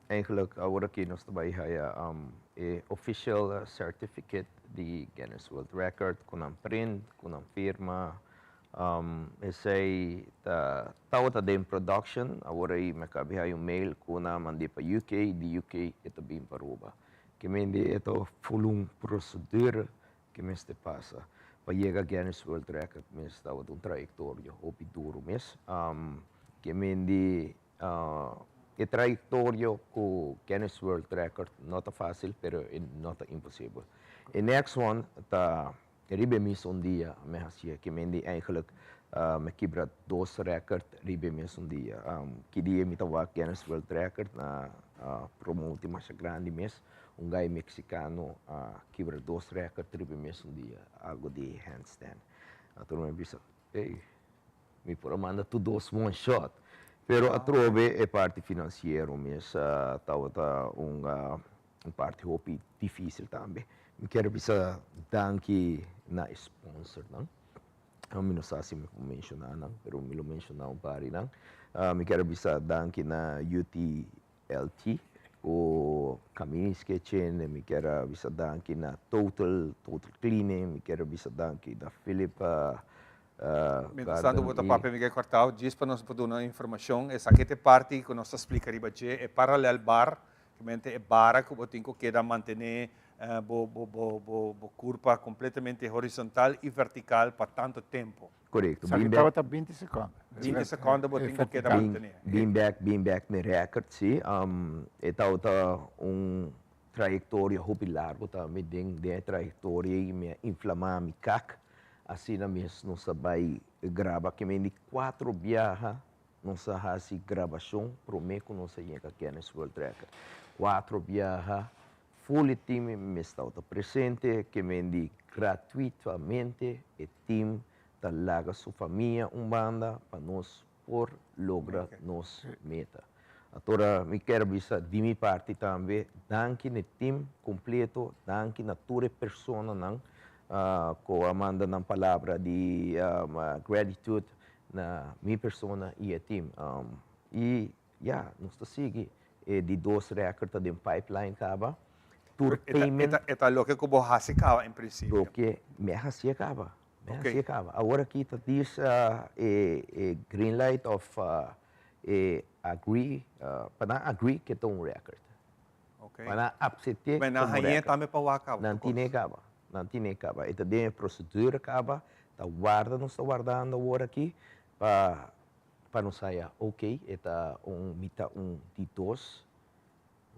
eigenlijk awor aki nos ta bay haya e official certificate di Guinness World Record cu nan print, cu nan firma. Esey ta tabata den production, awor ey mi a cabi haya un mail cu nan a mand'e pa UK, di UK e ta bin pa Aruba. Ke mende e ta full un procedure ke mester pasa pa yega Guinness World Record mes tabata un trayectorio hopi duro mes. Ke mende E trayectorio cu Guinness World Record no ta facil, pero e no ta imposibel. E next one ta riba e mesun dia mi haci'e, ke mende eigenlijk mi kibra dos record riba e mesun dia. Ki dia mi ta wak Guinness World Record na promote masha grandi mes, un guy Mexicano a kibra dos record riba e mesun dia, algo di handstand. Anto mi a bisa, ey. Mi por a manda tur dos one shot. Pero atrobe e parti financiero mes tabata un un parti hopi dificil tambe. Mi kier bisa danki na e sponsornan. Mi no sa si mi por menciona nan, pero mi lo menciona un par di nan. Mi kier bisa danki na UTLT cu Camini's Kitchen, mi kier a bisa danki na Total, Total Cleaning, mi kier a bisa danki na Philip Mientras tanto bo ta papia Miguel Kwartau, djis pa nos por duna informacion, esaki ta e parti cu nos ta splica riba dje, e parallel bar, Mente e bara ku bo tin ku keda mantené bo bo bo bo bo kurpa kompletamente horizontal i vertikal pa tantu tempu. Korekto. Sa ki tabata binti sekònde. Binti sekònde bo tin ku keda mantené. Bin bèk, bin bèk n'e rèkòrt, si. E tabata un trayektoria hopi largu tambe. Den den e trayektoria ei mi a inflamá mi kak. Asina mes nos a bai graba kimen di kuatro biaha Nos a hasi grabashon promé ku nos a yega Guinness World Record. Kuatro biaha full e team mes tabata presente, ke men di gratuitamente e team ta laga su famia un banda pa nos por logra nos meta. Atora mi kier bisa di mi parti tambe danki na e team completo, danki na tur e personanan ku a manda nan palabra di gratitude Na mi persona y e team. Y ya, nos ta sigui. E di dos record ta den pipeline caba. Tur payment. E ta loke cu bo haci caba en principio. Loke mi a haci a caba. Mi a haci a caba. Awor aki ta dis e green light of e agree, pa nan agree cu e ta un record. Pa nan accepte como record. Pero nan hañ'e tambe pa wak caba. Nan tine caba. Nan tine caba. E ta den e procedura caba. Ta warda nos ta wardando awor aki pa pa nos haya ok e ta un mi ta un di dos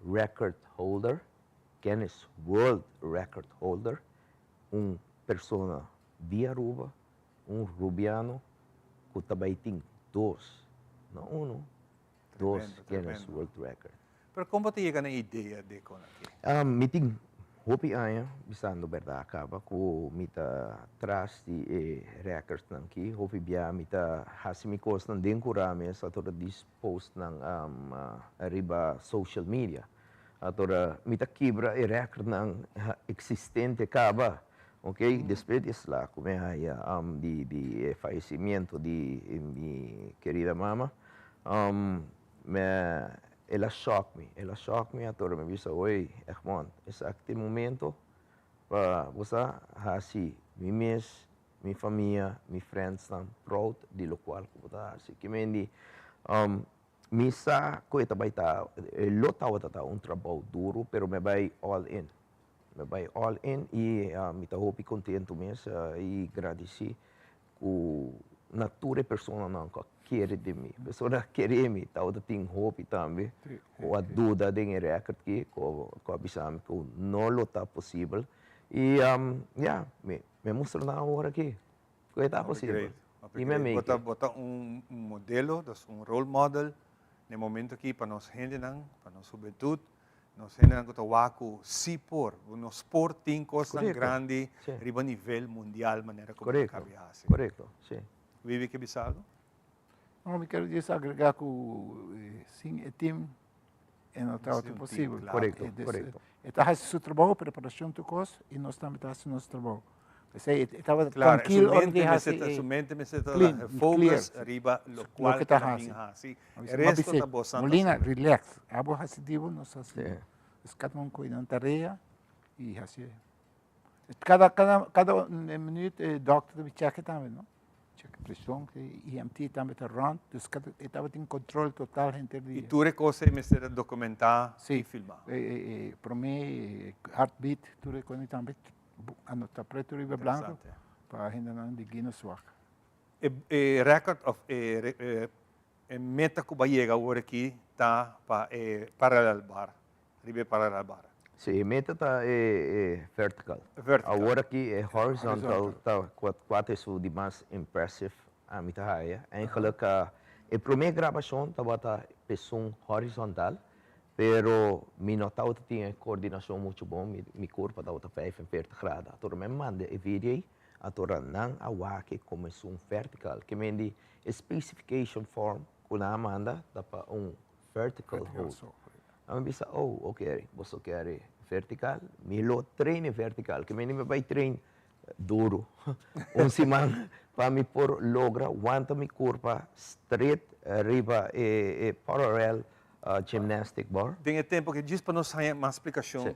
record holder Guinness World Record holder un persona di Aruba un Rubiano cu ta bay tin dos no uno dos Guinness World Record. Pero kon bo ta yega na e idea di kon aki? Mi tin hopi aña bisando berdad caba cu mi ta tras di e recordsnan aki. Hopi bia mi ta haci mi cosnan den cura mes atora dis postnan riba social media. Atora mi ta kibra e recordnan existente caba. Ok, despues di esla cu mi haya di di e fallecimiento di mi querida mama, Mi el a shock mi, el a shock mi atora mi bisa oy Egmond esaki ta e momento pa bo sa haci mi mes, mi famia, mi friendsnan proud di locual cu bo ta haci. Ki men di mi sa cu e ta bay ta, e lo tabata ta un trabou duro pero mi a bay all in, mi a bay all in y mi ta hopi contento mes y gradici Ku na tur e personanan ku a kere den mi. Persona a kere mi, tabata tin hopi tambe ku a duda den e rèkòrt aki, ku a bisa mi ku no lo ta posibel. I ya, mi a mustra nan awor aki ku e ta posibel. I mi a make it. Bo ta un modelo, dus un role model na e momento aki pa nos hendenan, pa nos hubentut. Nos hendenan ku ta wak ku si por, nos por tin kosnan grandi riba nivel mundial manera ku bo kabi hasi. Korekto, si. Wiwi ke bisa algu? No, mi kier djis agrega ku sin e team e no tabata posibel. Korekto, korekto. E ta hasi su trabou, preparashon tur kos, i nos tambe ta hasi nos trabou. P'esei e tabata trankil ora di hasi e Su mente mester ta focus riba lokual ku ta bin hasi. E resto ta bo santa Molina, relax. Abo hasi di bo, nos hasi. Es kada un koe nan tarea i hasi. Kada kada kada minuut e dokter ta bin cheke tambe, no? Cheke preshon, EMT tambe ta rond. Dus kada e tabatin control total henter dia. I tur e kos ei mester ta dokumentá i filmá. Si. E promé heartbeat tur e kos tambe Anota preto riba blanco pa hendenan di Guinness wak. E record of e meta cu bo a yega awor aki ta pa e parallel bar, riba e parallel bar. Si, e meta ta e vertical. Vertical. Awor aki e horizontal ta cua ta esun di mas impressive ami ta haya. Eigenlijk e prome grabacion tabata esun horizontal Pero mi no tabata tin e coordinacion mucho bon, mi mi curpa tabata 45 grado. Atora mi a manda e video ei, atora nan a wak e como esun vertical. Ke men di e specification form. ku nan a manda ta pa un vertical hold. Nan a bisa, oh, ok, boso kere vertical, mi lo train e vertical, ke mende mi bai train duru un siman pa mi por logra wanta mi kurpa straight riba e parallel gymnastic bar. Den e tempo aki, djis pa nos haña mas splikashon,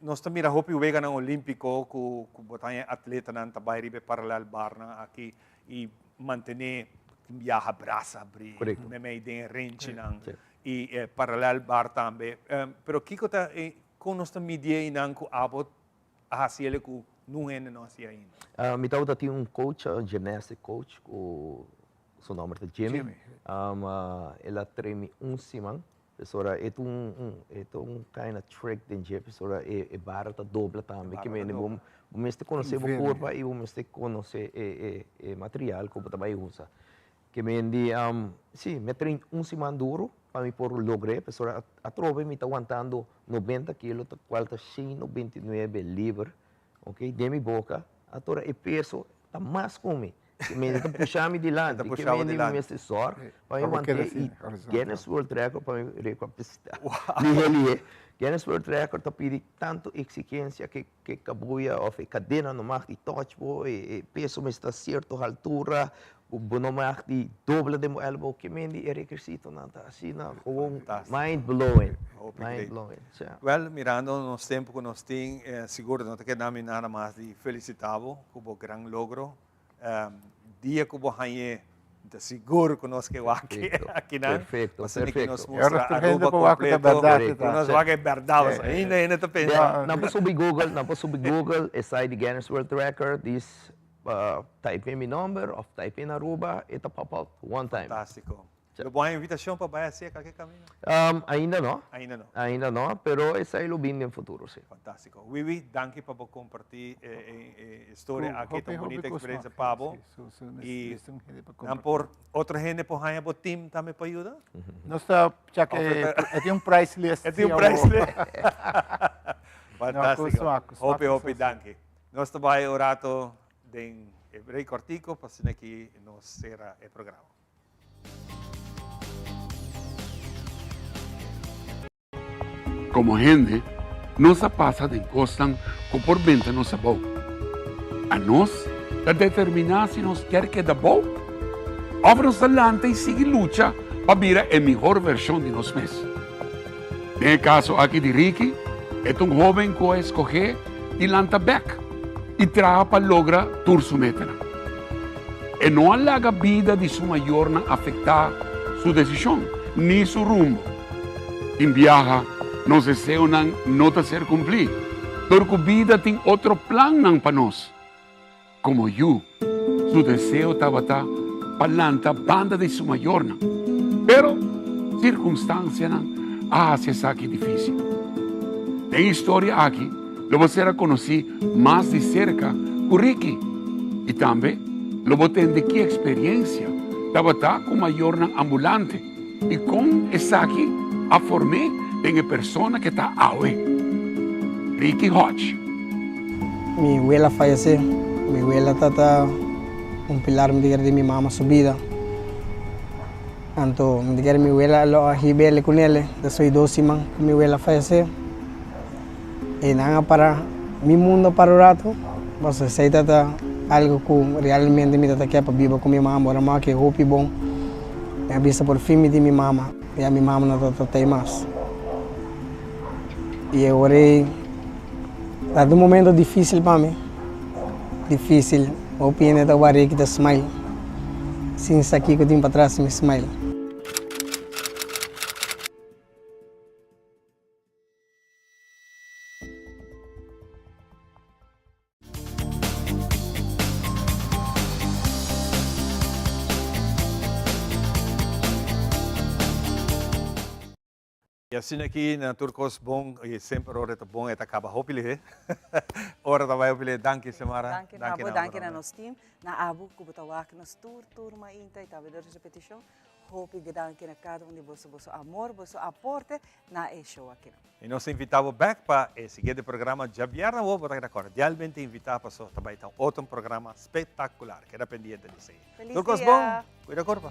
nos ta mira hopi weganan olímpiko ku bo ta haña atletanan ta bai riba e parallel barnan aki i mantené tin biaha brasa abrí, meimei den e renchinan i e parallel bar tambe. Pero kiko ta e, kon nos ta midi einan ku abo a hasi el ku nun hende no hasi ainda? Mi tabata tin un coach, un gymnastic coach ku su nomber ta Jimmy. El a train mi un siman. Pasobra e ta un e ta un kind of trick den dje pasobra e e bara ta dobla tambe ke mende bo bo mester konosé bo kurpa i bo mester konosé e e e material ku bo ta bai usa. Ke mende si mi a train un siman duru pa mi por logr'é pasobra atrobe mi ta wantando nobenta kilo ta kual ta shen 99 liber ok den mi boka atora e peso ta mas ku mi. Ke mende ta pusha mi dilanti, ke mende mi mester sòr pa mi want'é i Guinness World Record pa mi rekòrd lihe lihe. Guinness World Record ta pidi tantu eksigensia ke ke kabuya òf e kadena no mag di touch bo, e peso mester ta sierto haltura, bo no mag di dobla den bo elbow, ke mende e rekisitonan ta asina gewoon mind blowing, mind blowing. Wèl, mirando nos tempu ku nos tin, sigur no ta keda mi nada mas di felisitá bo ku bo gran logro. Dia ku bo hañ'é, mi ta sigur ku nos ke wak akinan. Perfecto, Pasobra ku perfecto. nos mustra Aruba kompleto, ku nos wak e bèrdat. Pasobra ainda hende ta pensa. Nan por subi Google, nan por subi Google, e site di Guinness World Record, dis type in mi nòmber òf type in Aruba, e ta pop out one time. Fantástiko. Lo bo haña invitashon pa bai hacié kalke kaminda? Ainda no. Ainda no. Ainda no, pero esei lo bin den futuro, si. Fantástiko. Wiwi, danki pa bo kompartí e historia aki, ta un bunita eksperensia pa bo. I nan por, otro hende por haña bo tim tambe pa yuda? Nos ta chak e, e tin un price list. E tin un price list. Fantástiko. Hopi, hopi danki. Nos ta bai un rato den e break kòrtiku pa asina ki nos sera e programa. Komo hende, nos a pasa den kosnan ku por benta nos abou. Anos ta determiná si nos kier keda abou òf nos ta lanta i sigui lucha pa bira e mihor vershon di nos mes. Den e kaso aki di Ricky, e ta un hóben ku a eskohé di lanta bèk i traha pa logra tur su metanan. E no a laga bida di su mayornan afektá su desishon ni su rumbo. Tin biaha nos deseonan no ta ser kumplí, dor ku bida tin otro plannan pa nos. Komo yu, su deseo tabata pa lanta banda di su mayornan, pero sirkunstansianan a hasi esaki difísil. Den e historia aki lo bo ser a konosí mas di serka ku Ricky i tambe lo bo tende ki eksperensia tabata ku mayornan ambulante i kon esaki a form'é den e persona ke ta awe. Ricky Hodge. Mi wela fayesé. Mi wela ta un pilar mi ta kere di mi mama su bida. Anto mi ta kere mi wela lo a hib'el ku nele despues di dos siman ku mi wela fayesé. E nan a para mi mundo a para un rato, pasobra esei ta ta algo ku realmente mi ta ta ke pa biba ku mi mama. Ora mi a wak hopi bon, mi a bisa por fin mi tin mi mama, ya mi mama no ta ta tei mas. I e ora ei ta un momento dificil pa mi, dificil. Hopi hende ta wak reki ta smile, sin sa kiko tin patras di mi smile. Y asina aki na tur cos bon y semper ora ta bon e ta caba hopi lihe. Ora ta bay hopi lihe. Danki Xiomara. Danki na bo, danki na nos team, na abo cu bo ta wak nos tur tur mainta y tambe durante repeticion. Hopi danki na cada un di boso, boso amor, boso aporte na e show aki. Y nos ta invita bo bek pa e siguiente programa djabièrnè awor bo ta keda cordialmente invita paso ta bay ta un otro programa spectacular. Keda pendiente di esey. Feliz Tur cos dia! bon, cuida curpa.